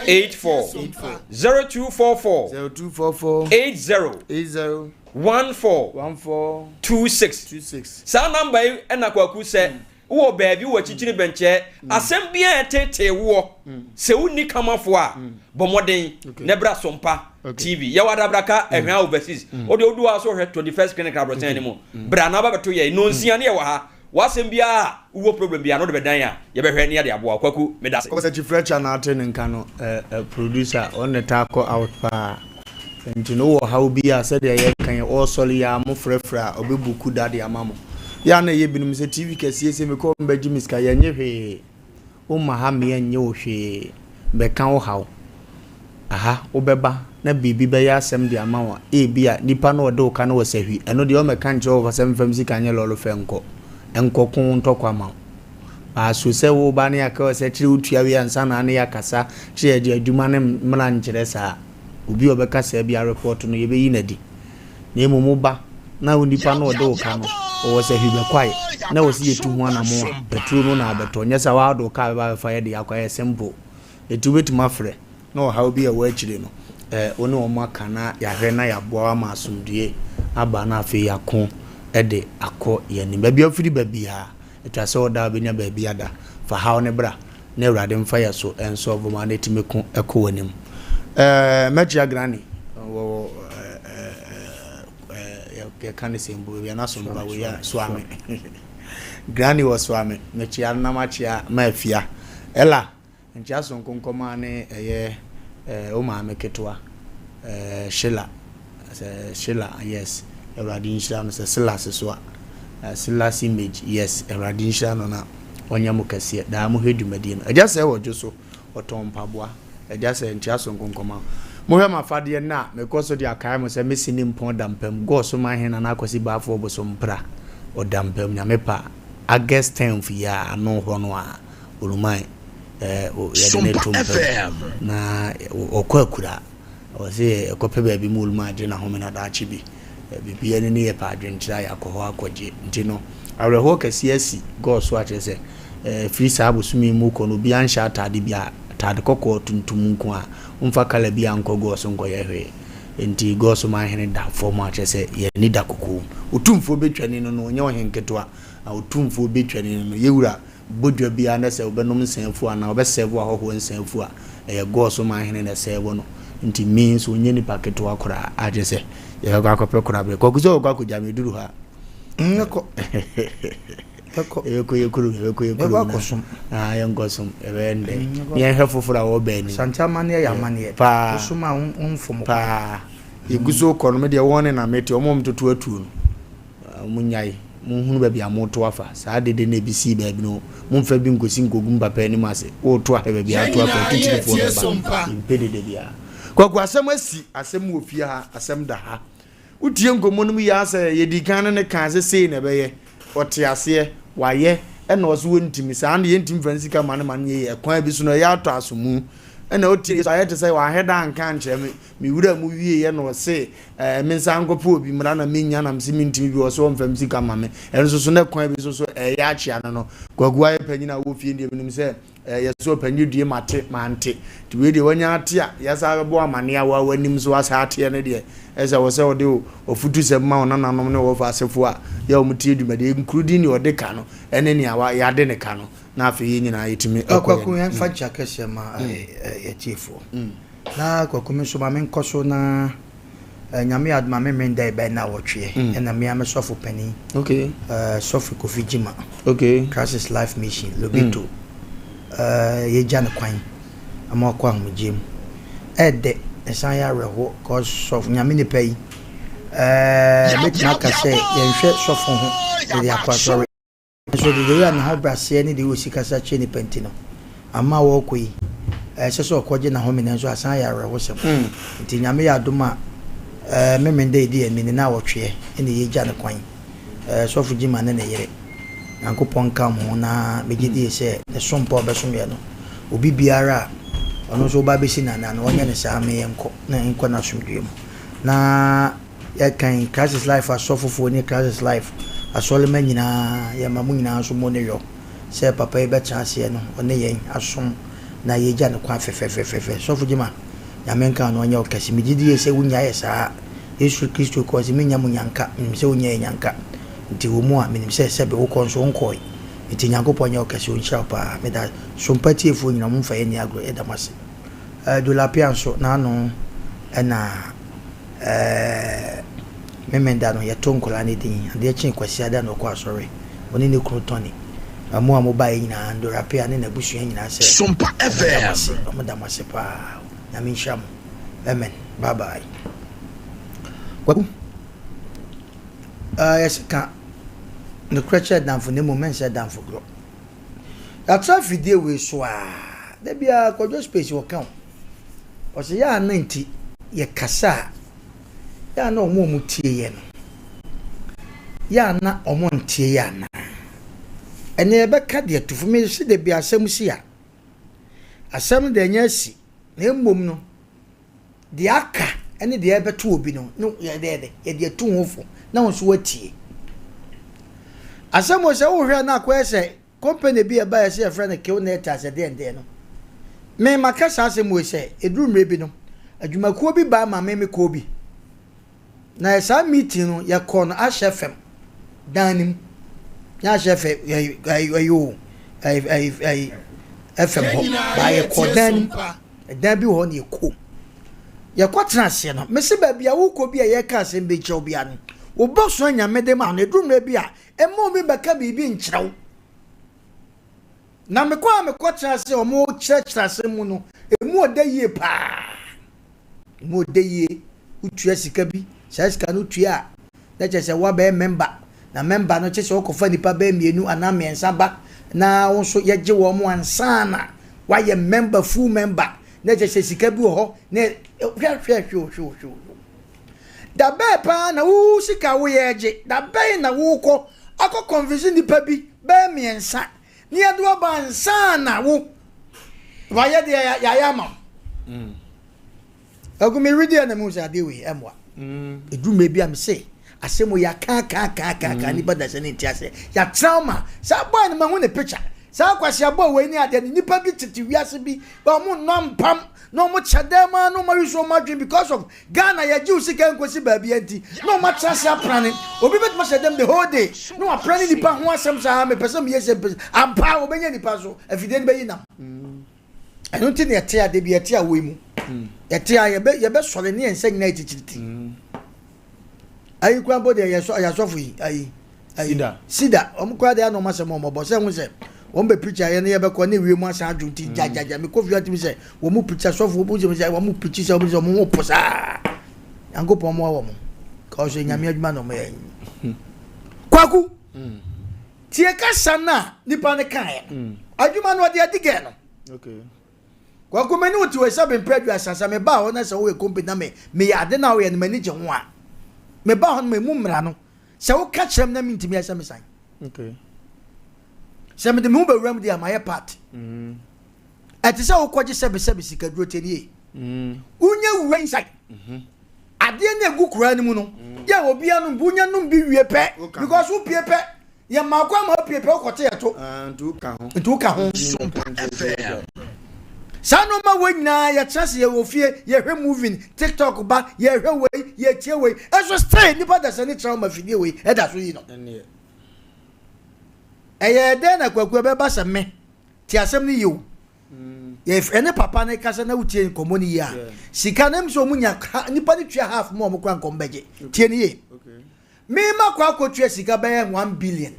84 84 0244 0244 80 80 14 14 26 26 saa namba yi ɛna kwaku sɛ wowɔ baabi wɔ akyirikyiri bɛnkyɛɛ asɛm biara ɛtetee woɔ sɛ wonni kamafoɔ a bɔ mmɔden na bra Sompa TV yɛwɔ adabraka ɛhwɛn overseas wode wodu hɔ a so hwɛ 21st clinic abrɔsan no mu bra na wobɛbɛto yɛn nonsia ne yɛwɔ ha W'asɛm biara a wowɔ problem biara no wode bɛdan a yɛbɛhwɛ ne yɛde aboa wo. Kwaku medase. Ɔsɛ Chief Fletcher na ate ne nka no eh producer ɔno na ɛtaa kɔ out paa nti no wowɔ haw bi a sɛdeɛ yɛka yi ɔɔsɔre yi a mo frɛfrɛ a ɔbɛ buku da de ama mo yɛ a na ɛyɛ binom sɛ TV kɛseɛ sei mekɔ mbɛgye me sika yɛnye hwee Womma ha mmea nnye wo hwee bɛka wo haw. Aha, wobɛba na biribi bɛyɛ asɛm de ama wo a, ebia nipa no a ɔde wo ka no wɔ sahwi. Ɛno deɛ ɔmmɛka nkyerɛ wo sɛ mfa me sika nyɛ lɔre fɛ nkɔ. Nkɔko wo ntɔkwa ma wo. Baaso sɛ woba ne yɛaka wo sɛ kyerɛ wotua wei ansa na ne yɛakasa kyerɛ yɛde adwuma no mmra nkyerɛ saa. Obi a ɔbɛka saa biara report no yɛbɛyi no adi. Na mmom wo ba na onipa no a ɔde wo ka no, ɔwɔ sɛ hwi bɛkwae na ɛwɔ sɛ yɛtu ho anamon a, paturo no na abɛtɔ. Nyɛ saa woara wode wo kaa bɛba abɛfa yɛ de akɔ, ɛyɛ simple. Enti wobɛtumi afrɛ na ɔhaw bi a ɛwɔ akyire no, eh, wo ne wɔn aka na yɛahwɛ na yɛaboa wo ama asomdwoeɛ aba na afei yɛako de akɔ yɛn anim. Baabi a wofiri ba biara, ɛtwa sɛ woda a wobɛnya baabi ada. Fa haw no bra na Awurade mfa yɛ so nsɔlvo ma na ɛtumi ko kɔ w'anim. Eh, mɛkyia Granny wɔ eh, yɛka ne sɛ mpo baabi a n'asompa wei a Suame. Granny wɔ Suame, mekyia no na makyia Maafia. Ella, Nkyea sononko nkɔmaa ne ɛyɛ eh, wo maame ketewa eh, Sheila, sɛ Sheila, yes, Awurade nhyira no, sɛ Silas so a, eh, Silas image, yes, Awurade nhyira no na ɔnyɛ mo kɛseɛ, daa mohwɛ dwumadie no. Agya sɛ wɔ dwo so, ɔtɔn mpaboa, Agya sɛ nkyea sononko nkɔma. Mohwɛ m'afadeɛ nnɛ a, mekɔ so de akae mo sɛ me se ne mpɔn da mpam, Gɔɔ so man hene Nana Akwasi Baafoɔ Bosompra, ɔda mpam, Nyame pɛ a, August 10th yi a, ano hɔ no a, Oluman eh, yɛde no to mpa mu na ɔkɔ akura. Ɔse yɛkɔpɛ baabi ma Oluman agye n'ahome na daakye bi biribi ne ne yɛ pɛ adwenkyerɛ a yɛakɔ hɔ akɔgye. Nti no, Awerɛhoɔ kɛseɛ asi Gɔs so akyerɛ sɛ ɛfiri saa bosome yi mu rekɔ no obiara nhyɛ ataade biara, ataade kɔkɔɔ, tuntum nko ara. Womfa kala biara nkɔ Gɔs so nkɔyɛ hwee. Enti Gɔs so manhene da fam a kyerɛ sɛ yɛn ani da kokoam. Otumfoɔ bɛtwani no no, ɔnyɛ ɔhene ketewa. Na Otumfoɔ bɛtwani no no, yɛn wura bɔ dwa biara na sɛ wobɛnom nsã afu anaa wobɛsɛɛvo ahɔhoɔ nsã afu a, ɛyɛ Gɔs so manhene na ɛsɛɛvo no. Nti me nso ɔnyɛ nipa ketewa koraa a kyerɛ sɛ yɛbɛkɔ akɔpɛ koraberɛ. Kwaku sɛ wɔkɔ akɔgya me duru hɔ a. Yɛkɔ. Yɛkɔ. Yɛbɛkɔ yɛ kurom, yɛbɛkɔ yɛ kurom. Yɛbɛkɔ akɔsom. Ah, yɛnkɔsom. Yɛbɛyɛ ndɛ. Yɛnhwɛ foforɔ a wɔba anim. Asante amanneɛ yɛ amanneɛ. Paa. Wosom a womfom. Paa. Yɛgu so kɔ no, me deɛ wɔn ne na mete, wɔn a wɔtoto atuo no, wɔn nyae. Monhunu baabi a moto afa. Saa dede no a ebi sii baabi no, momfa bi nkɔsi nkɔgu me papa anim ase. Woreto ahwɛ baabi a ato afa, atitirifoɔ bɛba. Yɛmpɛ dede biara. Kwaku, asɛm asi, asɛm wɔ fie ha, asɛm da ha. Wotie nkɔmmɔ no mu yie ara sɛ yɛdii kan ne no kaa sɛ sei na ɛbɛyɛ, ɔte aseɛ, wayɛ, ɛna ɔse ɔntumi, saa no yɛntumi mfa ne sika mma no ma no nyɛ yie, ɛkwan bi so no ɛyɛ atɔ asomu, ɛna ɔtie so ayɛ te sɛ wanhwɛ da anka ankyerɛ me, me wura mu wieɛ na ɔse ɛɛ mensan nkɔpɛ obi mmra na mennya na mese mentumi bio, ɔse ɔmfa me sika mma me, ɛno nso so na ɛkwan bi so so ɛyɛ akyea no no, Kwaku ayɛ panyin a ɔwɔ fie deɛ menim sɛ Eh, yɛsɛ ɔpanyin due mate, mante. Nti wei deɛ wanya ate a, yɛsan bɛbɔ amaneɛ a woa w'anim so asa ateɛ no deɛ, ɛsɛ wɔ sɛ wode w'afutusɛm ma wo nananom ne wo wɔfa asefoɔ a yɛ a wɔtie dwumadie, including nea ɔde ka no ne nea wa yɛade ne ka no, na afei yɛn nyinaa yɛtumi kɔ Kwaku yɛn. yɛmfa nkyia kɛseɛ ma yɛtiefoɔ. Na Kwaku me nso ma menkɔ so na Nyame yɛ adom a me menda ɛbɛn nnawɔtweɛ ɛna me ara me sɔfo panin okay. Sɔfo Kofi Gyima okay. Christ is Life Mission Lobito yɛgya no kwan ama wakɔ ahomegyeɛ mu. Ɛɛdɛ ɛsan yɛ awerɛhoɔ cause sɔfo Nyame nipa yi mɛtumi aka sɛ yɛnhwɛ sɔfo ho yɛde akɔ asɔre. Nanso de deɛ n'ahobrɛaseɛ ne deɛ ɔsi kasa kyerɛ nnipa nti no, ama ɔrekɔ yi, ɛsɛ sɛ ɔkɔgye n'ahome nanso asan ayɛ awerɛhosɛm. Nti Nyame yɛ adom a, Memeneda a ɛdi anim ne naawɔtweɛ na yɛgya no kwan. Sɔfo Gyimah ne ne yere, Nyankopɔn nka wɔn ho na megye die sɛ ne som pa a ɔbɛsom yɛn no, obi biara a ɔno nso ɔba abɛsi n'anan no, ɔnyɛ no saa ma yɛnkɔ na yɛnkɔ n'asomdwoeɛ mu. Na. Yɛkan Christ is Life asɔfofoɔ ne Christ is Life asɔremma nyinaa, yɛma mo nyinaa nso mo ne yɔ sɛ papa yi bɛtena aseɛ no ɔne yɛn asom na yɛgya no kwan fɛfɛfɛfɛfɛ. Sɔfo Gyima, Nyame nka wo na ɔnyɛ wo kɛse. Megye die sɛ wonya yɛ saa. Yesu Kristo kɔɔ sɛ mennya mo nyanka, menim sɛ wonya yɛ nyanka. Nti wɔ mu a, menim sɛ sɛbe wokɔ nso wonkɔɔe. Nti Nyankopɔn nyɛ wo kɛse, ɔnhyira wo paa. Meda Sompa tiefoɔ nyinaa, momfa yɛn nni agorɔ, yɛda mo ase. Eh, Jolapia nso, n'ano na eh, Memenda no, yɛto nkwadaa no din. Adeɛ kyee Kwasiada na ɔkɔ asɔre. Ɔne ne kunu Tony. Na mo a mobaeɛ nyinaa, Ndorapia ne n'abusua nyinaa sɛ, Sompa wɔda mo ase. FM. Wɔda mo ase paa. Nyame nhyira mo. Amen. Bye bye. Kwaku, eh, yɛse ka nokorɛ kyerɛ damfo na mmom mɛnsɛ damfo gorɔ. Yɛatra afidie wei so aa, da biara Kwadwo Space ɔka o, ɔse yɛ a na nti yɛkasa a, yɛ a na wɔn a wɔtie yɛ no, yɛ a na wɔn ntie yɛ anaa? Ɛnɛ yɛbɛka deɛ tufo, mese da bi asɛm si a, asɛm no deɛ ɛnyɛ asi, na mmom no, deɛ aka ne deɛ ɛbɛto obi no, no yɛde yɛde yɛde atu ho fo na wo nso woatie. Asɛm wɔ sɛ wohwɛ na akɔyɛ sɛ company bi a ɛbaeɛ sɛ yɛfrɛ no Qnet a sɛ deɛn deɛn no. Me maka saa asɛm wei sɛ ɛduru mmerɛ bi no, adwumakuo bi baa ma me mekɔɔ bi. Na saa meeting no yɛkɔɔ no Ahyɛ FM dan no mu. Nyɛ Ahyɛ FM ɛyɛ o ɛyɛ FM hɔ. Baa yɛkɔɔ dan no mu. Ɛdan bi wɔ hɔ na yɛkɔ mu. Yɛkɔtena aseɛ no, mese baabi a wokɔ bi a yɛreka asɛm bi kyerɛ wo biara no, wobɛsua Nyame de ma no. Ɛduru mmerɛ bi a, mma obi mmɛka biribi nkyerɛ wo. Na mekɔ a mekɔtena ase a wɔkyerɛkyerɛ asɛm mu no, ɛmu ɔdɛ yie paa. Ɛmu ɔdɛ yie. Wotua sika bi, saa sika no wotua a, na kyerɛ sɛ woabɛyɛ mɛmba. Na mɛmba no kyerɛ sɛ wokɔfa nnipa bɛyɛ mmienu anaa mmiɛnsa ba na wo nso yɛgye wɔn ansa na woayɛ mɛmba, full mɛmba. Na kyerɛ sɛ sika bi wɔ hɔ na hwɛ hwɛ hwɛ hwɛ hwɛ. Da bɛn paa na wo sika a woyɛ gye, da bɛn na wokɔ akɔ convince nnipa bi bɛyɛ mmiɛnsa na yɛde wo aba ansa na wo wayɛ deɛ yɛayɛ ama wo. Mm. Agu me wedeɛ na mehu sɛ adeɛ wei ɛmmoa. Ɛduru mmerɛ bi a mese Asɛm wei yɛaka aka aka aka aka nnipa da sɛ ne nte aseɛ. Yɛatena ma saa boy no mahu ne picture. Saa kwasea boy wei ne adeɛ no nnipa bi tete wiase bi wɔn nnɔ mpam na wɔn kyɛ dɛm ara na wɔn ayi so wɔn adwene because of Ghana yɛgye wo sika nkosi baabi nti na wɔn atena ase aprane. Obi bɛtumi ahyɛ dɛm the whole day na waprane nipa ho asɛm saa mepɛ sɛ meyɛ sɛ mpɛ ampa wɔbɛnya nipa so afidie no bɛyi nam. Ɛno nti na yɛte a dabi yɛte awɔ yi mu. Yɛte a yɛbɛ yɛbɛsɔre ne yɛn nsa nyinaa yɛ titiriti. Ayi kura mpo deɛ yɛsɔ yɛasɔfo yi ayi ayi Sida. Sida wɔn kura deɛ anɔ wɔn asɛm wɔn bɔ sɛ ho sɛ wɔn bɛ pirikyi ayɛ ne yɛbɛkɔ ne wiem asan adwo nti gya gya gya mekɔ fie atumi sɛ wɔn mu pirikyi asɔfo wɔn sɛ sɛ wɔn mu pirikyi sɛ wɔn sɛ wɔn ho po saa Nyankopɔn mmoa wɔn kɔsɔ nyame adwuma na wɔn yɛ kwaku tie kasa no a nipa no kaeɛ no adwuma no ɔde adi gɛ no Kwaku me ne wo te hɔ sɛ mempɛ aduasa sɛ meba hɔ na sɛ woyɛ company na me meyɛ ade na woyɛ no m'ani gye ho a meba hɔ no memu mmara no sɛ woka kyerɛ me na mentumi ɛsɛ mesan sɛ mede me ho bɛwura mu deɛ a mayɛ part mm. ɛte sɛ wokɔgye sɛbesɛbe sikaduro tɛnie mm. wonya wura inside mm-hmm. adeɛ no ɛgu koraa no mu no mm. yɛ obia nom bi wonya nom bi wie pɛ because wopie pɛ Yɛ maa kwan ma wopie pɛ wokɔte yɛ to. Ah, nti woka ho. Nti woka ho. Saa nneɛma wei nyinaa yɛtena se yɛwɔ fie yɛhwɛ movie tiktok ba yɛhwɛ wei yɛtie wei ɛso still nipa da sɛ ne kyerɛ ma fidie wei ɛda so yi no. Ɛyɛ dɛn na kwaku ɛbɛba sɛ me te asɛm no yie o. Yɛ ɛne papa ne kasa na wotie nkɔmmɔ no yie a sika no sɛ ɔmo nya nipa no tua half mu a ɔmo kora nkɔm bɛgye tie no yie. Me makɔ akɔtua sika bɛyɛ one billion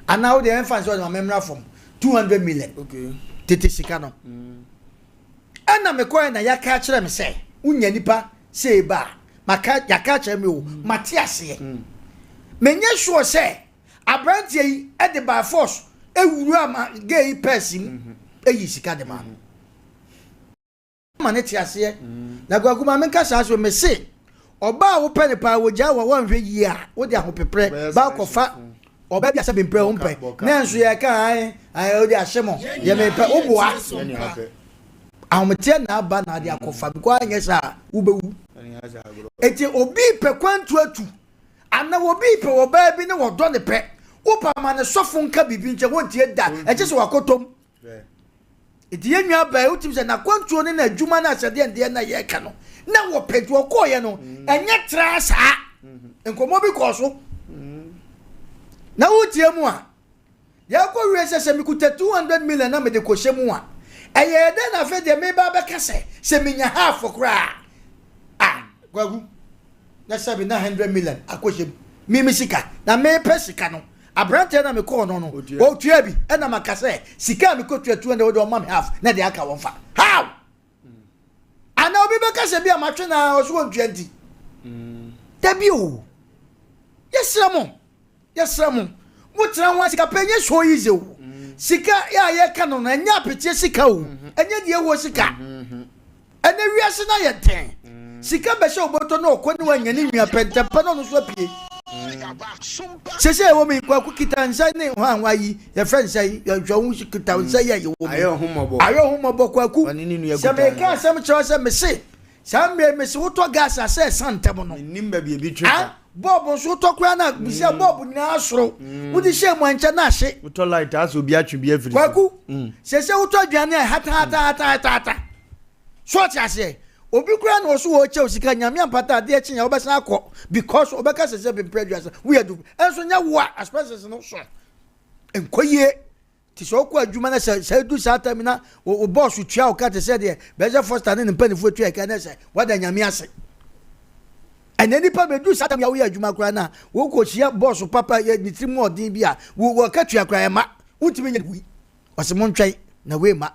anaa wo deɛ ɛmfa nsɛ ɔde ma memmra fam 200 million tete sika no mm. ɛna mekɔɛ na yɛaka akyerɛ me sɛ wonya nipa sɛ ba a maka yɛaka akyerɛ me o mm. mate aseɛ mm. menyɛ sure sɛ aberanteɛ yi ɛde by force ewura ma gay yi pɛɛsi mu mm-hmm. eyi sika de ma no. ma ne te aseɛ na kwaku ma menka saa so mese ɔbaa a wopɛ ne paa wɔgyaa wɔ wɔnhwɛ yie a wode ahopeprɛ ba kɔfa ɔbaa bi asɛ mempɛ wo mpɛ na nso yɛka ae ae wode ahye mo yɛ mepɛ woboa ahometeɛ na aba na ade akɔfa because anyɛ saa wobɛwu eti obi pɛ kwantu atu ana obi pɛ ɔbaa bi ne wɔdɔ ne pɛ wopa ma ne sɔfo nka biribi nkyɛ wɔntie da ɛkyɛ sɛ wakɔtɔm Nti yɛn nua baa yi wotumi sɛ n'akwantuo ne n'adwuma no asɛdeɛ ndeɛ na yɛreka no na wɔpɛ nti ɔkɔɔyɛ no mm. ɛnyɛ tra saa mm-hmm. nkɔmmɔ bi kɔɔ so mm. na wotie mu a yɛkɔ wie sɛ sɛ mekuta 200 million na mede kɔhyɛ mu a ɛyɛ dɛn na afei deɛ meba bɛka sɛ sɛ menya half koraa a kwaku na sɛbi na 100 million akɔhyɛ mu mimi sika na mepɛ sika no Aberanteɛ no a mekɔɔ no no, ɔtua bi, ɛna maka sɛ sika a mekɔtua 200 wode ɔma me half na deɛ aka wɔmfa. How? Ana obi bɛka sɛ bi a matwe na ɔso wɔntua nti? Dabi o. Yɛsrɛ mo, yɛsrɛ mo. Motena ho a sika pɛ nyɛ so easy o. Sika yɛ a yɛka no no ɛnyɛ apeteɛ sika o. Ɛnyɛ deɛ ɛwɔ sika. Ɛnɛ wiase no ayɛ den. Sika bɛhyɛ wo bɔtɔ na ɔkɔ ne wanya ne nua pɛ ntɛmpɛ na ɔno nso apue. Sese ɛwɔ mi kwaku kita nsa ne hwanhwa yi yɛfrɛ nsa yi yɛhwɛ ho kita nsa yi a yɛwɔ mu. Ayɛ ho mmɔbɔ kwaku. Sɛ meka asɛm kyerɛ sɛ mese saa mmerɛ mese wotɔ gas a sɛ ɛsa ntɛm no. Menim baabi ebi twe fa. Bɔɔbo nso wotɔ koraa na bisa bɔɔbo nyinaa soro. Wode hyɛ mu ankyɛ na ahye. Wotɔ light asɛ obi atwe bi afiri so. Kwaku sese wotɔ aduane a ɛhatahatahatahata. So ɔte aseɛ? Obi koraa na ɔso ɔrekyɛw sika nyame ampata adeɛ kye a wobɛsan akɔ because ɔbɛka sɛ sɛ bempere aduasa woyɛ du ɛnso nyɛ wo a expenses no so nkɔ yie nti sɛ wokɔ adwuma no sɛ sɛ edu saa time na wo bɔɔso tua wo ka te sɛ deɛ bɛsɛ Foster ne ne mpanimfoɔ tua ɛka ne sɛ wada nyame ase ɛnɛ nipa bɛdu saa time a woyɛ adwuma koraa na wokɔhyia bɔɔso papa yɛ ne tiri mu ɔden bi a wɔka tua koraa ɛma wontumi nyɛ wui ɔsɛ montwɛn na wei ma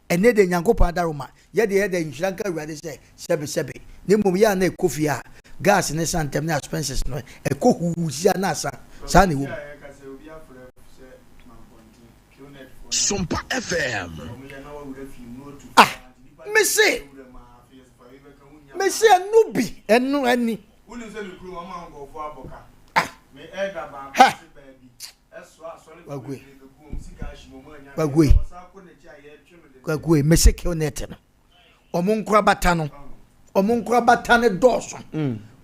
Ɛnnɛ deɛ Nyankopɔn adaworoma, yɛ deɛ yɛda nhyira nka Awurade sɛ sɛbe sɛbe, na mmom yɛ a na ɛkɔ fie a, gas ne sa ntɛm ne aspenses no ɛkɔ huu sia na asa, saa na ɛwɔ mu. Sompa FM. Ah, mese, mese ɛno bi, ɛno ɛni. Ah, hɛ. Kwaku Kwaku Kwaku mese kill net no ɔmo nkorabata no ɔmo nkorabata no dɔɔso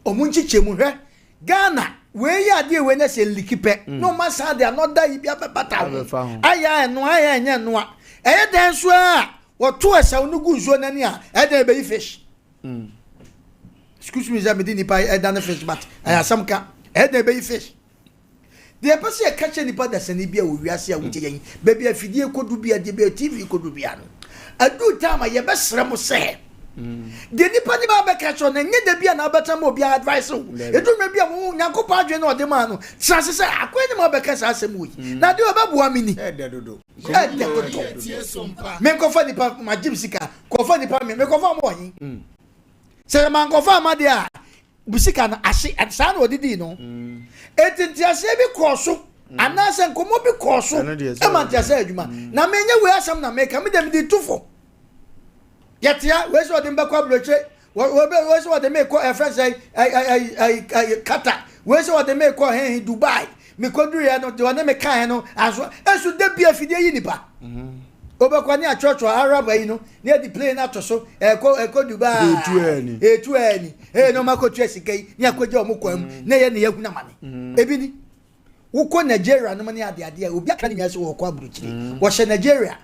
ɔmo nkyekyɛ mu hwɛ Ghana. Wei yɛ adeɛ wei na sɛ liki pɛ na ɔma san de another yi bi abɛbata ho. Ayɛ a ɛnoa ayɛ a ɛnyɛ ɛnoa. Ɛyɛ dɛn nso a wɔto ɛsɛw no gu nsuo n'ani a ɛyɛ dɛn ɛbɛyi fish. Excuse me sɛ mede nipa ɛda ne fish but ɛyɛ asɛm ka. Ɛyɛ dɛn ɛbɛyi fish. Deɛ yɛpɛ sɛ yɛka kyerɛ nipa dasani bi a wɔ wiase a wotie yɛn, baabi a afidie kɔdu bia, deɛ baabi a TV kɔdu bia no, aduru time a yɛbɛsrɛ mo sɛ, deɛ nipa ne ba bɛka kyerɛ no, ɛnyɛ da bi a na wobɛtena ma obiara advice wo. Ɛduru mmerɛ bi a wo Nyankopɔn adwene na ɔde maa no, tena ase sɛ, akoa ne ma bɛka saa asɛm wei, na adeɛ ɔbɛboa me ni. Ɛdɛ dodo. Menkɔfa nipa, magye me sika, kɔfa nipa me, mekɔfa mo wɔ he? Sɛ mankɔfa ama deɛ a, bu sika no ahye saa na ɔde dii no eti nteaseɛ bi kɔɔ so mm. anaasɛ nkɔmmɔ bi kɔɔ so ɛma nteaseɛ adwuma mm. na menyɛ wei asɛm na meka me deɛ mede tu fo yɛtea wei sɛ ɔde mbɛkɔ aburokyire wei sɛ ɔde mekɔ ɛfrɛ sɛ kata wei sɛ ɔde mekɔ hehe dubai mekɔduruiɛ no deɛ ɔne me kaeɛ no aso ɛso da bi afidie yi nipa wobɛkɔ ne atwerɛtwerɛ arab ayi no ne yɛde plane ato so ɛkɔ ɛkɔ dubai ɛtu ani ɛyɛ na ɔma akɔtua sika yi ne akɔgya ɔmo kwan mu na ɛyɛ ne yɛhunu amane ebi ni wokɔ nigeria nom ne adeadeɛ a obi aka ne nyinaa sɛ wɔkɔ aburokyire wɔhyɛ nigeria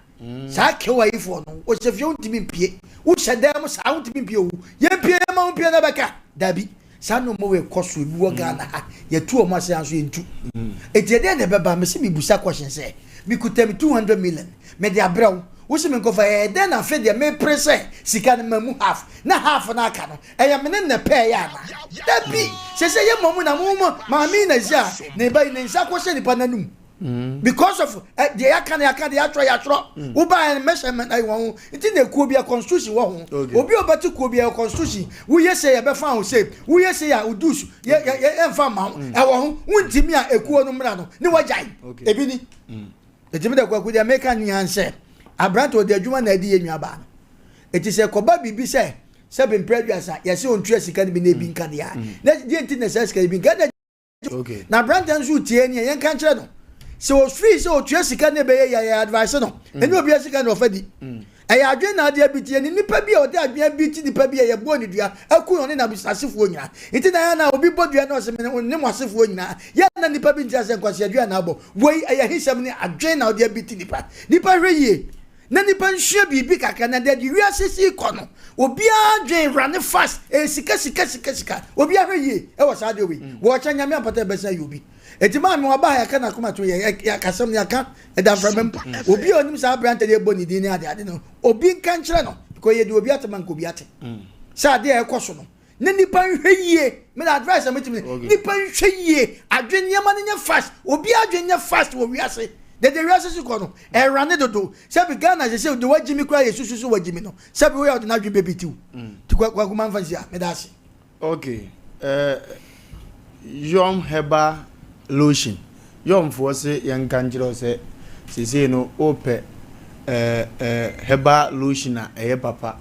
saa kewa yifoɔ no wɔhyɛ fie wontumi mpie wohyɛ dan mu saa wontumi mpie owu yɛmpie yɛma wo mpie na bɛka dabi Saa nnoɔma wei kɔ so ebi wɔ Ghana ha yɛtu wɔn ase nanso yɛntu. Eti ɛdeɛn na ɛbɛba? Mese mebusa question sɛ mekuta me 200 million mede abrɛ wo wose menkɔfa ɛyɛ dɛn na afei deɛ mepere sɛ sika no mamu half na half no aka no ɛyɛ me ne na pɛɛyɛ anaa? Dabi! Sɛsɛ yɛ mmɔ mu na mo mo maame yi na ɛsɛ a ne ba yi ne nsa kɔhyɛ nipa n'anum. Mm. Because of eh, deɛ yɛaka no yɛaka deɛ yɛatwerɛ yɛatwerɛ mm. wobaeɛ no measurement ayi wɔn ho nti na ekuo bi a constitution wɔ ho obi a ɔbɛte kuo bi a constitution woyɛ sɛ yɛbɛfa ho sɛ woyɛ sɛ yɛ odus yɛ yɛ yɛmfa mma ho mm. ɛwɔ ho wontumi a ekuo no mmra no ne wagyae ebi ni ɛtumi da kwaku deɛ meka nea nsɛ aberante ɔde adwuma na adi yɛ nuabaa no ɛti sɛ kɔba biribi sɛ sɛ bempere aduasa yɛsɛ ɔntua sika no bi na ebi nka deɛ a na deɛ nti na sɛ sika ebi nka na Na aberanteɛ nso retie neɛ yɛnka nkyerɛ no sɛ ɔfiri sɛ ɔtua sika ne ɛbɛyɛ yɛ yɛ advice no mm. ɛne obiara sika na ɔfa di mm. ɛyɛ adwene na adeɛ bi tie ne nipa bi a ɔde adwene bi ti nipa bi a yɛbɔ ne dua aku no ne n'asefoɔ nyinaa nti na yɛn na obi bɔ dua na ɔsɛ mene ne mo asefoɔ nyinaa yɛn na nipa bi nti asɛ nkwasi adua na abɔ wei ɛyɛ hisɛm ne adwene na ɔde bi ti nipa nipa hwɛ yie na nipa nsua biribi kakra na deɛ wiase si kɔ no obiara dwen rane fast ɛyɛ sika sika sika sika obiara hwɛ yie ɛwɔ saa deɛ wei mm. wɔkyɛ nyame ampata ɛbɛsa yɛ obi eti maa mi waba ha yɛka n'akoma to yɛ yɛakasɛm no yɛaka ɛda mframa mu obi a onim saa aberante deɛ ɛbɔ ne din ne ade ade no obi nka nkyerɛ no because yɛde obi ate ma nka obi ate mm. sɛ adeɛ a ɛkɔ so no na nipa nhwɛ yie me na advice a metumi okay. nipa nhwɛ yie adwen nneɛma no nyɛ fast obi adwen nyɛ fast wɔ wiase dede wiase si kɔ no ɛra ne dodo sɛbi Ghana sɛ sɛ de wagyi mi kura yɛ susu so wagyi mi no sɛbi woyɛ ɔde n'adwen bɛbi tiw mm. ti kwaku ma nfa nsi a meda ase. Okay uh, Yom herbal lotion Yomfoɔ se yɛnka nkyerɛ wo sɛ seesei no wopɛ uh, uh, herbal lotion a ɛyɛ papa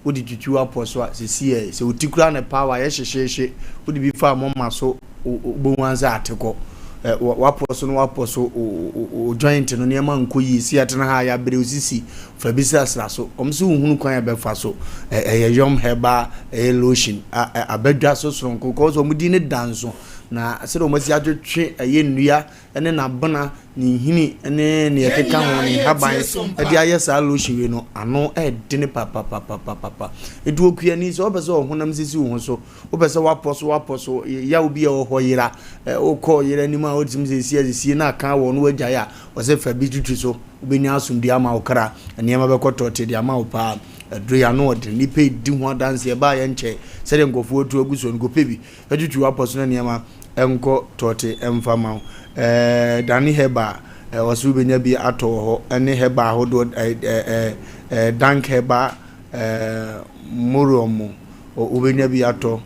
Wode twitwi w'apɔ so a, sisi ɛ, sɛ wo ti koraa na ɛpaw a, ayɛ hyehyeehye, wode bi fa moma so, wobɛhu ara sɛ ate kɔ. Ɛ, w'apɔ so no w'apɔ so, wo joint no nneɛma nkɔ yie, si yɛtena ha a yɛabrɛ wo sisi, fa bi srasra so. Wɔn nso wohunu kwan a ɛbɛfa so. Ɛ, ɛyɛ Yom Herbal, ɛyɛ lotion, a, ɛ, abadwa so soronko, kɔɔ so wɔn din no da nso, na sɛdeɛ wɔn asi atwetwe ɛyɛ nnua ne n'abena, ne nhini ne nea ɛkeka ho, ne nhaban de ayɛ saa lotion wei no, ano ɛdene papapapapapa. Nti okuani, sɛ wopɛ sɛ ɔhonam sisi wo ho so, wopɛ sɛ wapɔ so wapɔ so, yaw bi a ɛwɔ hɔ yera, wokɔ yera anim a wotumi sɛ esi asisie na aka wɔ no wagyae a, ɔsɛ fa bi twitwi so, wobɛnya asomdue ama wo kra, nneɛma bɛkɔ tɔɔte de ama wo paa. Aduro yi ano ɔdene, nnipa redi ho adanseɛ, ɛbaa yɛ nkyɛe, sɛdeɛ nkurɔfoɔ atu agu soɔ no, kɔpɛ bi. Twitwi w'apɔ so na nneɛma nkɔ tɔɔte mfa ma wo. Ɛɛ Dane Herbal, ɔse wobɛnya bi atɔ wɔ hɔ, ɛne herbal ahodoɔ, ɛɛ ɛɛ Dank Herbal, ɛɛ Moriom, wobɛnya bi atɔ,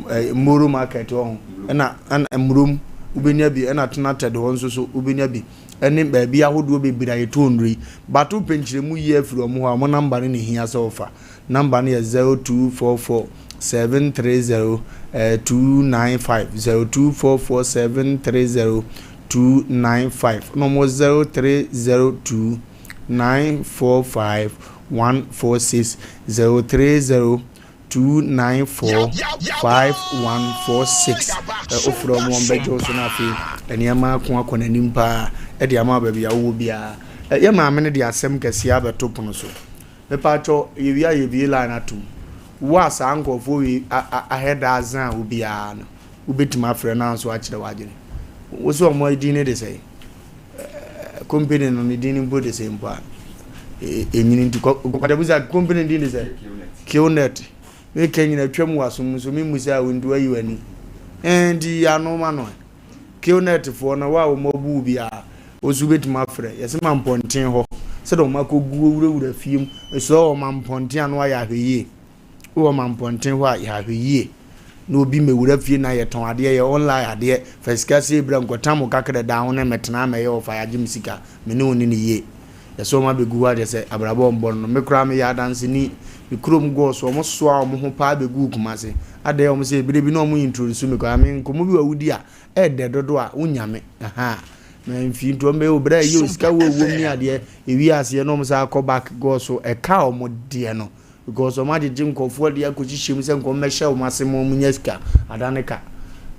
ɛɛ Moro Market wɔ ho, ɛna ɛna Murom, wobɛnya bi, ɛna Tenatɛd hɔ nso so wobɛnya bi, ɛne baabi ahodoɔ bebree a yɛtɔn nnuro yi. But wopɛ nkyerɛmu yie afiri wɔn hɔ a, wɔn number no na ɛhia sɛ wofa. Number no yɛ 0244 730 295, 0244 730 295, na wɔn 0302 945 146, 030. 294 5146. Wofrɛ wɔn wɔn bɛgye wo so na afei nneɛma ako akɔ n'anim paa de ama baabi a wowɔ biara. Yɛ maame no de asɛm kɛseɛ abɛto pono so. Mepatwɔ yɛwie a yɛbie line atom. Wo a saa nkurɔfoɔ wei ahɛ da azan wo biara no, wobɛtumi afrɛ no anso akyerɛ w'adwene. Wo sɛ wɔn din no de sɛn? Company no ne din mpo de sɛn mpo a ɛnyini nti kɔdabusa company din de sɛ Qnet. Meka nyina twam wɔ asom nso memu sɛ a wo nti wayi w'ani. Nti ano ma no. Qnet foɔ no wo a wɔn abu wo biara wo nso wobɛtumi afrɛ. Yɛse ma mpɔnten hɔ sɛdeɛ wɔn akɔgu wurawura fie mu. Mesrɛ wɔ ma mpɔnten ano ayɛ ahwɛyie. Wowɔ ma mpɔnten hɔ a yɛ ahwɛyie. Na obi mmɛwura fie na yɛtɔn adeɛ yɛ online adeɛ fa sika sei bra nkɔtam wo kakra da ho ne mɛtena mɛyɛ ɔfa yɛagye me sika me ne wo ne ne yie. Yɛsɛ wɔn abɛgu hɔ akyɛ sɛ abrabɔ mbɔ no no me koraa meyɛ adanseni me kurom gɔɔ so wɔn soa wɔn ho paa bɛguu Kumase adɛn wɔn sɛ ebere bi na wɔn introduce me koraa me nkɔmmɔ bi wɔ wodi a ɛɛdɛ dodo a wonya me ahaa na mfii nti wɔn bɛyɛ obrɛ a ɛyɛ osika wɔ ewom ne adeɛ ewi aseɛ na wɔn san akɔ back gɔɔ so ɛka wɔn deɛ no because wɔn agyegye nkurɔfoɔ de akɔhyehyɛ mu sɛ nkɔm bɛhyɛ wɔn ase ma wɔn nya sika adane ka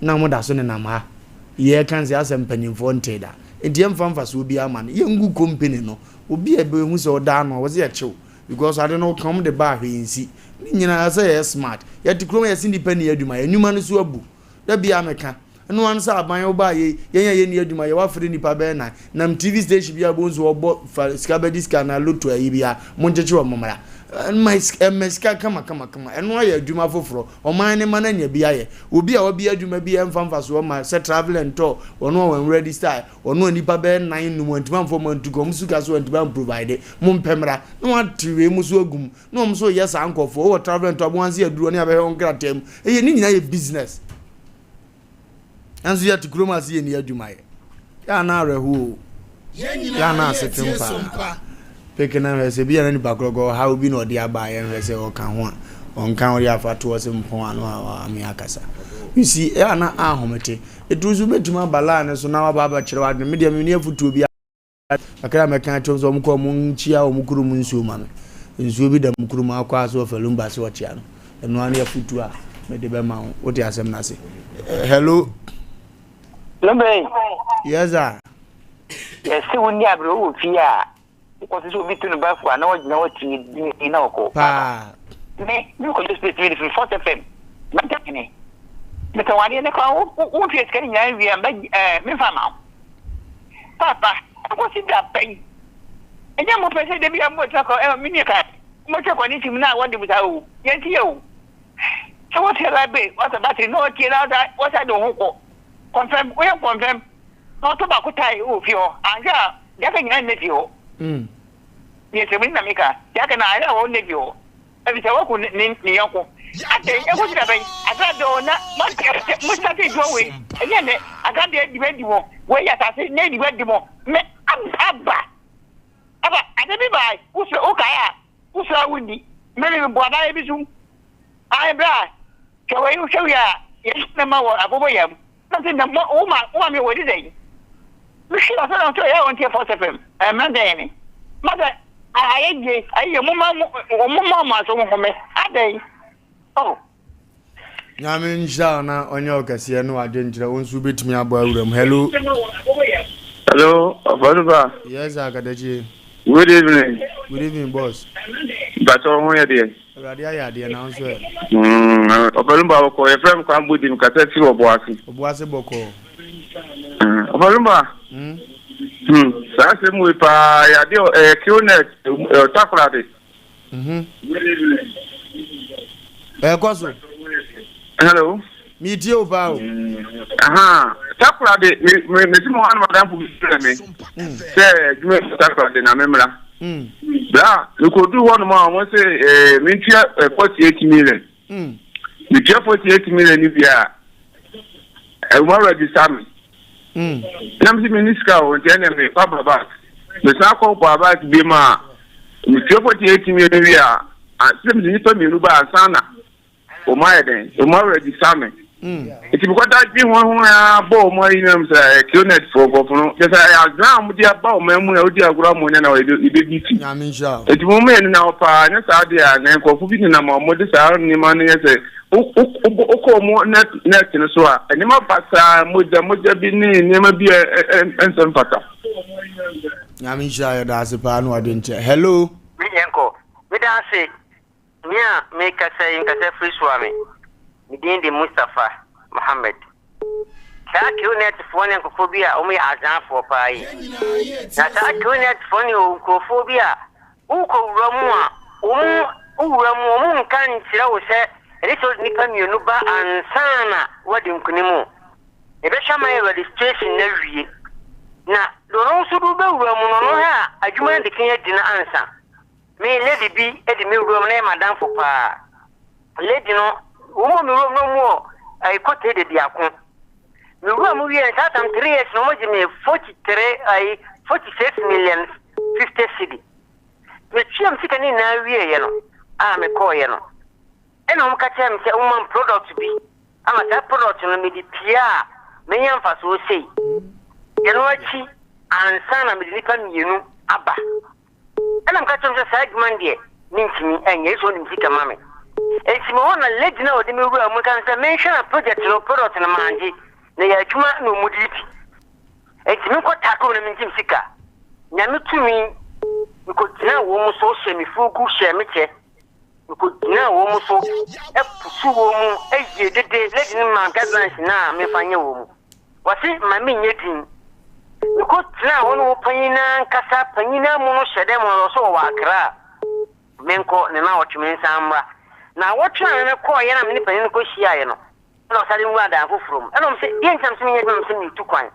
na wɔn da so nenam ha yɛka nsɛ asɛ mpanyinfoɔ ntee da. Nti yɛmfa mfasoɔ biara ma no. Yɛngu company no. Obi a ɛbɛhu sɛ ɔda ano a, wɔse yɛkye wo. Because ade no woka wɔn de ba a hwee nsi. Ne nyinaa sɛ yɛyɛ smart. Yɛte kurom a yɛse nnipa nni adwuma. Yɛn nnwuma no so abu. Da biara meka. Ɛno ara ne sɛ aban wobaa yei, yɛn a yɛnni adwuma yɛ wafrɛ nnipa bɛyɛ nan. Nam TV station biara wobɛhu sɛ wɔbɔ fa sika bɛgye sika anaa lotto ayi biara. Monkyekye wɔn mmra. Ɛma ɛma sika kama kama kama. Ɛno ayɛ adwuma foforɔ. Ɔman no ma no anya bi ayɛ. Obi a wabue adwuma bi a ɛmfa mfasoɔ mma sɛ travel and tour, ɔno a wɔn register ɛ, ɔno a nnipa bɛyɛ nan num wɔntumi amfa wɔn antu kwan, wɔn sika so wɔntumi amprovide, mompɛ mmra na wɔate wei mu so agu mu na wɔn nso reyɛ saa nkurɔfoɔ, wowɔ travel and tour a wɔansi aduro ne abɛhwɛ wo nkrataa mu, ɛyɛ ne nyinaa yɛ business. Nanso yɛte kurom ase yɛnni adwuma yɛ. Yɛ a na awerɛhoɔ o. Yɛ a na asetwem paa. Peke na hwɛ sɛ bi a na nipa korɔ kɔ ɔhaw bi na ɔde aba a yɛnhwɛ sɛ ɔka ho a ɔnka ɔde afa toɔ sɛ mpɔn ano a ame akasa. You see, yɛ a na ahomete. Ɛturu nso wobɛtumi aba line no so na waba abɛkyerɛ w'adwene. Me deɛ menni afotuo bi Kakra a mɛka akyerɛ wɔn sɛ wɔnkɔ wɔn nkyia wɔn kurom nsuo ma me. Nsuo bi da mo kurom akɔ a sɛ wɔfa lumba sɛ wɔkyea no. Ɛno ara ne afotuo a mede bɛma wo. Wote asɛm no ase? Hello. Lumba. Yes sir. Yɛse wo ni abere wɔ fie a wokɔte sɛ obi to no bafo a na wagyina hɔ tie din na ɔkɔ. Paa. Me me kɔdwo space me de firi Force FM. Mɛntɛne. Metɔn adeɛ ne kora wo wo ntua sika no nyinaa nwie a mɛ ɛɛ memfa ma wo. Paapa, ɛkɔsi da bɛn? Ɛnyɛ mo pɛ sɛ da biara mobɛtena kɔ ɛ me nua ka mobɛtena kɔ ne nsim na wɔde mo saa o. Yɛnte yɛ o. Sɛ wɔte library wɔsɛ battery na ɔtie na wɔsa wɔsa de wo ho kɔ kɔnfɛm woyɛ kɔnfɛm na ɔtɔ baako tae wɔ fie hɔ anhwɛ a deɛ aka nyinaa nna fie hɔ. Deɛ sɛ mu na meka deɛ aka na anhwɛ a wɔn nna fie hɔ. Efisɛ waku ne ne ne yɔnko. Adɛn, ekosi da bɛn? Akrade o, na moate, mo sate adwuma wei, ɛnyɛ nnɛ, akrade adi adi mo, wei yɛ asase na adi adi mo, me, aba, aba, ade bi bae, wofrɛ, wokae a, wofrɛ a wonni, me, me, mebɔ aban bi so, ae, bra, hwɛ wei, hwɛ wei a, yɛn ne ma wɔ aboboyaa mu. Na sɛ na mo wo ma wo maame wɔ di sɛn? Mehwɛ na sɛ na ɔsɛ ɔyɛ ɔntie Force FM. Ɛmɛ dɛn ni? Masa ayɛ yie ayɛ yie mo ma mo mo ma mo aso home adɛn? Oh. Nyame nhyira wo na ɔnyɛ wo kɛseɛ ne w'adwenkyerɛ wo nso wobɛtumi abɔ awura mu. Hello. Hello, Ɔfɔntupa. Yes, sir, Katakyie. Good evening. Good evening, boss. Mpakyɛ wo ho yɛ deɛ? Awurade ayɛ adeɛ na wo nso ɛ? Mm, Ɔfɔntupa bɔkɔɔ, yɛfrɛ me Kwame Bodim, kasa firi Ɔboase. Ɔboase bɔkɔɔ. Mm, Ɔfɔntupa. Mm. Hmm, saa asɛm wei paa yɛ adeɛ ɛyɛ Qnet, Takoradi. Mhm. Ɛkɔ so. Hello. Mi tie o paa o. Aha, Takoradi, me me me si mo hɔ anam bi frɛ me. Sɛ adwuma bi Takoradi na me mmra. Bra, mekodu hɔ nom a wɔn sɛ ɛɛ mentua 48 million. Metua 48 million ni bi a, ɛwɔ register me. Na me sɛ menni sika o, nti ɛnna me kɔ aba back. Mesan kɔ bɔ back bi mu a, metua 48 million wie a, sɛ mede nnipa mmienu ba ansa na wɔn ayɛ dɛn, wɔn aregister me. Nti mekɔda dwe ho ho ara bɔ wɔn ayi nam sɛ ɛyɛ Qnet foɔ nkurɔfo no kyɛ sɛ ɛyɛ azan a wɔde aba ɔman mu a wodi agorɔ ama wɔn na yɛbɛdi ti. Nti mo yɛ nena hɔ paa nyɛ saa deɛ a na nkurɔfo bi nenam a wɔde saa nneɛma no yɛ sɛ wokɔ wɔn net net no so a nneɛma basaa mogya mogya bi ne nneɛma bi a ɛnsɛ mfata. Nyame nhyira yɛda ase paa ne wadwenkyerɛ. Hello. Me yɛnkɔ. Meda ase. Me a merekasa yi nkasa firi Suame. Me din de Mustapha Mohammed. Saa Qnet foɔ ne nkurɔfoɔ bi a wɔyɛ Azanfoɔ paa yi. Na saa Qnet foɔ ne nkurɔfoɔ bi a wokɔ wura mu a wɔn wura mu wɔn nka nkyerɛ wo sɛ ɛne sɛ wode nnipa mmienu ba ansa na woadi nkunim o. Yɛbɛhwɛ ama yɛ registration no awie. Na deɛ ɔno nso de wobɛwura mu no ɔno hɛ a adwuma no de kan adi no ansa. Me lady bi de me wuram na ɛyɛ m'adamfo paa. Lady no, wɔn a me wuram no wɔn wɔ ɛyɛ kotee de biako. Me wuram wie no saa tam three years na wɔn gye me 43 ɛyi 46 million 50 cedi. Me tua me sika ne nyinaa wie yɛ no a me kɔɔ yɛ no. Ɛna wɔn ka kyerɛ me sɛ wɔn ma me product bi ama saa product no me de pie a menya mfasoɔ sei. Ɛno akyi ansa na me de nipa mmienu aba. Ɛna meka kyerɛɛ no sɛ saa adwuma no deɛ mentumi nyɛ, gye sɛ ɔde me sika ma me. Enti mewɔ hɔ na lady no a ɔde me wuraa mu no ka sɛ menhwɛ na project no, product no mangye, na ɛyɛ adwuma na wɔn de redi. Enti menkɔ tackle na mengye me sika. Nyame tumi, mekɔgyinaa wɔn so hyɛɛ me furugu, hyɛɛ me kyɛ. Mekɔgyinaa wɔn so, pusu wɔn mu, yie dede. Lady no maa me guidelines no a memfa nyɛ wɔn mu. Wɔse ma menyɛ din. Mekɔ tenaa hɔ ne wɔ panyin no ankasa, panyin no amu no hyɛ dɛm hɔ, ɔsɛ ɔwɔ Accra a, menkɔ ne naawɔtwe mensan mmra. Naawɔtwe a me kɔɔeɛ na me ne panyin no kɔ hyiaeɛ no, ɛna ɔsane nwura dan foforɔ mu. Ɛna ɔmo se, deɛ nti na mese menyɛ adwuma, mese meretu kwan.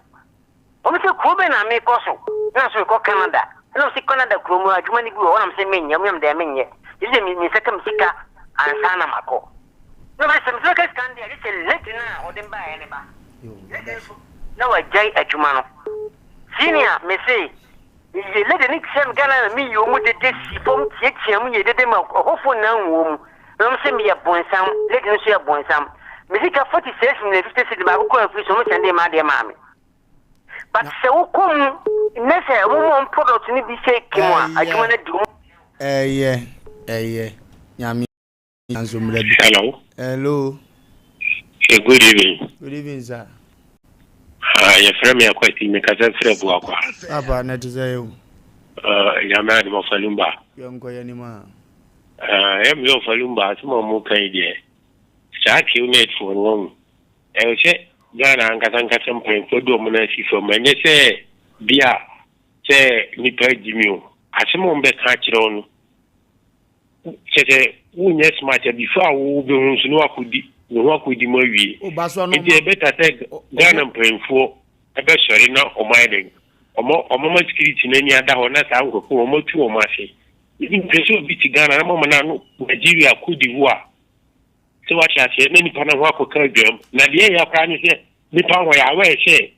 Ɔmo se kuro bɛn na mekɔ so, ɛna mese mekɔ Canada. Ɛna ɔmo se Canada kuro mu adwuma no bi wɔ hɔ, ɛna mese menyɛ, ɔmo yam dɛn menyɛ. Gye sɛ me nsa ka me sika ansa na makɔ. Na ɔse sɛ mese mɛka sika no deɛ a, gye sɛ lady no a ɔde me baeɛ no ba. Lady nso na wagyae adwuma no. Senior mese meyɛ lady no kyerɛ me Ghana na meyɛ ɔmu dede si fam tiatia mu yɛ dede ma ɔhɔfoɔ nyinaa hu wɔ mu. Na ɔmo se meyɛ bonsam, lady no nso yɛ bonsam. Me sika 46 million 50 cedi baako kɔ afiri so ɔmo sɛndee m'adeɛ maa me. But sɛ wokɔ mu nnɛ sɛ ɔmo ma ɔmo product no bi sɛ kim a adwuma no adi ɔmo. Ɛyɛ ɛyɛ nyame nso mmerɛ bi. Hello. Hello. Hey, good evening. Good evening, sir. Ah, yɛfrɛ me Akwasi, mekasa frɛ Buakwa. Papa, na ɛte sɛ yɛ o. Uh, nyame adom ɔfalumba. Yɛnkɔ yɛ anim a. Uh, ɛyɛ me sɛ ɔfalumba asɛm a ɔmo ka yi deɛ, saa QNet foɔ no wɔn ɛwɔ sɛ Ghana ankasa ankasa mpanyinfoɔ de wɔn nan asi fam, ɛnyɛ sɛ bi a sɛ nipa agyi mi o, asɛm a wɔn bɛka akyerɛ wo no, Kyerɛ sɛ wonyɛ smart a before a wobɛhu nso na wakɔdi ne ho akɔdi mu awie. Nti ɛbɛta sɛ Ghana mpanyinfoɔ ɛbɛsɔre na ɔmo ayɛ dɛn ɔmo ɔmo security no ani ada hɔ na saa nkurɔfoɔ ɔmo atu wɔn ase. Mpɛ sɛ obi te Ghana na mama no ano Nigeria Cote d'Ivoire sɛ wate aseɛ na nipa no ho akɔka adwam na deɛ ɛyɛ koraa ne sɛ nipa ho yɛ aware sɛ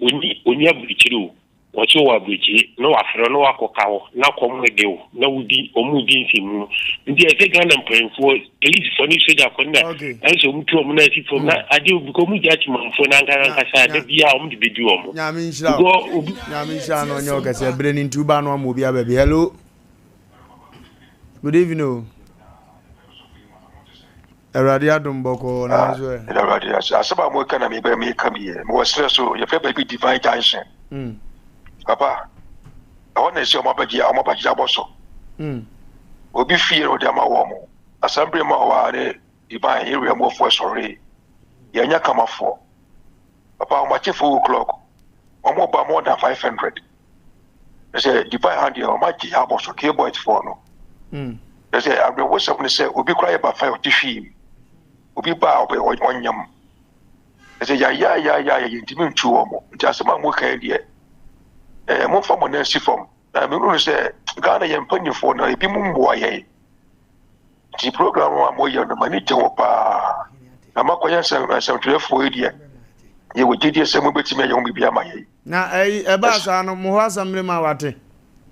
Onni onni aburokyire o, wɔse ɔwɔ aburokyire na wafrɛ wo na wakɔ ka hɔ na kɔm de wo na wodi ɔmo di nsɛmhunu. Nti ɛsɛ Ghana mpanyinfoɔ, polisifoɔ ne sogyafoɔ no na ɛsɛ ɔmo tu ɔmo nan si fam na adeɛ obi kɔ ɔmo gya temanfoɔ no ankasa ankasa a da biara ɔmo de bedi ɔmo. Nyame nhyira wo. Because obi. Nyame nhyira no ɔnyɛ wo kɛseɛ. Bere no nti woba no ama obi aba bi. Hello. Good evening o. Awurade adom bɔkɔɔ nanso ɛ. Ɛda Awurade ase. Asɛm a moka na mebɛ meka bi ɛ. Mewɔ serɛ so yɛfrɛ baabi Divine Junction. Mm. Papa, ɛhɔ na ɛsɛ ɔmo abɛgye ɔmo abɛgye abɔ so. Mm. Obi fie na ɔde ama wɔn mo. Asɛm ma ɔwɔ ne Divine area mu ɔfoɔ sɔre. Yɛnyɛ kamafoɔ. Papa, ɔmo akye 4 o'clock. Ɔmo ba more than 500. Sɛ Divine ha deɛ ɔmo agye abɔ so K-boys foɔ no. Mm. Sɛ awerɛhosɛm ne sɛ obi koraa yɛ bafa a ɔte hwii mu. Obi ba a ɔbɛ ɔnyam. Sɛ yayayayaya yɛntumi ntu wɔn. Nti asɛm a moka yi deɛ ɛɛ momfa mo nan si fam. Na mehunu sɛ Ghana yɛn mpanyinfoɔ no ebi mu mmoa yɛn. Nti program a moyɛ no m'ani gye ho paa. Na makɔyɛ nsɛm nsɛmtwerɛfoɔ yi deɛ yɛwɔ gyedie sɛ mobɛtumi ayɛ ho biribi ama yɛn. Na ɛyi ɛbaa saa no mo hɔ asɛm ma wate.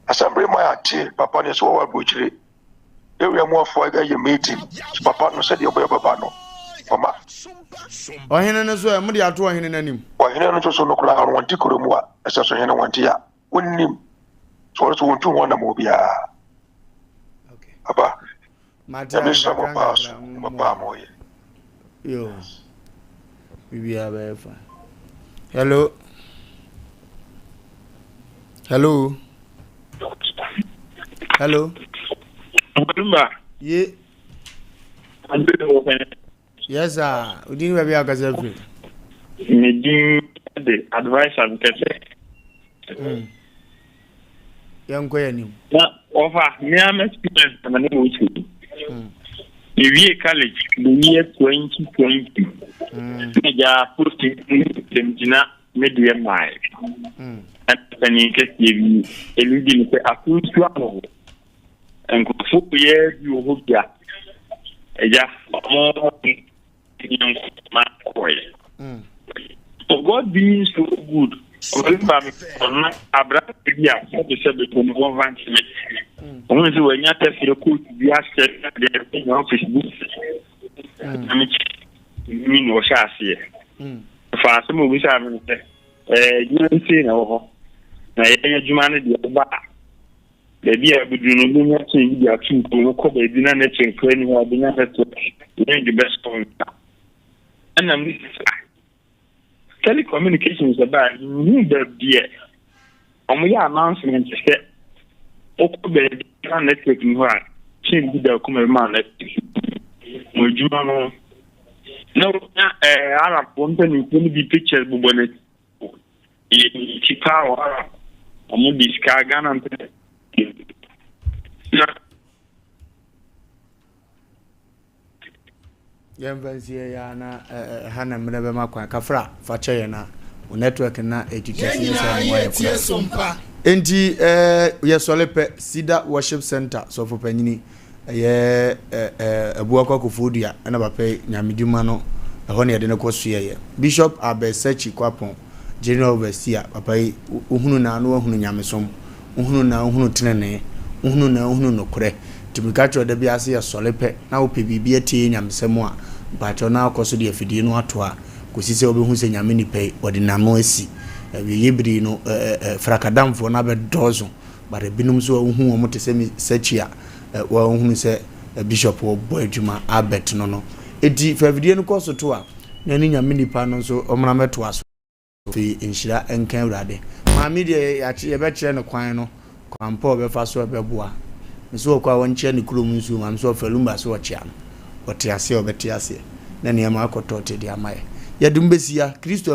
Asɛm ma yɛate papa no sɛ wɔwɔ aburokyire. Area mu afo ayɛ meeting papa no sɛdeɛ ɔbɛyɛ bɛba no. Ɔma. Ɔhene no so ɛ, mode ato ɔhene no anim. Ɔhene no nso so no koraa no wɔnte kuro mu a ɛsɛ so hene wɔnte a wɔnnim so wɔn nso wɔntu ho anamɔ biara. Aba. Mate Nyame a nhyira mo nkakra paa so nkakra mo paa mo yɛ. Yo. Biribiara bɛyɛ fine. Hello. Hello. Hello. Lumba. Ye. Yes sir. Odin baabi a ɔkasa firi. Me din de adviser nkɛsɛ. Mm. Yɛnkɔ yɛn anim. Na wɔfa me ara m'experience na ne mo kyerɛ. Mm. Mewie college the year 2020. Mm. Na gya post ntɛm gyina me deɛ mae. Mm. Ɛna panin kɛseɛ bi elidi no sɛ aso nsuo ano. Nkurɔfoɔ yɛ bi wɔ hɔ bi a agya ɔmo ma kɔɛ. For God being so good, ɔbarima mi ɔno aberante bi a sɛbi sɛbi kò ne wɔn fa nkyɛn. Ɔmo sɛ wɔanya tɛfrɛ kootu bi ahyɛ deɛ ɛnya ɔfisi bi. Na me kyi mi na ɔhyɛ aseɛ. Fa asɛm a obisaa me sɛ ɛɛ adwuma bi sei na ɛwɔ hɔ na yɛn adwuma no deɛ ɔba a Baabi a abɛduru no, wobɛnya chain bi de ato wo kɔn mu, wokɔ baabi na network koraa nni hɔ a, wobɛnya network, range bɛsɔ wo nsa. Ɛna me sisa telecommunications ɛbaa mehu baabi a wɔyɛ announcement sɛ wokɔ baabi na network ni hɔ a chain bi da kɔn mu ɛbɛma network. Mo adwuma no na wonya ɛɛ Arabfoɔ mpanimfoɔ no bi pictures bobɔ n'akyi. Yɛ ti paa wɔ ha a wɔn de sika Ghana mpɛ na. Yɛmfa nsi yɛ ya na ɛha na mmerɛ bɛma kwan kafra fa kyɛ yɛn na wo network na ɛtwitwa si sɛ mmoa yɛ kora enti yɛsɔle pɛ Cedar Worship Center sɔfo panyini Ɛyɛ Abuakwa Kofoɔdua na papa yi nyamedwuma no ɛhɔ na yɛde no kɔ soɛeɛ. Bishop Albert Sekyi Kwapong, General Overseer, papa yi wohunu no a na wahunu nyamesom, wohunu no a wohunu tenenee, wohunu no a wohunu nokorɛ. Nti meka kyerɛ wo da biara sɛ yɛsɔre pɛ na wopɛ biribi atie yɛ nyamesɛm a, mpakyɛw na akɔ so de afidie no ato a kɔsi sɛ wobɛhu sɛ Nyame nipa yi ɔde n'ano asi. Awieeɛ bere yi no frakadamfoɔ no abɛdɔɔso. But ebinom nso a wohu wɔn te sɛ me Sakyi a wɔahunu sɛ bishop ɔbɔ adwuma Albert no no. Eti fa afidie no kɔ so to a na ne nyame nipa no nso ɔmmra mmɛtoa so. Afei nhyira nka Awurade. Maame deɛ yɛbɛkyerɛ no kwan no, kwan pa a ɔbɛfa so a ɛbɛboa. Me sɛ ɔkɔ a wɔnkyea ne kurom nsuo ma me sɛ ɔfa lumba so ɔkyea no. Ɔte aseɛ a ɔbɛte aseɛ na nneɛma akɔ tɔɔte de ama yɛ. Yɛde mo bɛsi ha. Kristo.